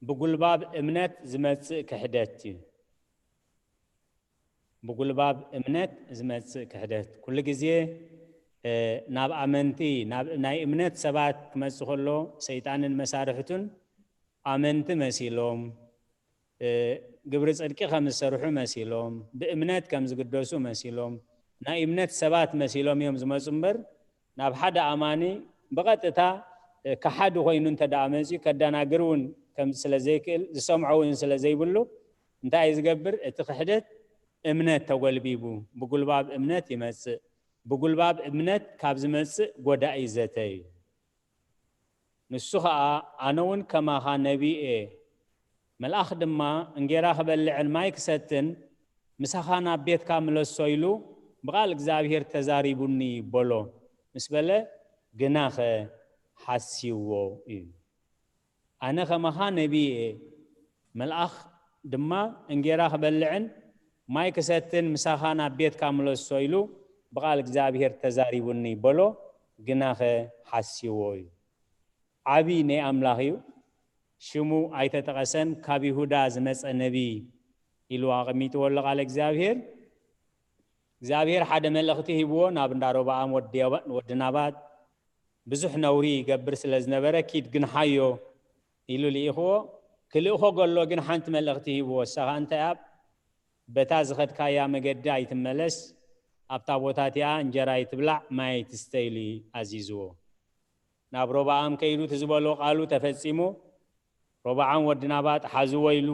ብጉልባብ እምነት ዝመጽእ ክሕደት እዩ። ብጉልባብ እምነት ዝመጽእ ክሕደት። ኩሉ ግዜ፣ እ፣ ናብ ኣመንቲ፣ ናብ ናይ እምነት ሰባት ክመጽእ ከሎ፣ ሰይጣንን መሳርሕቱን ኣመንቲ መሲሎም፣ እ፣ ግብሪ ጽድቂ ከም ዝሰርሑ መሲሎም፣ ብእምነት ከም ዝግደሱ መሲሎም፣ ናይ እምነት ሰባት መሲሎም እዮም ዝመጹ እምበር፣ ናብ ሓደ ኣማኒ ብቐጥታ ከሓዲ ኮይኑ እንተ ደኣ መጺኡ ከደናግር እውን ከም ስለ ዘይክእል ዝሰምዖ እውን ስለ ዘይብሉ እንታይ እዩ ዝገብር? እቲ ክሕደት እምነት ተጎልቢቡ ብጉልባብ እምነት ይመጽእ። ብጉልባብ እምነት ካብ ዝመጽእ ጎዳኢ ዘተ እዩ። ንሱ ኸኣ ኣነ እውን ከማኻ ነቢይ እየ። መልኣኽ ድማ እንጌራ ክበልዕን ማይ ክሰትን ምሳኻ ናብ ቤትካ ምለሶ ኢሉ ብቓል እግዚኣብሔር ተዛሪቡኒ በሎ። ምስ በለ ግናኸ ሓስይዎ እዩ። ኣነ ከማኻ ነቢይ እየ። መልኣኽ ድማ እንጌራ ክበልዕን ማይ ክሰትን ምሳኻ ናብ ቤትካ ምለሶ ኢሉ ብቓል እግዚኣብሔር ተዛሪቡኒ በሎ። ግናኸ ሓስይዎ እዩ። ዓቢ ናይ ኣምላኽ እዩ። ሽሙ ኣይተጠቐሰን። ካብ ይሁዳ ዝመጸ ነቢይ ኢሉ ኣቐሚጥዎ ኣሎ ቃል እግዚኣብሔር። እግዚኣብሔር ሓደ መልእኽቲ ሂብዎ ናብ እንዳ ሮብዓም ወዲ ናባጥ። ብዙሕ ነውሪ ይገብር ስለ ዝነበረ ኪድ ግንሓዮ ኢሉ ልኢኽዎ። ክልእኾ ከሎ ግን ሓንቲ መልእኽቲ ሂብዎ። እሳ ኸኣ እንታይ ኣብ በታ ዝኸድካያ መገዲ ኣይትመለስ፣ ኣብታ ቦታ እቲኣ እንጀራ ኣይትብላዕ፣ ማይ ኣይትስተ ኢሉ ኣዚዝዎ። ናብ ሮብዓም ከይዱ እቲ ዝበሎ ቃሉ ተፈጺሙ። ሮብዓም ወዲ ናባጥ ሓዝዎ ኢሉ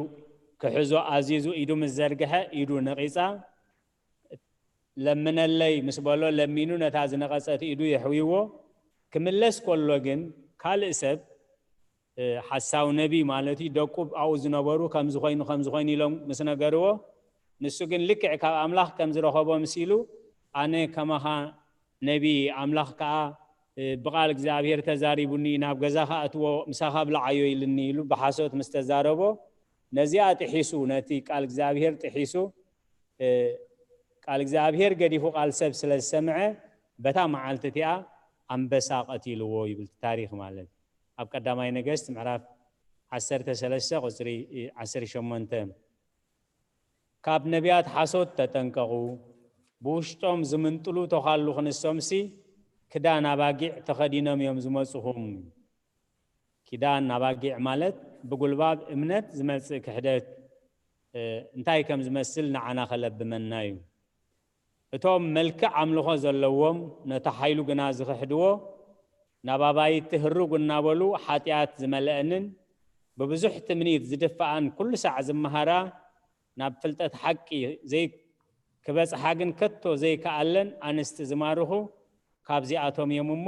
ክሕዞ ኣዚዙ ኢዱ ምስ ዘርግሐ ኢዱ ነቒጻ። ለምነለይ ምስ በሎ ለሚኑ ነታ ዝነቐጸት ኢዱ የሕዊዎ። ክምለስ ከሎ ግን ካልእ ሰብ ሓሳው ነቢ ማለት እዩ። ደቁ ኣብኡ ዝነበሩ ከምዚ ኮይኑ ከምዚ ኮይኑ ኢሎም ምስ ነገርዎ፣ ንሱ ግን ልክዕ ካብ ኣምላኽ ከም ዝረኸቦ ምስ ኢሉ፣ ኣነ ከማኻ ነቢ፣ ኣምላኽ ከኣ ብቓል እግዚኣብሔር ተዛሪቡኒ፣ ናብ ገዛኻ ኣትዎ ምሳኻ ብልዓዮ ኢልኒ ኢሉ ብሓሶት ምስ ተዛረቦ፣ ነዚኣ ጥሒሱ፣ ነቲ ቃል እግዚኣብሔር ጥሒሱ፣ ቃል እግዚኣብሔር ገዲፉ ቃል ሰብ ስለ ዝሰምዐ፣ በታ መዓልቲ እቲኣ ኣንበሳ ቀቲልዎ ይብል ታሪኽ ማለት። ኣብ ቀዳማይ ነገስት ምዕራፍ ዓሰርተ ሰለስተ ቁጽሪ ዓሰርተ ሸሞንተ፣ ካብ ነቢያት ሓሶት ተጠንቀቑ፣ ብውሽጦም ዝምንጥሉ ተዃሉ ክንሶምሲ ክዳን ኣባጊዕ ተኸዲኖም እዮም ዝመጽኹም። ኪዳን ኣባጊዕ ማለት ብጉልባብ እምነት ዝመጽእ ክሕደት እንታይ ከም ዝመስል ንዓና ከለብመና እዩ። እቶም መልክዕ ኣምልኾ ዘለዎም ነቲ ሓይሉ ግና ዝኽሕድዎ፣ ናብ ኣባይቲ ህርጉ እናበሉ ሓጢኣት ዝመልአንን ብብዙሕ ትምኒት ዝድፍኣን ኩሉ ሳዕ ዝመሃራ፣ ናብ ፍልጠት ሓቂ ዘይ ክበጽሓ ግን ከቶ ዘይከኣለን ኣንስቲ ዝማርኹ ካብዚኣቶም እዮም እሞ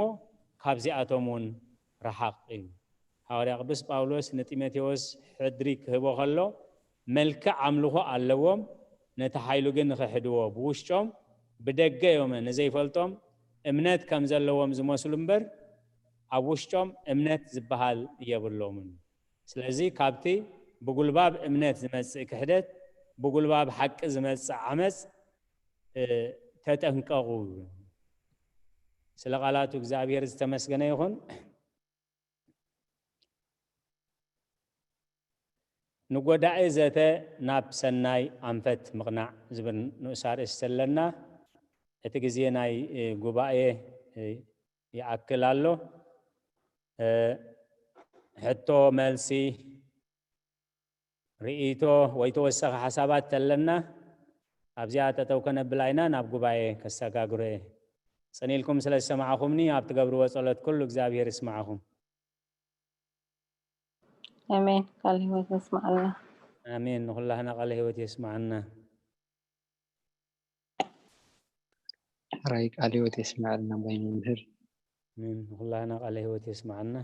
ካብዚኣቶም እውን ረሓቕ እዩ። ሃዋርያ ቅዱስ ጳውሎስ ንጢሞቴዎስ ሕድሪ ክህቦ ከሎ መልክዕ ኣምልኾ ኣለዎም፣ ነቲ ሓይሉ ግን ንኽሕድዎ ብውሽጦም ብደገ እዮም ንዘይፈልጦም እምነት ከም ዘለዎም ዝመስሉ እምበር ኣብ ውሽጦም እምነት ዝበሃል የብሎምን። ስለዚ ካብቲ ብጉልባብ እምነት ዝመጽእ ክሕደት፣ ብጉልባብ ሓቂ ዝመጽእ ዓመጽ ተጠንቀቑ። ስለ ቃላቱ እግዚኣብሔር ዝተመስገነ ይኹን። ንጎዳኢ ዘተ ናብ ሰናይ ኣንፈት ምቕናዕ ዝብል ንኡስ ኣርእስቲ ኣለና። እቲ ግዜ ናይ ጉባኤ ይኣክል ኣሎ። ሕቶ፣ መልሲ፣ ርእይቶ ወይ ተወሳኺ ሓሳባት ተለና ኣብዚኣ ጠጠው ከነብላ ኢና። ናብ ጉባኤ ከሰጋግሮ እየ። ጽን ኢልኩም ስለ ዝሰማዕኹምኒ ኣብ ትገብርዎ ጸሎት ኩሉ እግዚኣብሔር ይስማዕኹም። ኣሜን። ቃል ህይወት የስማዓልና። ኣሜን። ንኹላህና ቃለ ህይወት የስማዓና። ሕራይ ቃለ ህይወት የስማዓልና ኣቦይ መምህር። ኣሜን። ንኹላህና ቃለ ህይወት የስማዓና።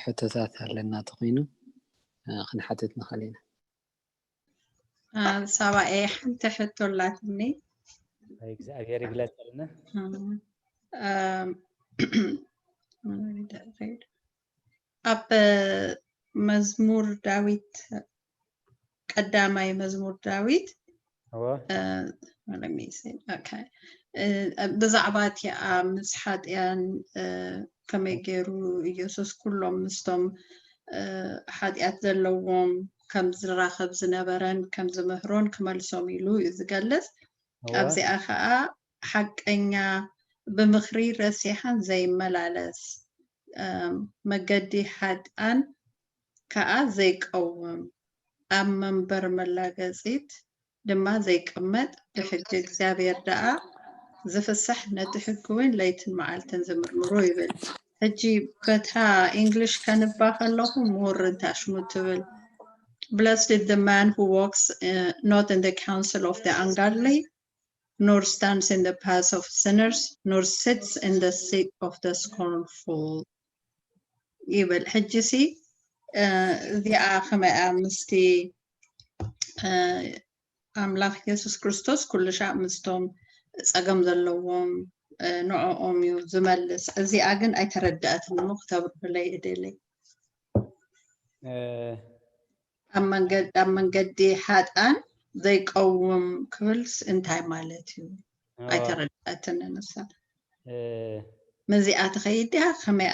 ሕቶታት ኣለና ተኾይኑ ክንሓትት ንኽእል ኢና። ሳባኤ ሓንቲ ሕቶ ኣላትኒ። እግዚኣብሔር ይግለጸልና። ኣብ መዝሙር ዳዊት ቀዳማይ መዝሙር ዳዊት እወ ብዛዕባ እቲኣ ምስ ሓጥያን ከመይ ገይሩ ኢየሱስ ኩሎም ምስቶም ሓጢኣት ዘለዎም ከም ዝራኸብ ዝነበረን ከም ዝምህሮን ክመልሶም ኢሉ እዩ ዝገልጽ። እወ ኣብዚኣ ከዓ ሓቀኛ ብምኽሪ ረሲሓን ዘይመላለስ መገዲ ሓጥኣን ከዓ ዘይቀውም ኣብ መንበር መላገጺት ድማ ዘይቅመጥ ብሕጊ እግዚኣብሔር ደኣ ዝፍሳሕ ነቲ ሕጊ እውን ለይትን መዓልትን ዝምርምሮ ይብል። ሕጂ በታ English ከንባ ከለኹ more እንታይ ሽሙ ትብል? Blessed is the man who walks, uh, not in the counsel of the ungodly, nor stands in the path of sinners, nor sits in the seat of the scornful ይብል። ሕጂ ሲ እዚኣ ከመይ እያ ምስቲ ኣምላኽ የሱስ ክርስቶስ ኩሉ ሻዕ ምስቶም ጸገም ዘለዎም ንዕኦም እዩ ዝመልስ። እዚኣ ግን ኣይተረድኣትን እሞ ክተብርህለይ እደለይ። ኣብ መንገዲ ሓጣን ዘይቀውም ክብልስ እንታይ ማለት እዩ? ኣይተረድኣትን ንሳ። መዚኣ ትኸይድ ድያ ከመይ?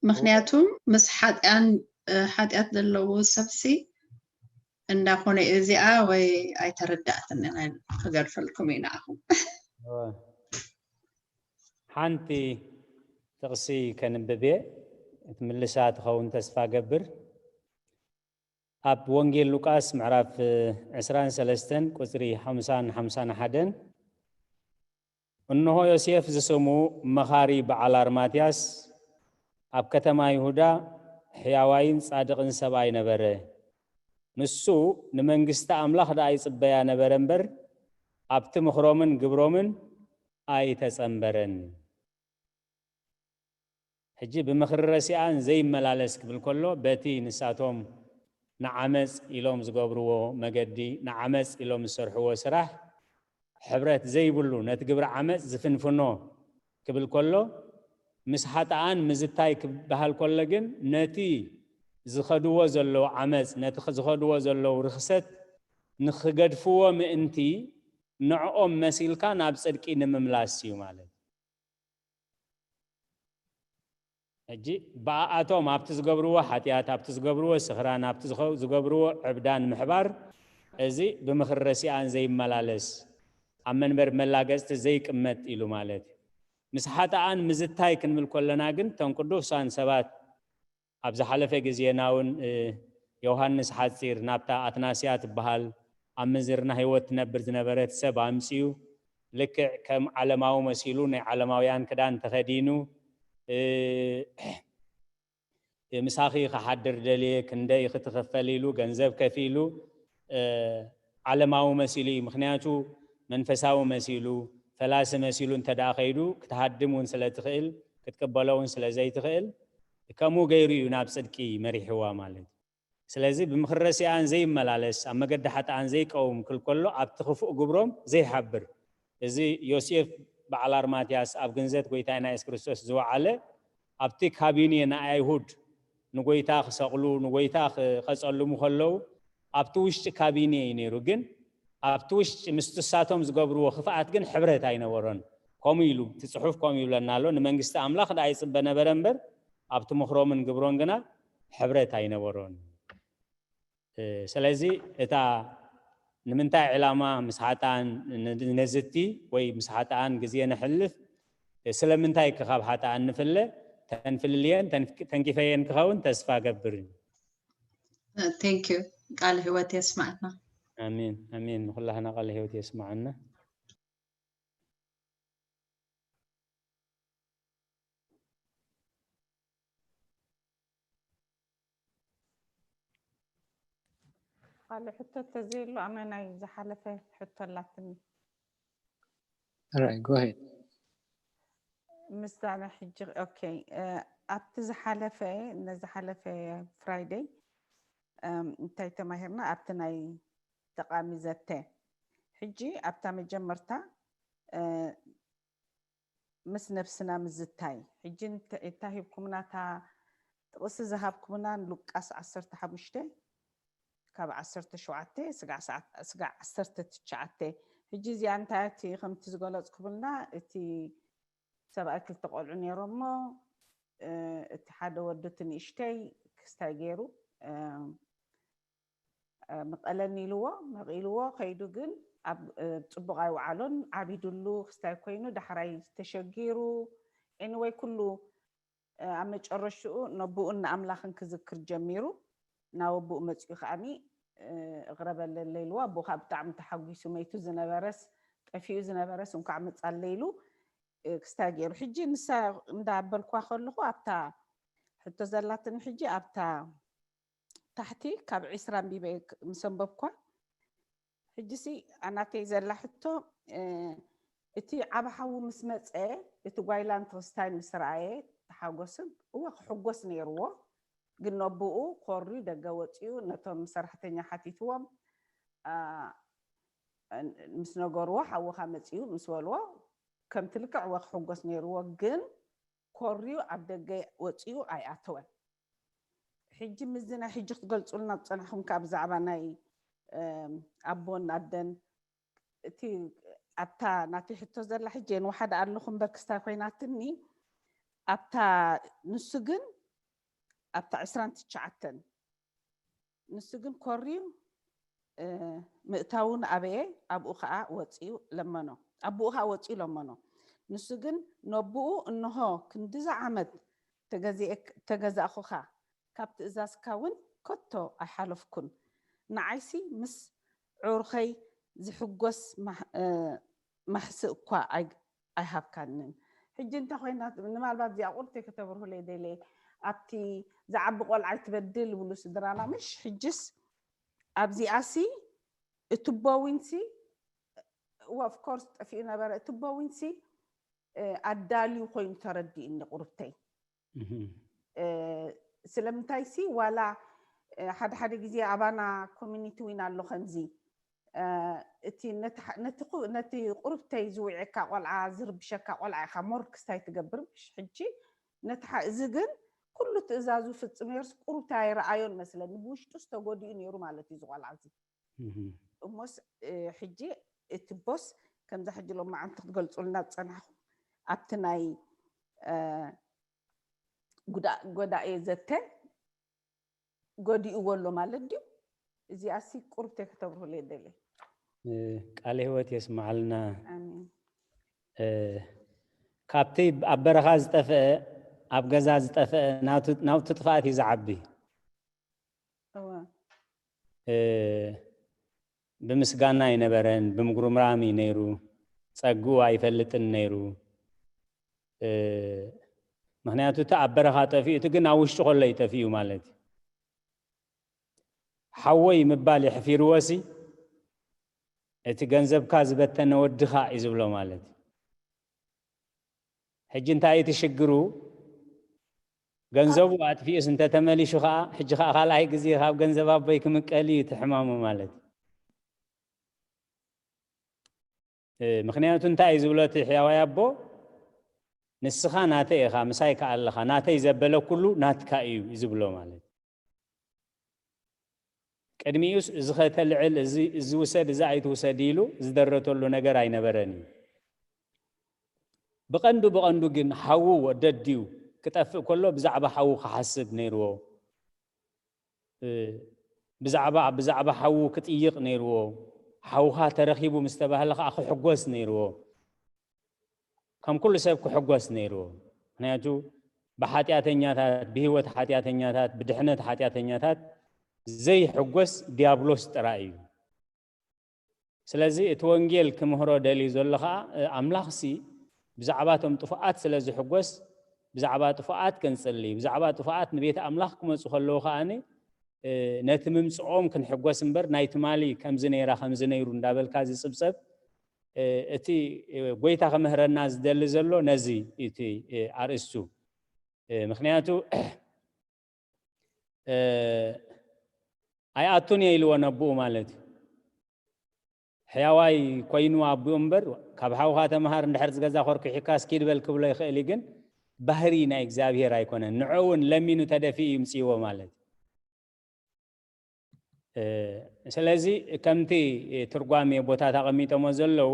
ምክንያቱም ምስ ሓጢኣን ሓጢኣት ዘለዎ ሰብሲ እንዳኾነ እዚኣ ወይ ኣይተረዳእትን ክገድፈልኩም እዩ ንዓኹም። ሓንቲ ጥቕሲ ከንብብ እየ፣ ክትምልሳ ትኸውን ተስፋ ገብር። ኣብ ወንጌል ሉቃስ ምዕራፍ ዕስራን ሰለስተን ቁፅሪ ሓምሳን ሓምሳን ሓደን፣ እንሆ ዮሴፍ ዝስሙ መኻሪ በዓል ኣርማትያስ ኣብ ከተማ ይሁዳ ሕያዋይን ጻድቕን ሰብኣይ ነበረ። ንሱ ንመንግስቲ ኣምላኽ ደኣ ይጽበያ ነበረ እምበር ኣብቲ ምኽሮምን ግብሮምን ኣይተጸንበረን። ሕጂ ብምኽሪ ረሲኣን ዘይመላለስ ክብል ከሎ በቲ ንሳቶም ንዓመፅ ኢሎም ዝገብርዎ መገዲ፣ ንዓመፅ ኢሎም ዝሰርሕዎ ስራሕ ሕብረት ዘይብሉ፣ ነቲ ግብሪ ዓመፅ ዝፍንፍኖ ክብል ከሎ፣ ምስ ሓጥኣን ምዝታይ ክበሃል ከሎ ግን ነቲ ዝኸድዎ ዘለዉ ዓመፅ፣ ነቲ ዝኸድዎ ዘለዉ ርኽሰት ንኽገድፍዎ ምእንቲ ንዕኦም መሲልካ ናብ ፅድቂ ንምምላስ እዩ ማለት እዩ። ሕጂ ብኣኣቶም ኣብቲ ዝገብርዎ ሓጢኣት፣ ኣብቲ ዝገብርዎ ስኽራን፣ ኣብቲ ዝኸ- ዝገብርዎ ዕብዳን ምሕባር፣ እዚ ብምኽሪ ረሲኣን ዘይመላለስ፣ ኣብ መንበር መላገጽቲ ዘይቅመጥ ኢሉ ማለት እዩ። ምስ ሓጥኣን ምዝታይ ክንብል ከለና ግን እቶም ቅዱሳን ሰባት ኣብ ዝሓለፈ ግዜና እውን ዮሃንስ ሓፂር ናብታ ኣትናስያ ትበሃል ኣብ ምንዝርና ህይወት ትነብር ዝነበረት ሰብ ኣምፅኡ። ልክዕ ከም ዓለማዊ መሲሉ ናይ ዓለማውያን ክዳን ተኸዲኑ፣ ምሳኺ ክሓድር ደልየ፣ ክንደይ ክትኽፈል ኢሉ ገንዘብ ከፊሉ ዓለማዊ መሲሉ እዩ። ምክንያቱ መንፈሳዊ መሲሉ፣ ፈላሲ መሲሉ እንተ ደኣ ከይዱ ክትሃድም እውን ስለ ትኽእል፣ ክትቅበሎ እውን ስለ ዘይትኽእል፣ ከምኡ ገይሩ እዩ ናብ ጽድቂ መሪሕዋ ማለት እዩ። ስለዚ ብምኽሪ ረሲኣን ዘይመላለስ፣ ኣብ መገዲ ሓጥኣን ዘይቀውም ክብል ከሎ ኣብቲ ክፉእ ግብሮም ዘይሓብር። እዚ ዮሴፍ በዓል ኣርማትያስ ኣብ ግንዘት ጎይታና የሱስ ክርስቶስ ዝወዓለ ኣብቲ ካቢኔ ንኣይሁድ ንጎይታ ክሰቕሉ ንጎይታ ክቐጸልሙ ከለዉ ኣብቲ ውሽጢ ካቢኔ እዩ ነይሩ። ግን ኣብቲ ውሽጢ ምስቲ ንሳቶም ዝገብርዎ ክፍኣት ግን ሕብረት ኣይነበሮን። ከምኡ ኢሉ እቲ ጽሑፍ ከምኡ ይብለና ኣሎ፣ ንመንግስቲ ኣምላኽ ደኣ ይጽበ ነበረ እምበር ኣብቲ ምኽሮምን ግብሮን ግና ሕብረት ኣይነበሮን። ስለዚ እታ ንምንታይ ዕላማ ምስ ሓጥኣን ነዝቲ ወይ ምስ ሓጥኣን ግዜ ነሕልፍ፣ ስለምንታይ ከ ካብ ሓጥኣን ንፍለ? ተንፍልልየን ተንኪፈየን ክኸውን ተስፋ ገብር። Thank you። ቃለ ህይወት የስማዕና። ኣሜን ኣሜን። ንኩላህና ቃለ ህይወት የስማዓና። ካልእ ሕቶ ተዘይሉ ኣነ ናይ ዝሓለፈ ሕቶ ኣላትኒ። Alright, go ahead. ምስጋና ሕጂ okay፣ ኣብቲ ዝሓለፈ ነዝሓለፈ Friday እንታይ ተማሂርና ኣብቲ ናይ ጠቓሚ ዘተ። ሕጂ ኣብታ መጀመርታ ምስ ነብስና ምዝታይ። ሕጂ እንታይ ሂብኩምና? እታ ጥቕሲ ዝሃብኩምና ሉቃስ ዓሰርተ ሓሙሽተ ካብ ዓሰርተ ሸውዓተ ስጋዕ ዓሰርተ ትሽዓተ። ሕጂ እዚኣ እንታይ እቲ ከምቲ ዝገለጽኩምልና እቲ ሰብኣይ ክልተ ቆልዑ ነይሮሞ እቲ ሓደ ወዲ እቲ ንእሽተይ ክስታይ ገይሩ መቐለኒ ኢልዎ መቒልዎ ከይዱ ግን ኣብ ጽቡቕ ኣይወዓሎን ዓቢዱሉ ክስታይ ኮይኑ ዳሕራይ ተሸጊሩ anyway ኩሉ ኣብ መጨረሽኡ ነቦኡን ንኣምላኽን ክዝክር ጀሚሩ ናብ ኣቦኡ መጺኡ ከዓኒ እቕረ በለለይ ኢልዎ ኣቦኡ ከዓ ብጣዕሚ ተሓጒሱ መይቱ ዝነበረስ ጠፊኡ ዝነበረስ እንኳዕ መጻለይ ኢሉ ክስታይ ገይሩ። ሕጂ ንሳ እንዳበልኳ ከለኹ ኣብታ ሕቶ ዘላትኒ ሕጂ ኣብታ ታሕቲ ካብ ዒስራ ኣንቢበ ምስ ኣንበብኳ፣ ሕጂሲ ኣናተይ ዘላ ሕቶ እቲ ዓቢ ሓዊ ምስ መጸ እቲ ጓይላን ትኽስታይን ምስ ረኣየ ተሓጎስን እወ ክሕጎስ ነይርዎ። ግን ነቦኡ ኮርዩ ደገ ወጺኡ ነቶም ሰራሕተኛ ሓቲትዎም ምስ ነገርዎ ሓውኻ መጺኡ ምስ በልዎ ከምቲ ልክዕ እወ ክሕጎስ ነይርዎ ግን ኮርዩ ኣብ ደገ ወጺኡ ኣይኣተወን። ሕጂ ምስዚ ናይ ሕጂ ክትገልጹልና ዝጸናሕኩም ከኣ ብዛዕባ ናይ ኣቦን ኣደን እቲ ኣብታ ናተይ ሕቶ ዘላ ሕጂ የን ወሓደ ኣለኹ እምበር ክስታይ ኮይናትኒ ኣብታ ንሱ ግን ኣብታ ዕስራን ትሽዓተን ንሱ ግን ኮርዩ ምእታውን ኣበየ ኣብኡ ከዓ ወፅዩ ለመኖ ኣብኡ ከዓ ወፅዩ ለመኖ ንሱ ግን ነብኡ እንሆ ክንድዚ ዓመት ተገዛእኩኻ ካብ ትእዛዝካ እውን ከቶ ኣይሓለፍኩን ንዓይሲ ምስ ዕርኸይ ዝሕጎስ ማሕስእ እኳ ኣይሃብካንን ሕጂ እንተ ኮይና ንማልባት እዚኣ ቁርተይ ከተብርሁለይ ደለ ኣብቲ ዝዓቢ ቆልዓ ኣይትበድል ይብሉ ስድራና ምሽ ሕጅስ ኣብዚኣሲ እቲ ቦዊንሲ of course ጠፊኡ ነበረ እቲ ቦዊንሲ ኣዳልዩ ኮይኑ ተረዲእኒ ቁርብተይ ስለምንታይ ሲ ዋላ ሓደ ሓደ ግዜ ኣባና community ዊን ኣሎ ከምዚ እቲ ነቲ ቁርብተይ ዝውዕካ ቆልዓ ዝርብሸካ ቆልዓ ኢኻ more ክስታይ ትገብር ምሽ ሕጂ ነቲ እዚ ግን ኩሉ ትእዛዙ ፍጽም ነርስ ቁርብተይ ኣይረኣዮን መስለኒ ብውሽጡ ዝተጎዲኡ ነይሩ ማለት እዩ ዝቆልዓ እዚ እሞስ ሕጂ እቲ ቦስ ከምዛ ሕጂ ሎማዓንቲ ክትገልጹልና ዝጸናሕኩም ኣብቲ ናይ ጎዳኤ ዘተ ጎዲእዎ ኣሎ ማለት ድዩ? እዚኣሲ ቁርብተይ ከተብርሁለይ ደለ። ቃለ ህይወት የስምዓልና። ካብቲ ኣብ በረኻ ዝጠፍአ ኣብ ገዛ ዝጠፍአ ናብቲ ጥፍኣት እዩ ዝዓቢ። ብምስጋና ኣይነበረን፣ ብምጉርምራም እዩ ነይሩ። ጸግኡ ኣይፈልጥን ነይሩ። ምኽንያቱ እቲ ኣብ በረኻ ጠፊኡ፣ እቲ ግን ኣብ ውሽጢ ከሎ እዩ ጠፊኡ ማለት እዩ። ሓወይ ምባል የሕፊርዎ ሲ እቲ ገንዘብካ ዝበተነ ወድኻ እዩ ዝብሎ ማለት እዩ። ሕጂ እንታይ እቲ ሽግሩ? ገንዘቡ ኣጥፊኡስ እንተተመሊሹ ከዓ ሕጂ ከዓ ካልኣይ ግዜ ካብ ገንዘብ ኣቦይ ክምቀል እዩ እቲ ሕማሙ ማለት እዩ። ምኽንያቱ እንታይ እዩ ዝብሎ እቲ ሕያዋይ ኣቦ ንስኻ ናተይ ኢኻ ምሳይ ከዓ ኣለኻ ናተይ ዘበለ ኩሉ ናትካ እዩ ዝብሎ ማለት እዩ። ቅድሚኡስ እዚ ከተልዕል እዚ ውሰድ እዚ ኣይትውሰድ ኢሉ ዝደረተሉ ነገር ኣይነበረን እዩ። ብቐንዱ ብቐንዱ ግን ሓዉ ወደድዩ ክጠፍእ ከሎ ብዛዕባ ሓዉ ክሓስብ ነይርዎ። ብዛዕባ ብዛዕባ ሓዉ ክጥይቕ ነይርዎ። ሓውኻ ተረኺቡ ምስ ተባህለ ከዓ ክሕጎስ ነይርዎ። ከም ኩሉ ሰብ ክሕጎስ ነይርዎ። ምክንያቱ ብሓጢኣተኛታት ብህይወት ሓጢኣተኛታት ብድሕነት ሓጢኣተኛታት ዘይሕጎስ ዲያብሎስ ጥራይ እዩ። ስለዚ እቲ ወንጌል ክምህሮ ደልዩ ዘሎ ከዓ ኣምላኽሲ ብዛዕባ እቶም ጥፉኣት ስለ ዝሕጎስ ብዛዕባ ጥፉኣት ክንጽሊ ብዛዕባ ጥፉኣት ንቤት ኣምላኽ ክመፁ ከለዉ ከዓ ነቲ ምምፅኦም ክንሕጎስ እምበር ናይ ትማሊ ከምዚ ነይራ ከምዚ ነይሩ እንዳበልካ ዝፅብፀብ እቲ ጎይታ ክምህረና ዝደሊ ዘሎ ነዚ እቲ ኣርእስቱ ምክንያቱ ኣይኣቱን እየ ኢልዎ ነብኡ ማለት እዩ። ሕያዋይ ኮይኑ ኣቦኡ እምበር ካብ ሓውኻ ተምሃር እንድሕር ዝገዛ ኮርኩሒካ እስኪ ድበል ክብሎ ይኽእል እዩ ግን ባህሪ ናይ እግዚኣብሄር ኣይኮነን። ንዑ እውን ለሚኑ ተደፊኡ ይምፅእዎ ማለት እዩ። ስለዚ ከምቲ ትርጓሜ ቦታት ኣቐሚጦሞ ዘለዉ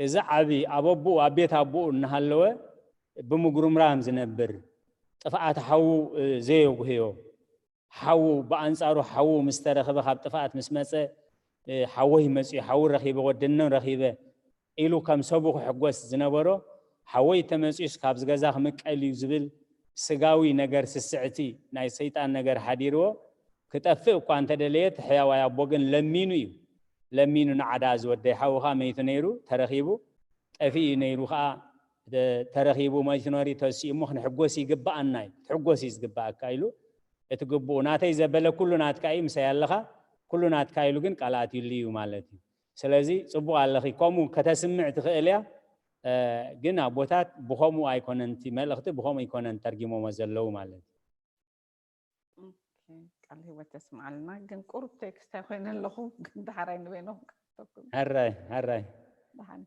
እዚ ዓቢ ኣብ ኣቦኡ ኣብ ቤት ኣቦኡ እናሃለወ ብምጉርምራም ዝነብር ጥፍኣት ሓዉ ዘየጉህዮ ሓዉ ብኣንጻሩ ሓዉ ምስ ተረኽበ ካብ ጥፍኣት ምስ መጸ ሓወይ መጺኡ ሓዉ ረኺበ ወደኖ ረኺበ ኢሉ ከም ሰቡ ክሕጎስ ዝነበሮ ሓወይ ተመጺኡስ ካብዚ ገዛ ክምቀል እዩ ዝብል ስጋዊ ነገር ስስዕቲ ናይ ሰይጣን ነገር ሓዲርዎ ክጠፍእ እኳ እንተደለየ እቲ ሕያዋይ ኣቦ ግን ለሚኑ እዩ ለሚኑ ንዓዳ ዝወደይ ሓውኻ መይቱ ነይሩ ተረኺቡ ጠፊኡ ነይሩ ከዓ ተረኺቡ መይትኖሪ ተሲኡ እሞ ክንሕጎስ ይግብኣና እዩ። ክትሕጎስ እዩ ዝግብኣካ ኢሉ እቲ ግብኡ ናተይ ዘበለ ኩሉ ናትካ እዩ ምሳይ ኣለኻ ኩሉ ናትካ ኢሉ ግን ቃል ኣትዩሉ እዩ ማለት እዩ። ስለዚ ጽቡቕ ኣለኺ፣ ከምኡ ከተስምዕ ትኽእል እያ። ግን ኣቦታት ብኸምኡ ኣይኮነን እቲ መልእኽቲ፣ ብኸምኡ ኣይኮነን ተርጊሞሞ ዘለዉ ማለት እዩ። ቃል ህይወት የስምዓልና። ግን ቁሩብ ቴክስት ኣይኮይነ ኣለኹ ግን ደሓራይ ንበይኖም ክሕተኩም ሕራይ ሕራይ ደሓን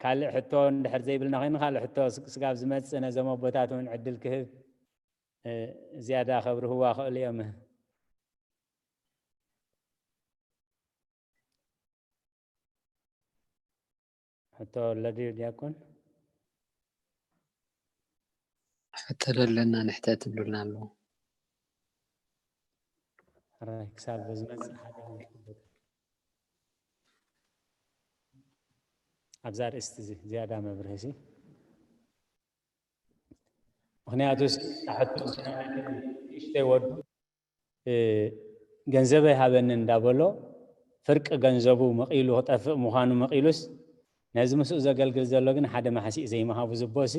ካልእ ሕቶ እንድሕር ዘይብልና ኮይኑ ካልእ ሕቶ ስጋብ ዝመፅእ ነዞም ኣቦታት እውን ዕድል ክህብ ዝያዳ ከብርህዋ ክእሉ እዮም። ሕቶ ኣሎ ድዩ ዲያቆን? ሕቶ ደለና ንሕተ ትብሉና ኣለዉ። ሕራይ ክሳብ ዝመፅእ ሓደ ኣብዛ ርእስቲ እዚ ዝያዳ መብርሂ ሲ ምክንያቱ ሕቶ ዝነበረ ንእሽተይ ወዱ ገንዘብ ኣይሃበኒ እንዳበሎ ፍርቂ ገንዘቡ መቒሉ ክጠፍእ ምዃኑ መቒሉስ ነዚ ምስኡ ዘገልግል ዘሎ ግን ሓደ ማሕሲእ ዘይምሃቡ ዝቦሲ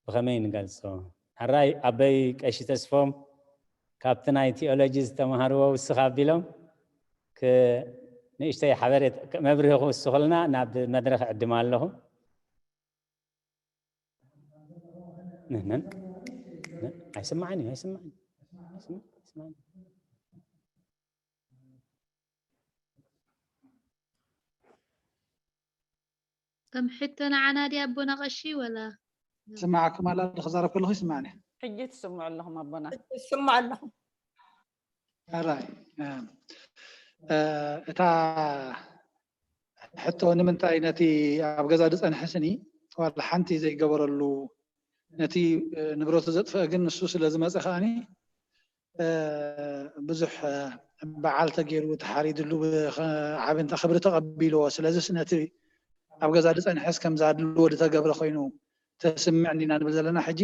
ብኸመይ ንገልጾ? ሕራይ ኣበይ ቀሺ ተስፎም ካብቲ ናይ ቲኦሎጂ ዝተምሃርዎ ውስኽ ኣቢሎም ንእሽተይ ሓበሬት መብርሂ ክውስኹልና ናብ መድረኽ ዕድም ኣለኹ። ምን ምን ምን? አይሰማعني አይሰማعني አይሰማعني አይሰማعني። ከም ሕቶ ንዓና ድያ ኣቦና ቀሺ ወላ ስማዓኩም ኣላ ክዛረብ ከለኹ ይስማዕኒ። ሕጂ ትስምዑ ኣለኹም ኣቦና። ትስምዑ ኣለኹም። ኣራይ እታ ሕቶ ንምንታይ ነቲ ኣብ ገዛ ዝፀንሐ ስኒ ዋላ ሓንቲ ዘይገበረሉ ነቲ ንብረቱ ዘጥፍአ ግን ንሱ ስለ ዝመፀ ከዓኒ ብዙሕ በዓል ተገይሩ ተሓሪድሉ ዓብንታ ክብሪ ተቐቢልዎ ስለዚስ ነቲ ኣብ ገዛ ዝፀንሐስ ከምዛ ድልዎ ዝተገብረ ኮይኑ ተስምዕኒ ኢና ንብል ዘለና ሕጂ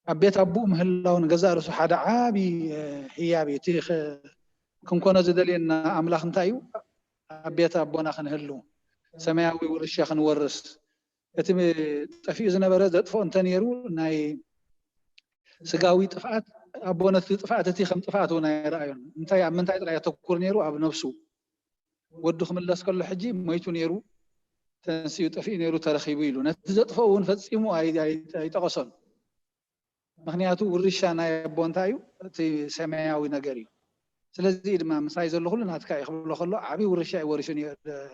ኣብ ቤት ኣቦኡ ምህላው ንገዛእ ርእሱ ሓደ ዓቢ ህያብ እዩ እቲ ክንኮኖ ዝደልየና ኣምላኽ እንታይ እዩ ኣብ ቤት ኣቦና ክንህሉ ሰማያዊ ውርሻ ክንወርስ እቲ ጠፊኡ ዝነበረ ዘጥፍኦ እንተነይሩ ናይ ስጋዊ ጥፍኣት ኣቦ ነቲ ጥፍኣት እቲ ከም ጥፍኣት እውን ኣይረኣዮን እንታይ ኣብ ምንታይ ጥራይ የተኩር ነይሩ ኣብ ነብሱ ወዱ ክምለስ ከሎ ሕጂ ሞይቱ ነይሩ ተንስኡ ጠፊኡ ነይሩ ተረኺቡ ኢሉ ነቲ ዘጥፍኦ እውን ፈጺሙ ኣይጠቐሶን ምክንያቱ ውርሻ ናይ ኣቦ እንታይ እዩ እቲ ሰማያዊ ነገር እዩ ስለዚ ድማ ምሳይ ዘሎ ኩሉ ናትካ እዩ ክብሎ ከሎ ዓብዪ ውርሻ እዩ ወሪሱ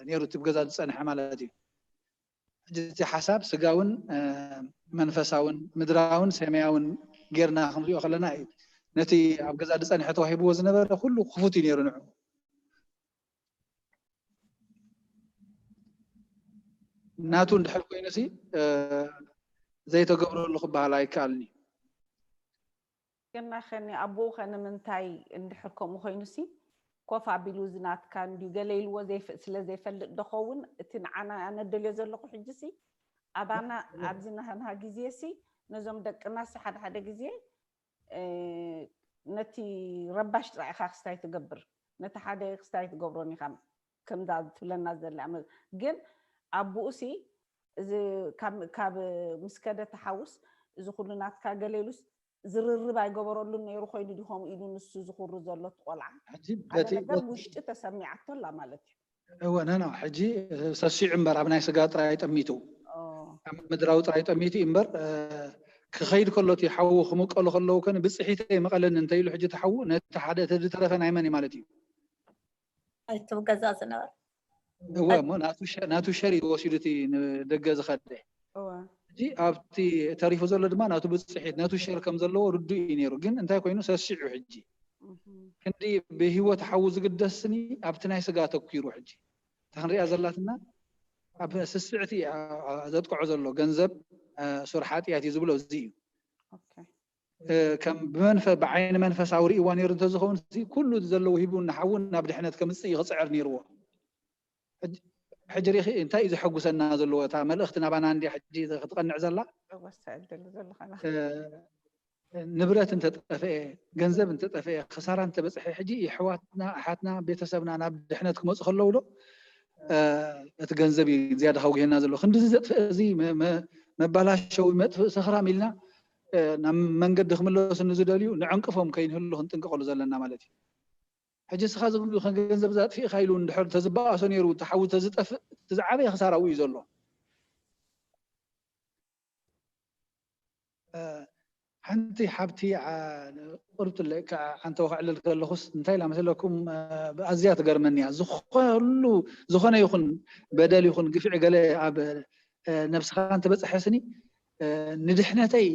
ነይሩ እቲ ብገዛ ዝፀንሐ ማለት እዩ ሕጂ እቲ ሓሳብ ስጋውን መንፈሳውን ምድራውን ሰማያውን ጌርና ክንሪኦ ከለና እዩ ነቲ ኣብ ገዛ ዝፀንሐ ተዋሂብዎ ዝነበረ ኩሉ ክፉት እዩ ነይሩ ንዑ ናቱ እንድሕር ኮይኑሲ ዘይተገብረሉ ክበሃል ኣይከኣልን እዩ ግን ናኸኒ ኣቦኡ ከ ንምንታይ እንድሕር ከምኡ ኮይኑሲ ኮፍ ኣቢሉ እዚ ናትካ እንድዩ ገለ ኢልዎ ስለ ዘይፈልጥ ዶ ኸውን እቲ ንዓና ኣነ ደልዮ ዘለኹ ሕጂሲ ኣባና ኣብዚ ናህና ግዜሲ ነዞም ደቅናሲ ሓደ ሓደ ግዜ ነቲ ረባሽ ጥራይ ኢኻ ክስታይ ትገብር ነቲ ሓደ ክስታይ ትገብሮን ኢኻ ከምዛ ትብለና ዘላ ግን ኣቦኡሲ እዚ ካብ ምስ ከደ ተሓውስ እዚ ኩሉ ናትካ ገለ ኢሉስ ዝርርብ ኣይገበረሉን ነይሩ ኮይኑ ድዩ ከምኡ ኢሉ ንሱ ዝኹሪ ዘሎ እቲ ቆልዓ ሓደ ነገር ውሽጢ ተሰሚዓቶ ኣላ ማለት እዩ እወ ነና ሕጂ ሰሲዑ እምበር ኣብ ናይ ስጋ ጥራይ ጠሚቱ ኣብ ምድራዊ ጥራይ ጠሚቱ እዩ እምበር ክኸይድ ከሎ እቲ ሓዉ ክምቀሉ ከለዉ ከ ብፅሒተይ መቐለኒ እንተኢሉ ሕጂ እቲ ሓዉ ነቲ ሓደ እቲ ዝተረፈ ናይ መን እዩ ማለት እዩ ኣይትብ ገዛ ዝነበረ እወ እሞ ናቱ ሸር እዩ ወሲዱ እቲ ንደገ ዝኸደ ሕጂ ኣብቲ ተሪፉ ዘሎ ድማ ናቱ ብፅሒት ነቱ ሸር ከም ዘለዎ ርዱእ እዩ ነይሩ ግን እንታይ ኮይኑ ሰሲዑ ሕጂ ክንዲ ብህይወት ሓዉ ዝግደስኒ ኣብቲ ናይ ስጋ ተኪሩ ሕጂ እታ ክንሪኣ ዘላትና ኣብ ስስዕቲ ዘጥቅዖ ዘሎ ገንዘብ ሱር ሓጢኣት እዩ ዝብሎ እዚ እዩ ከም ብመንፈ ብዓይኒ መንፈሳዊ ርእይዋ ነይሩ እንተዝኸውን ኩሉ ዘለዎ ሂቡ ንሓውን ናብ ድሕነት ከምፅእ እዩ ክፅዕር ነይርዎ ሕጂ ሪኺ እንታይ እዩ ዘሐጉሰና ዘለዎ እታ መልእኽቲ ናባና እንዲ ሕጂ ክትቐንዕ ዘላ ንብረት እንተጠፍአ ገንዘብ እንተጠፍአ ክሳራ እንተበፅሐ ሕጂ የሕዋትና ኣሓትና ቤተሰብና ናብ ድሕነት ክመፁ ከለዉ ዶ እቲ ገንዘብ እዩ ዝያዳ ከጉህየና ዘሎ። ክንዲ እዚ ዘጥፍእ፣ እዚ መባላሸዊ፣ መጥፍእ፣ ሰኽራም ኢልና ናብ መንገዲ ክምለሱ ንዝደልዩ ንዕንቅፎም ከይንህሉ ክንጥንቀቐሉ ዘለና ማለት እዩ። ሕጂ እስኻ ገንዘብ ዛጥፊእኻ ኢሉ እንድሕር ተዝበኣሶ ነይሩ፣ እቲ ሓዊ ተዝጠፍእ፣ እቲ ዝዓበየ ክሳራ እዩ ዘሎ። ሓንቲ ሓብቲ ቁርብትለ ሓንቲ ክዕልል ከለኹስ እንታይ ኢላ መሰለኩም? ኣዝያ ትገርመኒ እያ። ዝኾሉ ዝኾነ ይኹን በደል ይኹን ግፍዒ ገለ ኣብ ነብስኻ እንተበፅሐ ስኒ ንድሕነተይ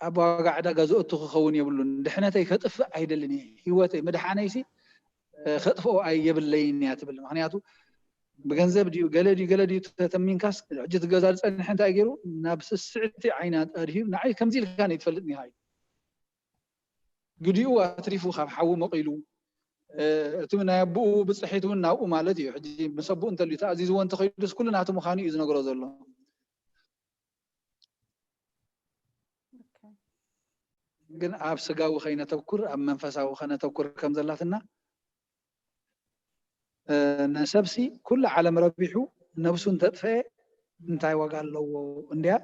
ኣብ ዋጋ ዕዳጋ ዝእቱ ክኸውን የብሉን። ድሕነተይ ከጥፍእ ኣይደልን እየ። ህይወተይ ምድሓነይሲ ከጥፍኦ የብለይን እያ ትብል። ምክንያቱ ብገንዘብ ድዩ ገለ ድዩ ገለ ድዩ ተተሚንካስ ሕጂ እቲ ገዛ ዝፀንሐ እንታይ ገይሩ ናብ ስስዕቲ ዓይና ኣድሂሩ ንዓይ ከምዚ ኢልካ ነይ ትፈልጥ ኒሃ እዩ ግዲኡ ኣትሪፉ ካብ ሓዊ መቂሉ እቲ ናይ ኣቦኡ ብፅሒት እውን ናብኡ ማለት እዩ። ሕጂ ምስ ኣቦኡ እንተልዩ ተኣዚዝዎ እንተኸይዱስ ኩሉ ናቱ ምዃኑ እዩ ዝነግሮ ዘሎ። ግን ኣብ ስጋዊ ከይነተኩር ኣብ መንፈሳዊ ከነተኩር ከም ዘላትና ነሰብሲ ኩሉ ዓለም ረቢሑ ነብሱ እንተጥፈኤ እንታይ ዋጋ ኣለዎ? እንድያ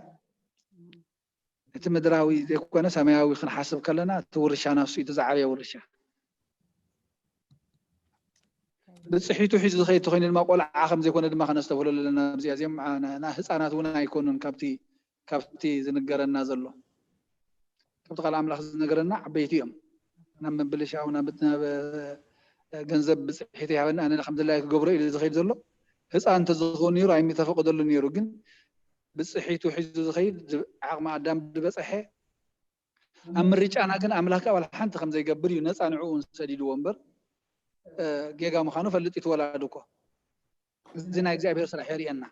እቲ ምድራዊ ዘይኮነ ሰማያዊ ክንሓስብ ከለና እቲ ውርሻ ናሱ እቲ ዝዓበየ ውርሻ ብፅሒቱ ሒዙ ዝኸይድ ተኮይኑ ድማ ቆልዓ ከም ዘይኮነ ድማ ከነስተብህሎ ኣለና። ኣብዚኣ እዚኦም ህፃናት እውን ኣይኮኑን ካብቲ ካብቲ ዝንገረና ዘሎ ካብቲ ቃል ኣምላኽ ዝነገረና ዓበይቲ እዮም። ናብ ምብልሻው ናብ ናብ ገንዘብ ብፅሒት ይሃበኒ ኣነ ከም ድላይ ክገብሮ ኢሉ ዝኸይድ ዘሎ ህፃን እንተዝኸውን ነይሩ ኣይምተፈቀደሉ ነይሩ። ግን ብፅሒቱ ሒዙ ዝኸይድ ዓቕሚ ኣዳም ዝበፀሐ ኣብ ምርጫና ግን ኣምላክ ኣባል ሓንቲ ከም ዘይገብር እዩ ነፃ ንዕኡ ሰዲድዎ እምበር ጌጋ ምዃኑ ፈልጥ እዩ ትወላዱ እኮ። እዚ ናይ እግዚኣብሔር ስራሕ የርእየና።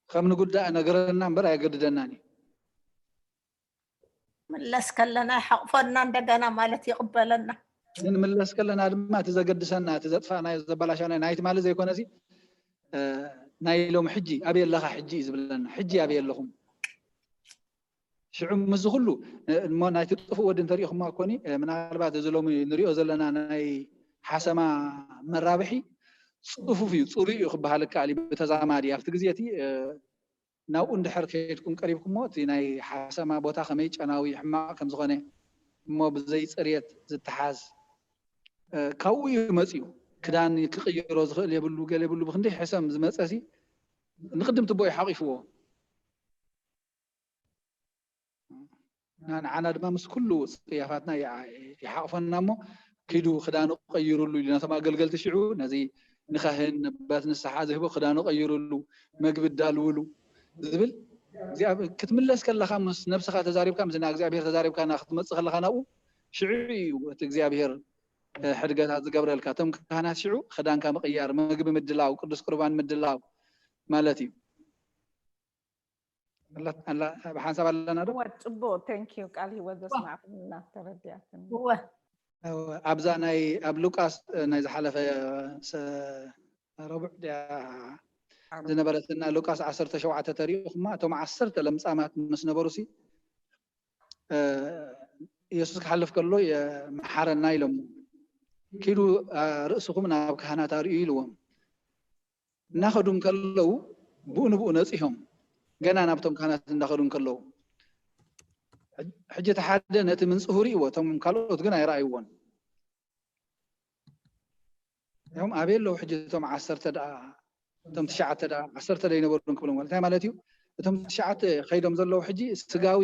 ከም ንጉዳእ ነገረና እምበር ኣየገድደናን እዩ። ምለስ ከለና ይሓቕፈና እንደገና ማለት ይቕበለና። ግን ምለስ ከለና ድማ እቲ ዘገድሰና እቲ ዘጥፋእናዮ ዘበላሻናዮ ናይቲ ማለት ዘይኮነ ሲ ናይ ሎም ሕጂ ኣበይ ኣለኻ ሕጂ እዩ ዝብለና። ሕጂ ኣበይ ኣለኹም ሽዑ ምስዚ ኩሉ እሞ ናይቲ ጥፉእ ወዲ እንተሪኢኹማ ኮኒ ምናልባት እዚ ሎሚ ንሪኦ ዘለና ናይ ሓሰማ መራብሒ ፅፉፍ እዩ ፅሩይ እዩ ክበሃል ይከኣል እዩ። ብተዛማዲ ኣብቲ ግዜ እቲ ናብኡ እንድሕር ከይድኩም ቀሪብኩሞ እቲ ናይ ሓሰማ ቦታ ከመይ ጨናዊ ሕማቕ ከም ዝኾነ እሞ ብዘይ ፅርየት ዝተሓዝ ካብኡ እዩ መፅኡ። ክዳን ክቕይሮ ዝኽእል የብሉ ገለ የብሉ ብክንደይ ሕሰም ዝመፀ ሲ ንቅድም ትቦ እዩ ሓቂፍዎ። ንዓና ድማ ምስ ኩሉ ፅያፋትና ይሓቕፈና እሞ ኪዱ ክዳኑ ቀይሩሉ ኢሉ ነቶም ኣገልገልቲ ሽዑ ነዚ ንካህን ነባት ንስሓ ዝህቦ ክዳኑ ቀይሩሉ መግቢ ዳልውሉ ዝብል ክትምለስ ከለካ ምስ ነብስካ ተዛሪብካ ምስ እግዚኣብሔር ተዛሪብካ ና ክትመፅእ ከለካ ናብኡ ሽዑ እዩ እቲ እግዚኣብሔር ሕድገታት ዝገብረልካ። እቶም ካህናት ሽዑ ክዳንካ ምቅያር፣ መግቢ ምድላው፣ ቅዱስ ቁርባን ምድላው ማለት እዩ። ብሓንሳብ ኣለና ዶ? ጽቡቅ፣ thank you። ቃል ህይወት ዘስማዕኩም እናተረድያትኒ። እወ ኣብዛ ናይ ኣብ ሉቃስ ናይ ዝሓለፈ ረቡዕ ድያ ዝነበረትና ሉቃስ ዓሰርተ ሸውዓተ ተሪእኹማ እቶም ዓሰርተ ለምጻማት ምስ ነበሩ ሲ ኢየሱስ ክሓልፍ ከሎ መሓረና ኢሎም ኪዱ ርእስኹም ናብ ካህናት ኣርእዩ ኢልዎም እናኸዱ እንከለዉ ብኡ ንብኡ ነፂሆም ገና ናብቶም ካህናት እንዳኸዱ እንከለዉ ሕጂ እቲ ሓደ ነቲ ምንፅሁ ርእይዎ እቶም ካልኦት ግን ኣይረኣይዎን እዮም ኣበይ ኣለዉ ሕጂ እቶም ዓሰርተ ደኣ እቶም ትሽዓተ ደኣ ዓሰርተ ዶ ይነበሩን ክብሎም እንታይ ማለት እዩ እቶም ትሽዓተ ከይዶም ዘለዉ ሕጂ ስጋዊ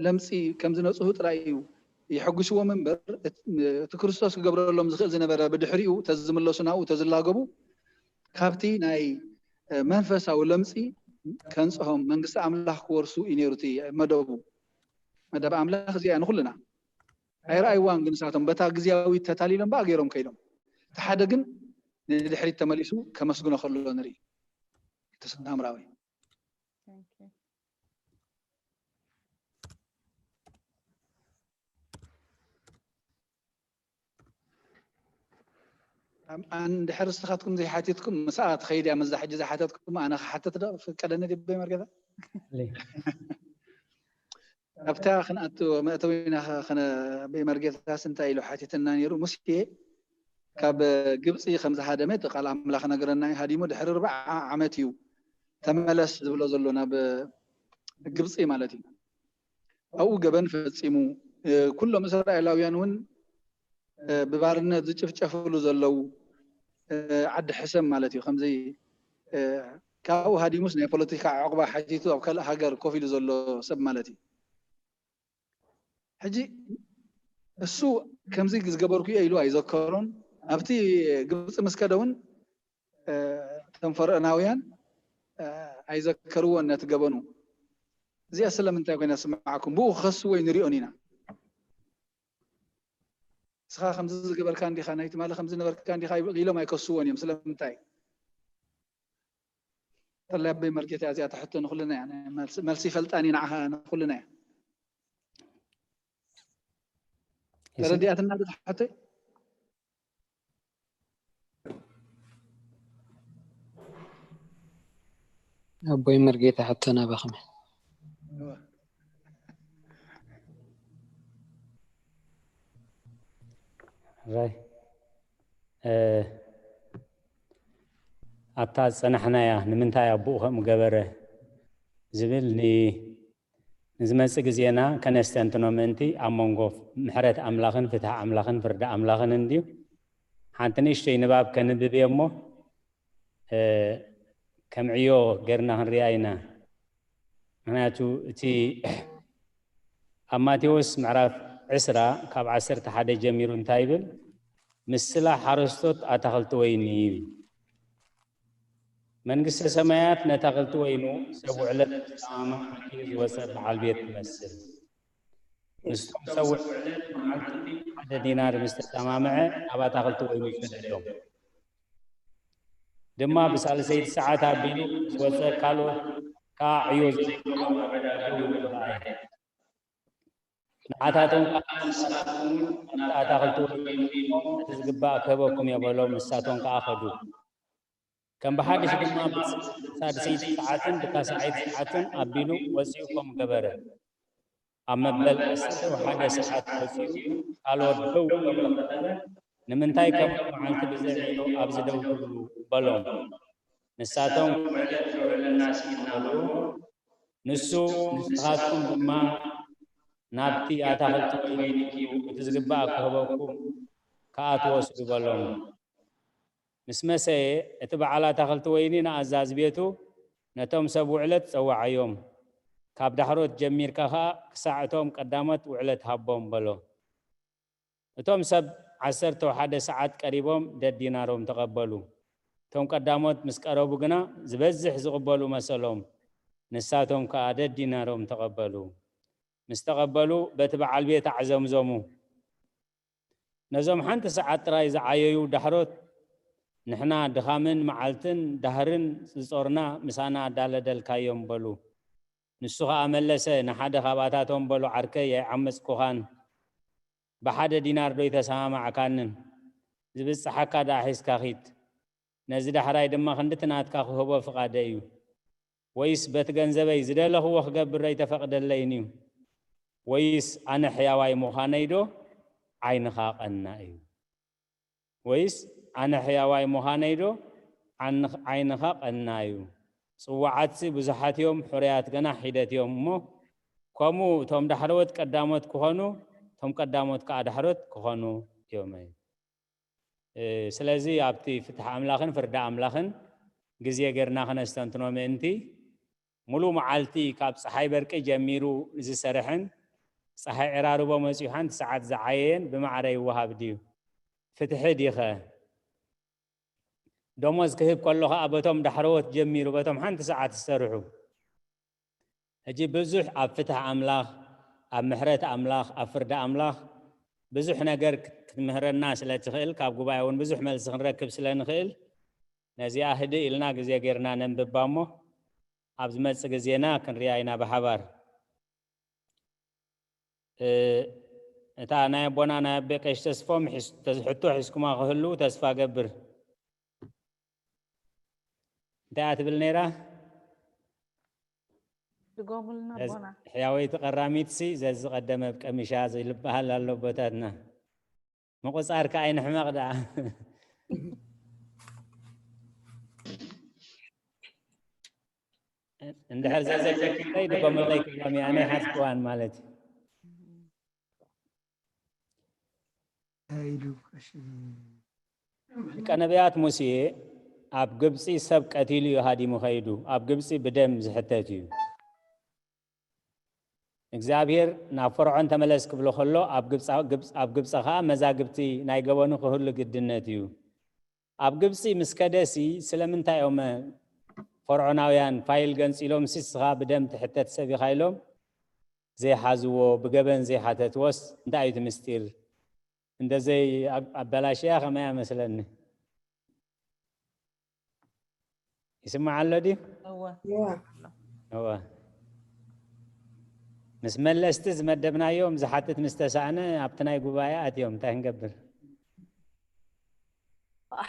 ለምፂ ከም ዝነፅሁ ጥራይ እዩ የሐጉስዎም እምበር እቲ ክርስቶስ ክገብረሎም ዝኽእል ዝነበረ ብድሕሪኡ ተዝምለሱ ናብኡ ተዝላገቡ ካብቲ ናይ መንፈሳዊ ለምፂ ከንፅሆም መንግስቲ ኣምላኽ ክወርሱ እዩ ነይሩ እቲ መደቡ መደብ ኣምላኽ እዚኣ ንኩልና ኣይረኣይዋን ግን ንሳቶም በታ ግዜያዊ ተታሊሎም በኣ ገይሮም ከይዶም እቲ ሓደ ግን ንድሕሪት ተመሊሱ ከመስግኖ ከሎ ንርኢ ተሰናምራዊ እንድሕር ንስኻትኩም ዘይሓቲትኩም ምስኣ ትኸይድ እያ ምስዛ ሕጂ ዝሓተትኩም ኣነ ክሓተት ዶ ፍቀደኒ ድበይ መርጌታ ኣብታ ክንኣቱ መእተዊና በይ መርጌታስ እንታይ ኢሉ ሓቲትና ነይሩ ሙሴ ካብ ግብፂ ከም ዝሃደመ እቲ ቃል ኣምላኽ ነገረና እዩ። ሃዲሙ ድሕሪ ኣርብዓ ዓመት እዩ ተመለስ ዝብሎ ዘሎ ናብ ግብፂ ማለት እዩ። ኣብኡ ገበን ፈፂሙ፣ ኩሎም እስራኤላውያን እውን ብባርነት ዝጭፍጨፍሉ ዘለዉ ዓዲ ሕሰም ማለት እዩ። ከምዚ ካብኡ ሃዲሙስ ናይ ፖለቲካ ዕቕባ ሓቲቱ ኣብ ካልእ ሃገር ኮፍ ኢሉ ዘሎ ሰብ ማለት እዩ። ሕጂ እሱ ከምዚ ዝገበርኩ እየ ኢሉ ኣይዘከሮን። ኣብቲ ግብፂ ምስ ከደ እውን እቶም ፈርዖናውያን ኣይዘከርዎን ነቲ ገበኑ። እዚኣ ስለምንታይ ኮይና ስምዓኩም? ብኡ ክኸስዎ ኣይንሪኦን ኢና። ንስኻ ከምዚ ዝገበርካ እንዲኻ፣ ናይ ትማሊ ከምዚ ነበርካ እንዲኻ ኢሎም ኣይከስዎን እዮም። ስለምንታይ? ተላይ ኣቦይ መርጌታ እዚኣ ትሕቶ ንኹልና እያ። ናይ መልሲ፣ መልሲ ይፈልጣን እዩ ንዓኻ ንኹልና እያ። ተረዲኣትና ዶ ትሓተይ? ኣቦይ መርጌታ ሕቶ ናባኹም። ራይ ኣብታ ዝፀናሕናያ ንምንታይ ኣቦኡ ከምኡ ገበረ ዝብል ንዝመፅእ ግዜና ከነስተንትኖ ምእንቲ ኣብ መንጎ ምሕረት ኣምላኽን ፍትሒ ኣምላኽን ፍርዲ ኣምላኽን እንድዩ። ሓንቲ ንእሽተይ ንባብ ከንብብ እየ እሞ ከም ዕዮ ጌርና ክንሪኣ ኢና። ምክንያቱ እቲ ኣብ ማቴዎስ ምዕራፍ ዕስራ ካብ ዓሰርተ ሓደ ጀሚሩ እንታይ ይብል? ምስላ ሓረስቶት ኣታኽልቲ ወይኒ እዩ። መንግስተ ሰማያት ነታኽልቲ ወይኑ ሰብ ውዕለት ዝሰማማዕ ዝወፀ በዓል ቤት ትመስል። ምስቶም ሰብ ውዕለት መዓልቲ ሓደ ዲናር ምስ ተሰማምዐ ናብ ኣታኽልቲ ወይኑ ይሰደዶም። ድማ ብሳልሰይቲ ሰዓት ኣቢሉ ዝወፀ ካልኦት ከዓ ዕዮ ዘይብሎም ኣብ ዕዳጋ ደው ኢሎም ረኣየ። ንዓታቶም ከዓ ንስኻትኩም እውን ናብቲ ኣታኽልቲ ወይኒ ኪዱ ነቲ ዝግባእ ክህበኩም እየ በሎም። ንሳቶም ከዓ ከዱ። ከም ብሓድሽ ድማ ብሳድሰይቲ ሰዓትን ብታስዓይቲ ሰዓትን ኣቢሉ ወፂኡ ከምኡ ገበረ። ኣብ መበል ዓሰርተ ሓደ ሰዓት ወፂኡ ካልኦት ደው ኢሎም ከለዉ ንምንታይ ከምኡ መዓልቲ ብዘይ ዕዮ ኣብዚ ደው ትብሉ በሎም። ንሳቶም ውዕለት ዘውዕለና ስኢንና በልዎ። ንሱ ንስኻትኩም ድማ ናብቲ ኣታኽልቲ ወይኒ ኪዱ እቲ ዝግባእ ክህበኩም ከዓ ትወስዱ በሎም። ምስ መሰየ እቲ በዓል ኣታኽልቲ ወይኒ ንኣዛዚ ቤቱ ነቶም ሰብ ውዕለት ጸውዓዮም፣ ካብ ዳሕሮት ጀሚርካ ኸኣ ክሳዕ እቶም ቀዳሞት ውዕለት ሃቦም በሎ። እቶም ሰብ ዓሰርተ ሓደ ሰዓት ቀሪቦም ደዲናሮም ተቐበሉ። እቶም ቀዳሞት ምስ ቀረቡ ግና ዝበዝሕ ዝቕበሉ መሰሎም፣ ንሳቶም ከኣ ደዲናሮም ተቐበሉ። ምስ ተቐበሉ በቲ በዓል ቤት ኣዕዘምዘሙ። ነዞም ሓንቲ ሰዓት ጥራይ ዝዓየዩ ዳሕሮት ንሕና ድኻምን መዓልትን ዳህርን ዝጾርና ምሳና ኣዳለደልካዮም በሉ። ንሱ ኸኣ መለሰ፣ ንሓደ ኻባታቶም በሉ ዓርከይ ኣይዓመጽኩኻን፣ ብሓደ ዲናር ዶ ኣይተሰማማዕካንን? ዝብጽሓካ ደኣ ሒዝካ ኺድ። ነዚ ዳሕራይ ድማ ክንድቲ ናትካ ክህቦ ፍቓደይ እዩ። ወይስ በቲ ገንዘበይ ዝደለኽዎ ክገብር ኣይተፈቕደለይን እዩ? ወይስ ኣነ ሕያዋይ ምዃነይ ዶ ዓይንኻ ቀና እዩ? ወይስ ኣነ ሕያዋይ ምዃነይ ዶ ዓይንኻ ቀና እዩ? ጽዋዓትሲ ብዙሓት እዮም፣ ሕሩያት ገና ሒደት እዮም እሞ፣ ከምኡ እቶም ዳሕረዎት ቀዳሞት ክኾኑ፣ እቶም ቀዳሞት ከኣ ዳሕሮት ክኾኑ እዮም። ስለዚ ኣብቲ ፍትሒ ኣምላኽን ፍርዲ ኣምላኽን ግዜ ጌርና ከነስተንትኖ ምእንቲ፣ ሙሉእ መዓልቲ ካብ ጸሓይ በርቂ ጀሚሩ ዝሰርሕን ጸሓይ ዕራርቦ መጺኡ ሓንቲ ሰዓት ዝዓየየን ብማዕረ ይወሃብ ድዩ? ፍትሒ ዲኸ? ደሞዝ ክህብ ከሎ ኸኣ በቶም ዳሕረዎት ጀሚሩ በቶም ሓንቲ ሰዓት ዝሰርሑ። ሕጂ ብዙሕ ኣብ ፍትሒ ኣምላኽ፣ ኣብ ምሕረት ኣምላኽ፣ ኣብ ፍርዲ ኣምላኽ ብዙሕ ነገር ክትምህረና ስለ ትኽእል፣ ካብ ጉባኤ እውን ብዙሕ መልሲ ክንረክብ ስለ ንኽእል፣ ነዚኣ ህድእ ኢልና ግዜ ጌርና ነንብባ እሞ፣ ኣብ ዝመጽእ ግዜና ክንሪኣ ኢና ብሓባር። እታ ናይ ኣቦና ናይ ኣቤ ቀሽ ተስፎም ሕቶ ሒዝኩማ ክህሉ ተስፋ ገብር። እንታይ እያ ትብል ነይራ? ድገሙልና ኣቦና። ሕያወይቲ ቀራሚትሲ ዘዝቐደመ ብቀሚሻ ዝበሃል ኣሎ ኣቦታትና። ምቑጻር ከኣ ኣይንሕመቕ ደኣ። እንድሕር ዘዘከርኩለይ ድገሙለይ ክብሎም እየ፣ ኣነ ኣይሓዝክዋን ማለት እዩ። ኢሉ ቀሺ ሊቀ ነቢያት ሙሴ ኣብ ግብጺ ሰብ ቀቲሉ እዩ ሃዲሙ ኸይዱ። ኣብ ግብጺ ብደም ዝሕተት እዩ። እግዚኣብሔር ናብ ፈርዖን ተመለስ ክብሎ ከሎ ኣብ ግብጻ-፣ ግብጽ-፣ ኣብ ግብጺ ኸኣ መዛግብቲ ናይ ገበኑ ክህሉ ግድነት እዩ። ኣብ ግብጺ ምስ ከደሲ ስለምንታይ እዮም ፈርዖናውያን ፋይል ገንጺሎም፣ "ንስኻ ብደም ትሕተት ሰብ ኢኻ" ኢሎም ዘይሓዝዎ፣ ብገበን ዘይሓተትዎስ እንታይ እዩ እቲ ምስጢር? እንደዘይ ኣብ-፣ ኣበላሽያ ከመይ እያ መስለኒ። ይስማዕ ኣሎ ድዩ? እወ። እወ። እወ። ምስ መለስቲ ዝመደብናዮም ዝሓትት ምስ ተሳእነ ኣብቲ ናይ ጉባኤ ኣትዮም እንታይ ክንገብር?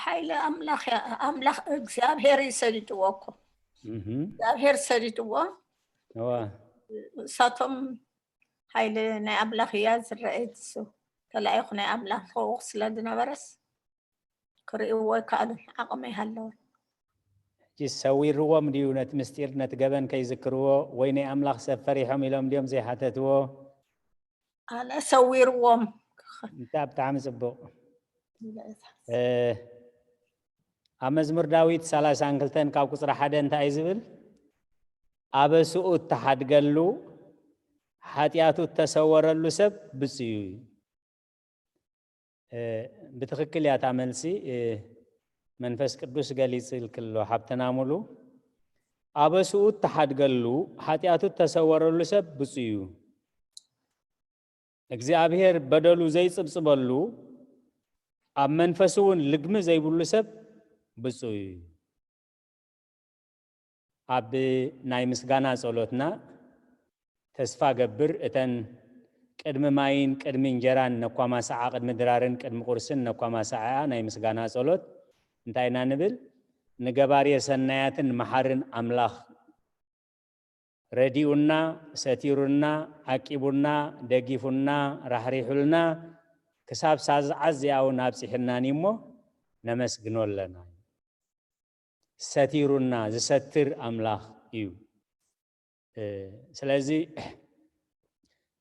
ሓይሊ ኣምላኽ እያ፣ ኣምላኽ እግዚኣብሔር እዩ ሰዲድዎ እኮ። እህ። እግዚኣብሔር ሰዲድዎ። እወ። እሳቶም ሓይሊ ናይ ኣምላኽ እያ ዝረኣየት እሱ። ተላኢኹ ናይ ኣምላኽ ልኡኽ ስለ ዝነበረስ ክርእይዎ ኣይከኣሉን፣ ዓቕሚ ኣይሃለወን። ሕጂ ሰዊርዎም ድዩ ነቲ ምስጢር፣ ነቲ ገበን ከይዝክርዎ፣ ወይ ናይ ኣምላኽ ሰብ ፈሪሖም ኢሎም ድዮም ዘይሓተትዎ? ኣነ ሰዊርዎም። እንታይ ብጣዕሚ ጽቡቕ። ኢለ እየ ዝሓስብ። እ፣ ኣብ መዝሙር ዳዊት ሰላሳን ክልተን ካብ ቁጽሪ ሓደ እንታይ እዩ ዝብል? "ኣበስኡ እተሓድገሉ ሓጢኣቱ እተሰወረሉ ሰብ ብፁዕ እዩ።" እ፣ ብትኽክል እያ እታ መልሲ። እ፣ መንፈስ ቅዱስ ገሊጽልኪ ኣሎ ሓብትና ሙሉ። "ኣበስኡ እተሓድገሉ ሓጢኣቱ እተሰወረሉ ሰብ ብፁዕ እዩ። እግዚኣብሔር በደሉ ዘይጽብጽበሉ፣ ኣብ መንፈሱ እውን ልግሚ ዘይብሉ ሰብ ብፁዕ እዩ።" ኣብ ናይ ምስጋና ጸሎትና ተስፋ ገብር እተን ቅድሚ ማይን ቅድሚ እንጀራን ነኳማስዓ፣ ቅድሚ ድራርን ቅድሚ ቁርስን ነኳማስዓኣ ናይ ምስጋና ጸሎት እንታይ ኢና ንብል? ንገባርየ ሰናያትን መሓርን ኣምላኽ ረዲኡና፣ ሰቲሩና፣ ዓቂቡና፣ ደጊፉና፣ ራሕሪሑልና፣ ክሳብ ሳዝዓ እዚኣ እውን ኣብጺሕናኒ እሞ ነመስግኖ ኣለና። ሰቲሩና ዝሰትር ኣምላኽ እዩ። እ፣ ስለዚ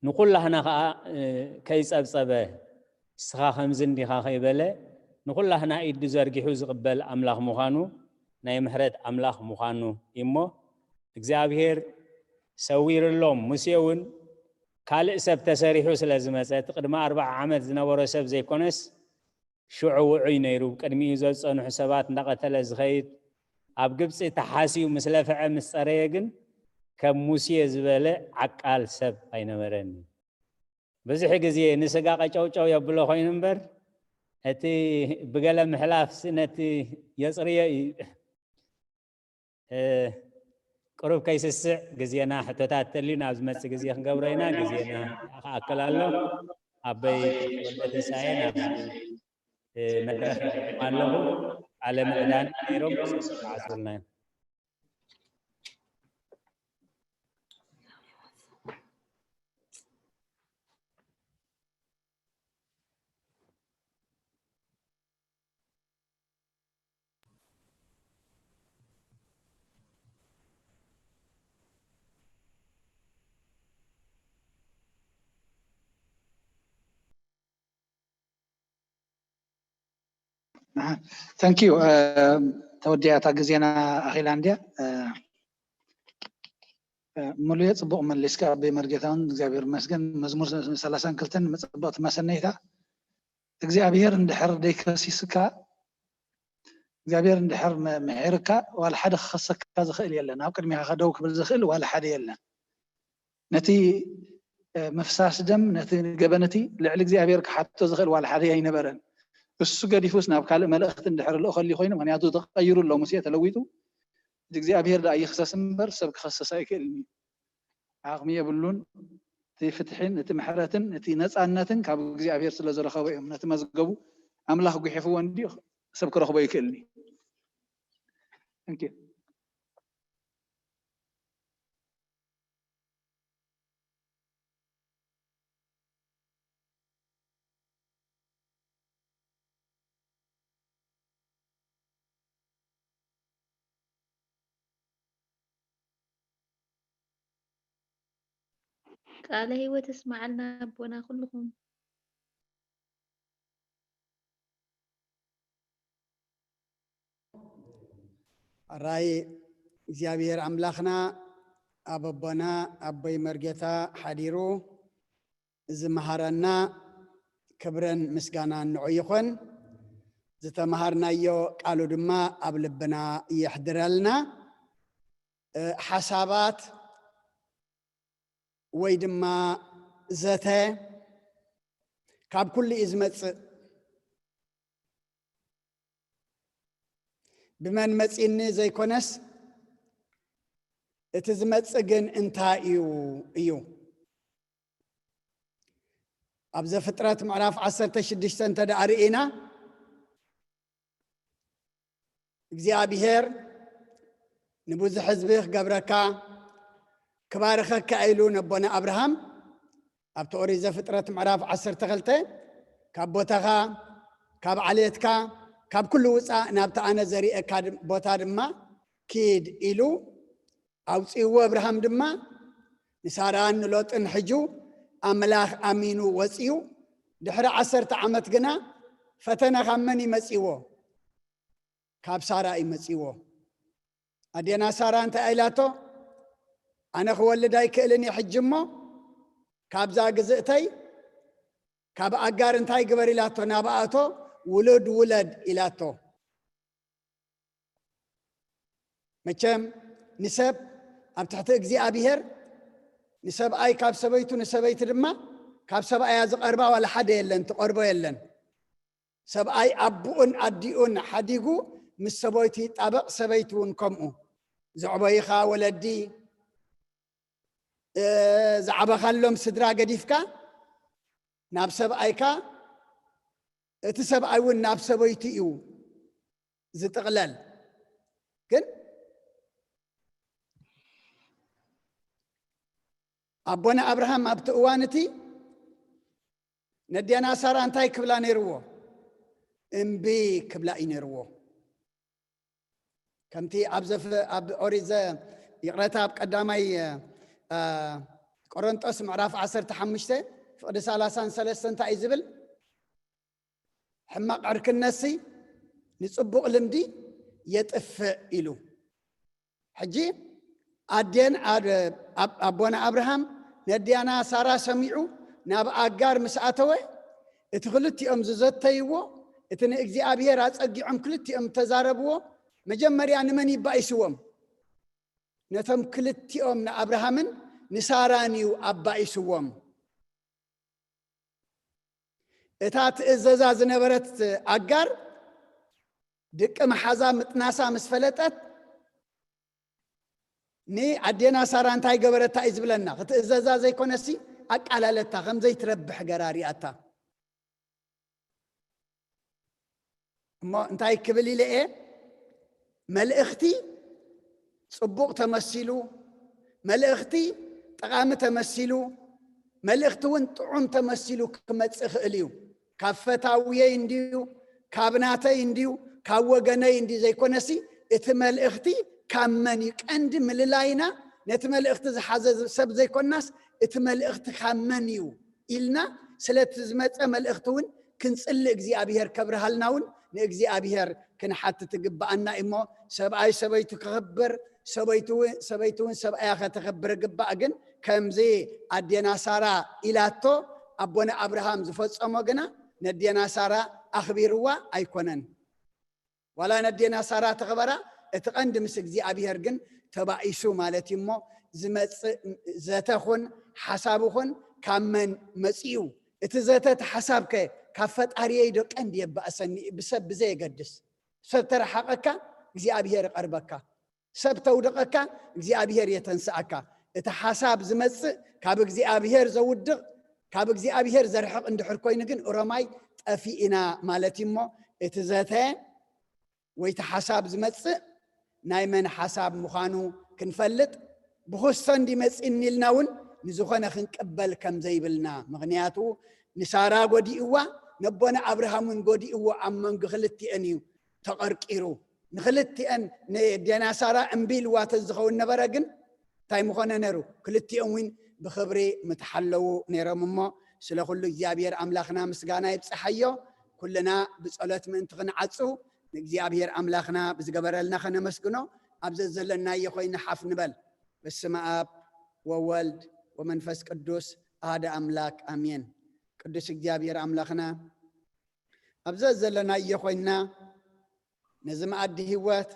ንኹላህና ኸዓ፣ እ፣ ከይጸብጸበ፣ "ንስኻ ከምዚ እንዲኻ" ከይበለ፣ ንኹላህና ኢዱ ዘርጊሑ ዝቕበል ኣምላኽ ምዃኑ፣ ናይ ምሕረት ኣምላኽ ምዃኑ እዩሞ፣ እግዚኣብሔር ሰዊርሎም። ሙሴ እውን ካልእ ሰብ ተሰሪሑ ስለ ዝመጸ፣ እቲ ቅድሚ ኣርብዓ ዓመት ዝነበሮ ሰብ ዘይኮነስ፣ ሽዑ ውዑይ ነይሩ። ቅድሚኡ ዘዝጸንሑ ሰባት እንዳቐተለ ዝኸይድ፣ ኣብ ግብጺ ተሓስዩ ምስ ለፍዐ ምስ ጸረየ ግን፣ ከም ሙሴ ዝበለ ዓቃል ሰብ ኣይነበረን። ብዙሕ ግዜ ንስጋ ቀጨውጨው የብሎ ኮይኑ እምበር፣ እቲ ብገለ ምሕላፍሲ ነቲ የጽርዮ እዩ። እ፣ ቅሩብ ከይስስዕ ግዜና፣ ሕቶታት ተልዩ ናብ ዝመጽእ ግዜ ክንገብሮ ኢና። ግዜና ክኣክል ኣሎ። ኣቦይ ወልደ ትንሳኤ ናብዚ፣ እ፣ መድረኽ ኣለኹ። ቃለ ምዕዳን ነይሮም ክዓጽውልና እዮም። Thank you። እ፣ ተወዲኣ እታ ግዜና ኣኺላ እንድያ። እ፣ እ፣ ሙሉየ ጽቡቕ መሊስካ ኣቦይ መርጌታውን፣ እግዚኣብሔር ይመስገን። መዝሙር ሰላሳን ክልተን መጸበቕቲ መሰነይታ። እግዚኣብሔር እንድሕር ደይከሲስካ፣ እግዚኣብሔር እንድሕር መ-፣ ምሒርካ፣ ዋላ ሓደ ክኸሰካ ዝኽእል የለን። ኣብ ቅድሚኻ ከደው ክብል ዝኽእል ዋላ ሓደ የለን። ነቲ፣ እ፣ ምፍሳስ ደም፣ ነቲ ገበን እቲ ልዕሊ እግዚኣብሔር ክሓቶ ዝኽእል ዋላ ሓደ ኣይነበረን። እሱ ገዲፉስ ናብ ካልእ መልእኽቲ እንድሕር ልእኸሉ ኮይኑ፣ ምኽንያቱ ተቐይሩ ኣሎ፣ ሙሴ ተለዊጡ፣ እቲ እግዚኣብሔር ደኣ ይኽሰስ እምበር ሰብ ክኸስስ ኣይክእልን እዩ። ዓቕሚ የብሉን። እቲ ፍትሕን እቲ ምሕረትን እቲ ነጻነትን ካብ እግዚኣብሔር ስለ ዝረኸቦ እዮም። ነቲ መዝገቡ ኣምላኽ ጉሒፍዎ እንድዩ ሰብ ክረኽቦ ኣይክእልን እዩ። Thank you። ቃለ ህይወት እስማዓልና ኣቦና ኩልኹም። ኣራይ እግዚኣብሔር ኣምላኽና ኣብ ኣቦና ኣቦይ መርጌታ ሓዲሩ ዝመሃረና ክብረን ምስጋናን ንዑ ይኹን። ዝተመሃርናዮ ቃሉ ድማ ኣብ ልብና የሕድረልና። እ፣ ሓሳባት ወይ ድማ ዘተ ካብ ኩሉ እዩ ዝመጽእ። ብመን መጺኒ ዘይኮነስ እቲ ዝመጽእ ግን እንታይ እዩ እዩ። ኣብ ዘፍጥረት ምዕራፍ ዓሰርተ ሽዱሽተ እንተ ደኣ ርኢና እግዚኣብሔር ንብዙሕ ህዝቢ ክገብረካ ክባርኸካ ኢሉ ነቦና ኣብርሃም ኣብቲ ኦሪት ዘፍጥረት ምዕራፍ ዓሰርተ ክልተ ካብ ቦታኻ ካብ ዓሌትካ ካብ ኩሉ ውፃእ ናብቲ ኣነ ዘርእየካ ድ- ቦታ ድማ ኪድ ኢሉ ኣውፅእዎ። ኣብርሃም ድማ ንሳራን ንሎጥን ሕጁ ኣምላኽ ኣሚኑ ወፅዩ። ድሕሪ ዓሰርተ ዓመት ግና ፈተነ ካብ መን ይመፅዎ? ካብ ሳራ ይመፅዎ። ኣዴና ሳራ እንታይ ኢላቶ? ኣነ ክወልድ ኣይክእልን እየ ሕጂ እሞ ካብዛ ግዝእተይ ካብ ኣጋር እንታይ ግበር ኢላቶ? ናብኣቶ ውሉድ ውለድ ኢላቶ። መቸም ንሰብ ኣብ ትሕቲ እግዚኣብሔር ንሰብኣይ ካብ ሰበይቱ ንሰበይቲ ድማ ካብ ሰብኣያ ዝቐርባ ዋላ ሓደ የለን፣ ትቐርቦ የለን። ሰብኣይ ኣቦኡን ኣዲኡን ሓዲጉ ምስ ሰበይቱ ይጣበቕ፣ ሰበይቲ እውን ከምኡ። ዘዕበይኻ ወለዲ፣ እ፣ ዝዓበኻሎም ስድራ ገዲፍካ ናብ ሰብኣይካ፣ እቲ ሰብኣይ እውን ናብ ሰበይቱ እዩ ዝጥቕለል። ግን ኣቦና ኣብርሃም ኣብቲ እዋን እቲ ነዴና ሳራ እንታይ ክብላ ነይርዎ? እምቢ ክብላ እዩ ነይርዎ። ከምቲ ኣብ ዘፍ ኣብ ኦሪት ዘ ይቕረታ ኣብ ቀዳማይ እ፣ ቆሮንጦስ ምዕራፍ ዓሰርተ ሓሙሽተ ፍቕዲ ሰላሳን ሰለስተ እንታይ እዩ ዝብል? ሕማቕ ዕርክነትሲ ንጽቡቕ ልምዲ የጥፍእ ኢሉ። ሕጂ ኣዴን ኣድ- ኣብ- ኣቦና ኣብርሃም ነዲያና ሳራ ሰሚዑ ናብ ኣጋር ምስ ኣተወ እቲ ክልቲኦም ዝዘተይዎ እቲ ንእግዚኣብሔር ኣጸጊዖም ክልቲኦም ተዛረብዎ መጀመርያ ንመን ይባኢስዎም? ነቶም ክልቲኦም ንኣብርሃምን ንሳራን እዩ ኣባኢስዎም። እታ ትእዘዛ ዝነበረት ኣጋር ድቂ መሓዛ ምጥናሳ ምስ ፈለጠት ንኣዴና ሳራ እንታይ ገበረታ እዩ ዝብለና? ክትእዘዛ ዘይኮነሲ ኣቃላለታ ከም ዘይትረብሕ ገራ ሪኣታ። እሞ እንታይ ክብል ኢለ እየ? መልእኽቲ ጽቡቕ ተመሲሉ፣ መልእኽቲ ጠቓሚ ተመሲሉ፣ መልእኽቲ እውን ጥዑም ተመሲሉ ክመጽእ ይኽእል እዩ። ካብ ፈታውየይ እንድዩ፣ ካብ ናተይ እንድዩ፣ ካብ ወገነይ እንድዩ ዘይኮነሲ እቲ መልእኽቲ ካብ መን እዩ? ቀንዲ ምልላይና ነቲ መልእኽቲ ዝሓዘ ሰብ ዘይኮናስ እቲ መልእኽቲ ካብ መን እዩ ኢልና ስለቲ ዝመጸ መልእኽቲ እውን ክንጽሊ እግዚኣብሔር ከብርሃልና እውን ንእግዚኣብሔር ክንሓትት ይግብኣና እሞ ሰብኣይ ሰበይቱ ክኽብር ሰበይቱ እውን ሰበይቱ እውን ሰብኣያ ከተኽብር ይግባእ። ግን ከምዚ ኣዴና ሳራ ኢላቶ ኣቦና ኣብርሃም ዝፈጸሞ ግና ነዴና ሳራ ኣኽቢርዋ ኣይኮነን። ዋላ ነዴና ሳራ ተኽበራ እቲ ቀንዲ ምስ እግዚኣብሔር ግን ተባኢሱ ማለት እዩ እሞ ዝመፅእ ዘተ ኹን ሓሳብ ኹን ካብ መን መፅኡ? እቲ ዘተ እቲ ሓሳብ ከ ካብ ፈጣሪየይ ዶ ቀንዲ የባእሰኒ? ብሰብ ብዘየገድስ ሰብ ተረሓቐካ እግዚኣብሔር ይቐርበካ። ሰብ ተውድቐካ እግዚኣብሔር የተንስኣካ። እቲ ሓሳብ ዝመፅእ ካብ እግዚኣብሔር ዘውድቕ ካብ እግዚኣብሔር ዘርሕቕ እንድሕር ኮይኑ ግን እሮማይ ጠፊእና ማለት እዩ እሞ እቲ ዘተ ወይ እቲ ሓሳብ ዝመፅእ ናይ መን ሓሳብ ምዃኑ ክንፈልጥ ብክሶ እንዲ መፂኒ ኢልና እውን ንዝኾነ ክንቅበል ከም ዘይብልና ምኽንያቱ ንሳራ ጎዲእዋ ነቦና ኣብርሃም እውን ጎዲእዎ ኣብ መንጎ ክልቲአን እዩ ተቐርቂሩ። ንክልቲአን ንዴና ሳራ እምቢ ኢልዋ ተዝኸውን ነበረ ግን እንታይ ምኾነ ነሩ? ክልቲኦም እውን ብኽብሪ ምተሓለዉ ነይሮም እሞ፣ ስለ ኩሉ እግዚኣብሔር ኣምላኽና ምስጋና ይብጽሓዮ። ኩልና ብጸሎት ምእንቲ ክንዓጹ ንእግዚኣብሔር ኣምላኽና ብዝገበረልና ከነመስግኖ ኣብ ዘዘለናዮ ኮይና ሓፍ ንበል። በስመ ኣብ ወወልድ ወመንፈስ ቅዱስ ኣሃደ ኣምላክ ኣሜን። ቅዱስ እግዚኣብሔር ኣምላኽና ኣብ ዘዘለናዮ ኮይና ነዚ መኣዲ ህይወት፣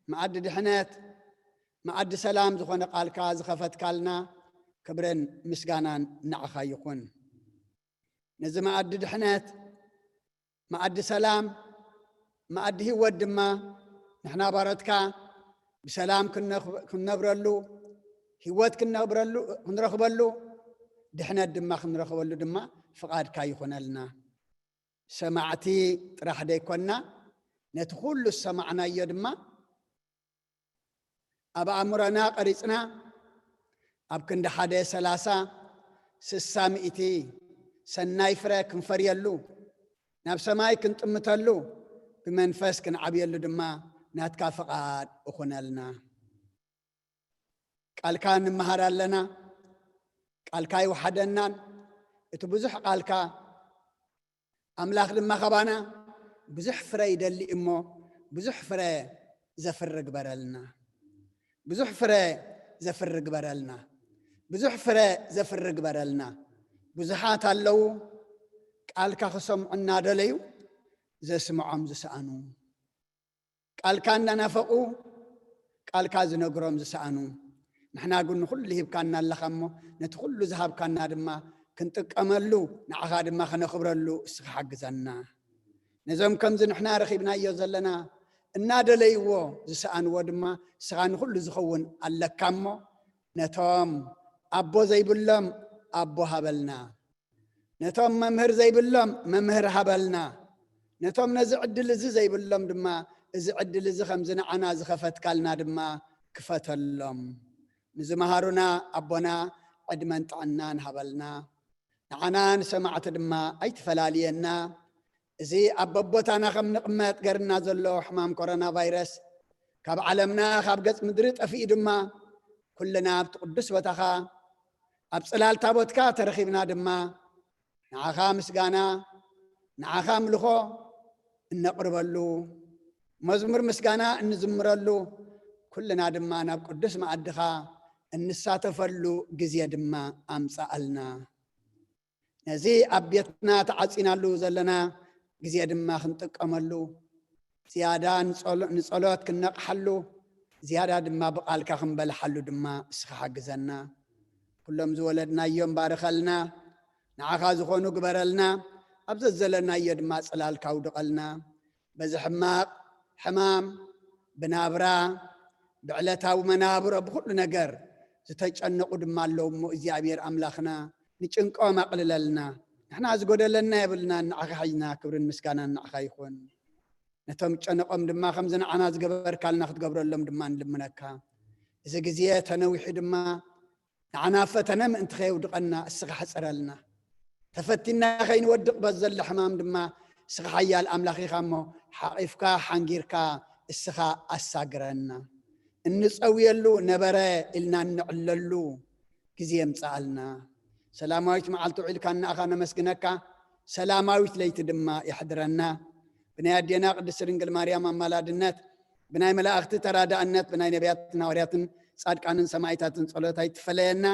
መኣዲ ድሕነት፣ መኣዲ ሰላም ዝኾነ ቃልካ ዝኸፈትካልና ክብርን ምስጋናን ንዓኻ ይኹን። ነዚ መኣዲ ድሕነት፣ መኣዲ ሰላም፣ መኣዲ ህይወት ድማ ንሕና ባሮትካ ብሰላም ክንነኽ-፣ ክንነብረሉ፣ ህይወት ክንነብረሉ፣ ክንረኽበሉ፣ ድሕነት ድማ ክንረኽበሉ ድማ ፍቓድካ ይኹነልና። ሰማዕቲ ጥራሕ ደይኮንና፣ ነቲ ኩሉ ዝሰማዕናዮ ድማ ኣብ ኣእምሮና ቀሪጽና፣ ኣብ ክንዲ ሓደ ሰላሳ፣ ስሳ፣ ሚእቲ ሰናይ ፍረ ክንፈርየሉ፣ ናብ ሰማይ ክንጥምተሉ፣ ብመንፈስ ክንዓብየሉ ድማ ናትካ ፍቓድ እኹነልና። ቃልካ ንመሃር ኣለና፣ ቃልካ ይወሓደናን፣ እቲ ብዙሕ ቃልካ ኣምላኽ ድማ ኻባና ብዙሕ ፍረ ይደሊ እሞ፣ ብዙሕ ፍረ ዘፍሪ ግበረልና። ብዙሕ ፍረ ዘፍሪ ግበረልና። ብዙሕ ፍረ ዘፍሪ ግበረልና። ብዙሓት ኣለዉ፣ ቃልካ ክሰምዑ እናደለዩ ዘስምዖም ዝሰኣኑ። ቃልካ እናናፈቑ፣ ቃልካ ዝነግሮም ዝሰኣኑ። ንሕና ግን ንኹሉ ሂብካና ኣለኻ እሞ፣ ነቲ ኩሉ ዝሃብካና ድማ ክንጥቀመሉ፣ ንዓኻ ድማ ከነኽብረሉ እስኻ ሓግዘና። ነዞም ከምዚ ንሕና ረኺብናዮ ዘለና እናደለይዎ ዝሰኣንዎ ድማ፣ እስኻ ንኹሉ ዝኸውን ኣለካ እሞ፣ ነቶም ኣቦ ዘይብሎም ኣቦ ሃበልና። ነቶም መምህር ዘይብሎም መምህር ሃበልና። ነቶም ነዚ ዕድል እዚ ዘይብሎም ድማ፣ እዚ ዕድል እዚ ከምዚ ንዓና ዝኸፈትካልና ድማ ክፈተሎም። ንዝመሃሩና ኣቦና ዕድመን ጥዕናን ሃበልና። ንዓና ንሰማዕቲ ድማ ኣይትፈላልየና። እዚ ኣብ በቦታና ከም ንቕመጥ ገርና ዘሎ ሕማም ኮሮና ቫይረስ ካብ ዓለምና፣ ካብ ገጽ ምድሪ ጠፊኡ ድማ፣ ኩልና ኣብቲ ቅዱስ ቦታኻ፣ ኣብ ጽላል ታቦትካ ተረኺብና ድማ፣ ንዓኻ ምስጋና፣ ንዓኻ ኣምልኾ እነቕርበሉ፣ መዝሙር ምስጋና እንዝምረሉ፣ ኩልና ድማ ናብ ቅዱስ መኣድኻ እንሳተፈሉ ግዜ ድማ ኣምጽኣልና። ነዚ ኣብ ቤትና ተዓጺናሉ ዘለና ግዜ ድማ ክንጥቀመሉ፣ ዝያዳ ንጸሎ-፣ ንጸሎት ክንነቕሓሉ፣ ዝያዳ ድማ ብቓልካ ክንበልሓሉ ድማ እስኻ ሓግዘና። ኩሎም ዝወለድናዮም ባርኸልና፣ ንዓኻ ዝኾኑ ግበረልና፣ ኣብ ዘዘለናዮ ድማ ጽላልካ ኣውድቐልና። በዚ ሕማቕ ሕማም፣ ብናብራ፣ ብዕለታዊ መናብሮ፣ ብኹሉ ነገር ዝተጨነቑ ድማ ኣለዉ እሞ፣ እግዚኣብሔር ኣምላኽና ንጭንቆም ኣቕልለልና። ንሕና ዝጎደለና የብልናን፣ ንዓኻ ሒዝና ክብርን ምስጋናን ንዓኻ ይኹን። ነቶም ጨነቖም ድማ ከምዚ ንዓና ዝገበርካልና ክትገብረሎም ድማ ንልምነካ። እዚ ግዜ ተነዊሑ ድማ ንዓና ፈተነ ምእንቲ ከየውድቐና እስኻ ሕጽረልና። ተፈቲና ከይንወድቕ በዚ ዘሎ ሕማም ድማ እስኻ ሓያል ኣምላኽ ኢኻ እሞ፣ ሓቒፍካ ሓንጊርካ እስኻ ኣሳግረና። እንጸውየሉ ነበረ ኢልና እንዕለሉ ግዜ የምጽኣልና። ሰላማዊት መዓልቲ ውዒልካ ንኣኻ ነመስግነካ፣ ሰላማዊት ለይቲ ድማ የሕድረና። ብናይ ኣዴና ቅድስቲ ድንግል ማርያም ኣማላድነት፣ ብናይ መላእኽቲ ተራዳእነት፣ ብናይ ነቢያትን ሃዋርያትን ጻድቃንን ሰማዕታትን ጸሎት ኣይትፈለየና።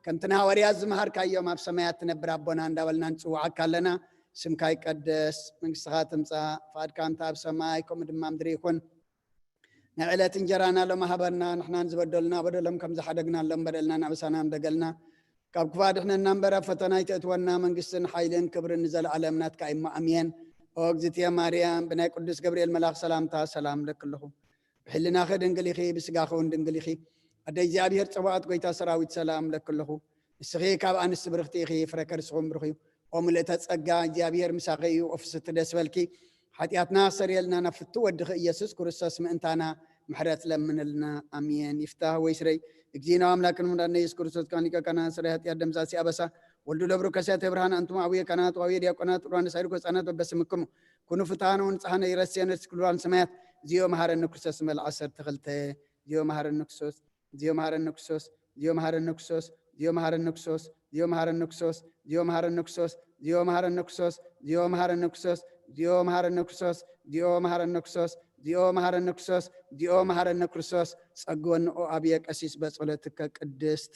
ከምቲ ንሃዋርያት ዝመሃርካዮም፣ ኣብ ሰማያት ትነብር ኣቦና እንዳበልና ንጽውዓካ ኣለና። ስምካ ይቀደስ፣ መንግስትኻ ትምጻእ፣ ፍቓድካ እንተ ኣብ ሰማይ ከምኡ ድማ ምድሪ ይኹን። ናይ ዕለት እንጀራና ሎሚ ሃበና፣ ንሕናን ዝበደሉና በደሎም ከም ዝሓደግናሎም በደልናን ኣበሳናን በደልና ካብ ክፉእ ኣድሕነና እምበር፣ ኣብ ፈተና ኣይተእትወና፣ መንግስትን ሓይልን ክብርን ንዘለኣለም ናትካ እሞ ኣሜን። ኦ እግዝእትየ ማርያም፣ ብናይ ቅዱስ ገብርኤል መልኣኽ ሰላምታ ሰላም እለኪ ኣለኹ። ብሕልናኺ ድንግል ኢኺ፣ ብስጋኺ እውን ድንግል ኢኺ። ኣደ እግዚኣብሔር ጸባኦት፣ ጎይታ ሰራዊት፣ ሰላም እለኪ ኣለኹ። ንስኺ ካብ ኣንስቲ ብርኽቲ ኢኺ፣ ፍረ ከርስኹም ብሩኽ እዩ። ኦ ምልእተ ጸጋ፣ እግዚኣብሔር ምሳኺ እዩ። ኦ ፍስሕቲ ደስ በልኪ፣ ሓጢኣትና ኣሰርየልና፣ ናብ ፍቱ ወድኺ ኢየሱስ ክርስቶስ ምእንታና ምሕረት ለምንልና። ኣሜን። ይፍታህ ወይ ስረይ። እግዚእነ አምላክን መድኃኒነ ኢየሱስ ክርስቶስ፣ ካን ሊቀ ካህናት፣ ስራይ ኃጢአት፣ ደምሳሲ አበሳ፣ ወልዱ ለብሩ ከሲያተ ብርሃን፣ አንትሙ አቡየ ካህናት ወአቡየ ዲያቆናት፣ ቁርባን ሳይርኮ ሕፃናት በበስምክሙ ኩኑ ፍትሐነ ወንጽሐነ ይረስየነ ርእስኪ ቅዱሳን ሰማያት። እግዚኦ መሐረነ ክርስቶስ። መል ዓሰርተ ክልተ። እግዚኦ መሐረነ ክርስቶስ። እግዚኦ መሐረነ ክርስቶስ። እግዚኦ መሐረነ ክርስቶስ። ዚኦ መሃረነ ክርስቶስ፣ ዚኦ መሃረነ ክርስቶስ፣ ዚኦ መሃረነ ክርስቶስ፣ ዚኦ መሃረነ ክርስቶስ፣ ዚኦ መሃረነ ክርስቶስ፣ ዚኦ መሃረነ ክርስቶስ፣ ዚኦ መሃረነ ክርስቶስ፣ ዚኦ መሃረነ ክርስቶስ፣ ዚኦ መሃረነ ክርስቶስ። ጸግወኒ ኦ ኣብየ ቀሲስ በጸሎትከ ቅድስት።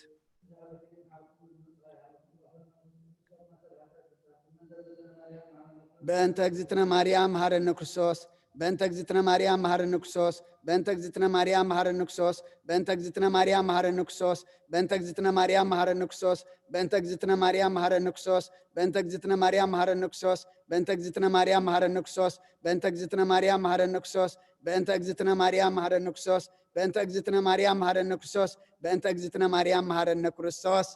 በእንተ እግዝእትነ ማርያም መሃረነ ክርስቶስ፣ በእንተ እግዝእትነ ማርያም መሃረነ ክርስቶስ፣ በእንተ እግዝእትነ ማርያም መሃረነ ክርስቶስ፣ በእንተ እግዝእትነ ማርያም መሃረነ ክርስቶስ፣ በእንተ እግዝእትነ ማርያም መሃረነ ክርስቶስ፣ በእንተ እግዝእትነ ማርያም መሃረነ ክርስቶስ፣ በእንተ እግዝእትነ ማርያም መሃረነ ክርስቶስ፣ በእንተ እግዝእትነ ማርያም መሃረነ ክርስቶስ፣ በእንተ እግዝእትነ ማርያም መሃረነ ክርስቶስ፣ በእንተ እግዝእትነ ማርያም መሃረነ ክርስቶስ፣ በእንተ እግዝእትነ ማርያም መሃረነ ክርስቶስ፣ በእንተ እግዝእትነ ማርያም መሃረነ ክርስቶስ።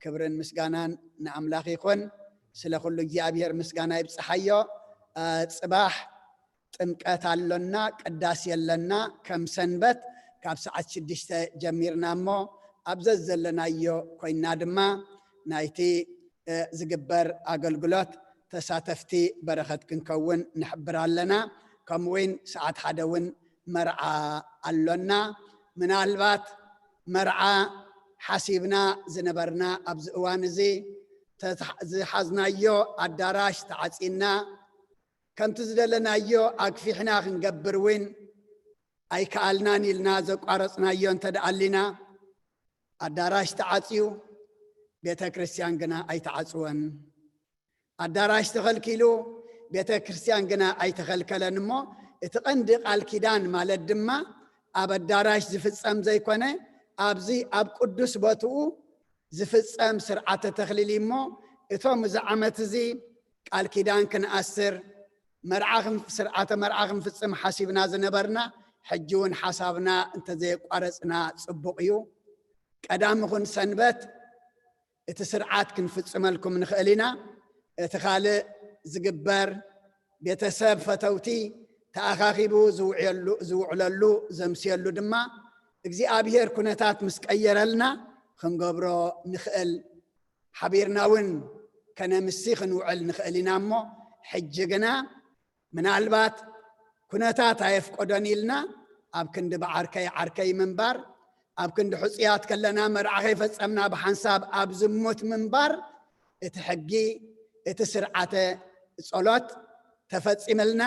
ክብርን ምስጋናን ንኣምላኽ ይኹን። ስለ ኩሉ እግዚኣብሔር ምስጋና ይብጽሓዮ። እ፣ ጽባሕ ጥምቀት ኣሎና፣ ቅዳሴ ኣለና። ከም ሰንበት ካብ ሰዓት ሽዱሽተ ጀሚርና እሞ ኣብ ዘዘለናዮ ኮይና ድማ ናይቲ፣ እ፣ ዝግበር ኣገልግሎት ተሳተፍቲ በረኸት ክንከውን ንሕብር ኣለና። ከምኡ እውን ሰዓት ሓደ እውን መርዓ ኣሎና። ምናልባት መርዓ ሓሲብና ዝነበርና ኣብዚ እዋን እዚ ተታ-፣ ዝሓዝናዮ ኣዳራሽ ተዓጺና ከምቲ ዝደለናዮ ኣግፊሕና ክንገብር እውን ኣይከኣልናን ኢልና ዘቋረጽናዮ እንተ ደኣ ኣሊና፣ ኣዳራሽ ተዓጽዩ፣ ቤተ ክርስቲያን ግና ኣይተዓጽወን። ኣዳራሽ ተኸልኪሉ፣ ቤተ ክርስቲያን ግና ኣይተኸልከለን። እሞ እቲ ቀንዲ ቃል ኪዳን ማለት ድማ ኣብ ኣዳራሽ ዝፍጸም ዘይኮነ፣ ኣብዚ ኣብ ቅዱስ ቦትኡ ዝፍጸም ስርዓተ ተኽሊል እዩ። እሞ እቶም እዚ ዓመት እዚ ቃል ኪዳን ክንኣስር፣ መርዓ ክን-፣ ስርዓተ መርዓ ክንፍጽም ሓሲብና ዝነበርና፣ ሕጂ እውን ሓሳብና እንተዘየቋረጽና ጽቡቕ እዩ። ቀዳም ይኹን ሰንበት እቲ ስርዓት ክንፍጽመልኩም ንኽእል ኢና። እቲ ካልእ ዝግበር ቤተሰብ ፈተውቲ ተኣኻኺቡ ዝውዕየሉ-፣ ዝውዕለሉ ዘምስየሉ ድማ እግዚኣብሔር ኩነታት ምስ ቀየረልና ክንገብሮ ንኽእል። ሓቢርና እውን ከነምሲ ክንውዕል ንኽእል ኢና። እሞ ሕጂ ግና ምናልባት ኩነታት ኣየፍቀዶን ኢልና ኣብ ክንዲ ብዓርከይ ዓርከይ ምንባር፣ ኣብ ክንዲ ሕጹያት ከለና መርዓ ከይፈጸምና ብሓንሳብ ኣብ ዝሙት ምንባር፣ እቲ ሕጊ፣ እቲ ስርዓተ ጸሎት ተፈጺምልና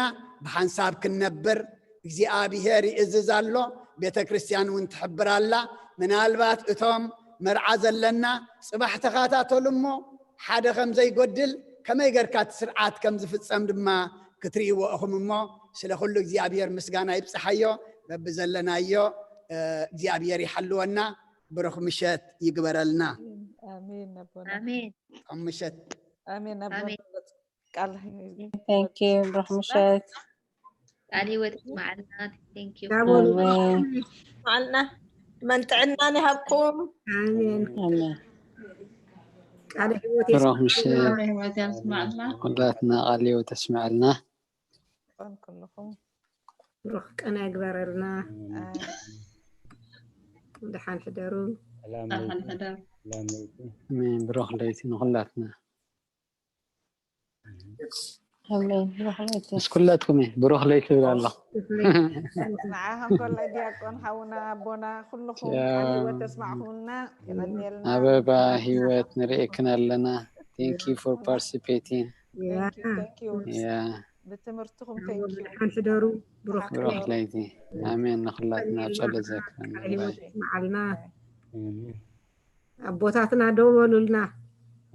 ብሓንሳብ ክንነብር እግዚኣብሔር ይእዝዝ ኣሎ። ቤተ ክርስቲያን እውን ትሕብር ኣላ። ምናልባት እቶም መርዓ ዘለና ጽባሕ ተኸታተሉ እሞ ሓደ ከም ዘይጎድል፣ ከመይ ጌርካ እቲ ስርዓት ከም ዝፍጸም ድማ ክትርእይዎ ኢኹም። እሞ ስለ ኩሉ እግዚኣብሔር ምስጋና ይብጽሓዮ። በብዘለናዮ፣ እ፣ እግዚኣብሔር ይሓልወና። ብሩኽ ምሸት ይግበረልና። ኣሜን ኣቦና። ኣሜን። ጥዑም ምሸት። ኣሜን ኣቦና። ኣሜን። ቃል Thank you። ብሩኽ ምሸት። ቃል ህይወት ይስማዓልና። Thank you። ኣሜን። ይስማዓልና። መን ጥዕናን ይሃብኩም። ኣሜን። ኣሜን። ቃለ ህይወት ብሩኽ ምሸት። ቃለ ህይወት ያስማዓልና። ኩላትና ቃለ ህይወት ተስምዓልና። ይኹን ኩልኹም። ብሩኽ ቀን ይግበረልና። ኣሜን። ደሓን ሕደሩ። ሰላም ደሓን ለይቲ። ሕደሩ። ሰላም ለይቲ። ኣሜን። ብሩኽ ለይቲ ንኹላትና። ኣሜን። ብሩኽ ለይቲ። ምስ ኩላትኩም እየ። ብሩኽ ለይቲ ይብል ኣለኹ። ንዓኹም ኮላይ ዲያቆን ሓውና ኣቦና ኩልኹም ያ። ቃል ህይወት ተስማዕኹምና የቐንየልና። ኣበባ ህይወት ንርእየክን ኣለና። Thank you for participating። ያ። Thank you, thank you። ያ። ብትምህርትኹም thank you። ደሓን ሕደሩ። ብሩኽ ብሩኽ ለይቲ። ኣሜን። ንኹላትና ኣብ ጸሎት ዘክረና። ቃለ ህይወት ይስማዓልና። ኣሜን። ኣቦታትና ደው በሉልና።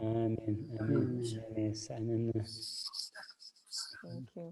ኣሜን፣ ኣሜን። ኣሜን። የሰኣነና። Thank you።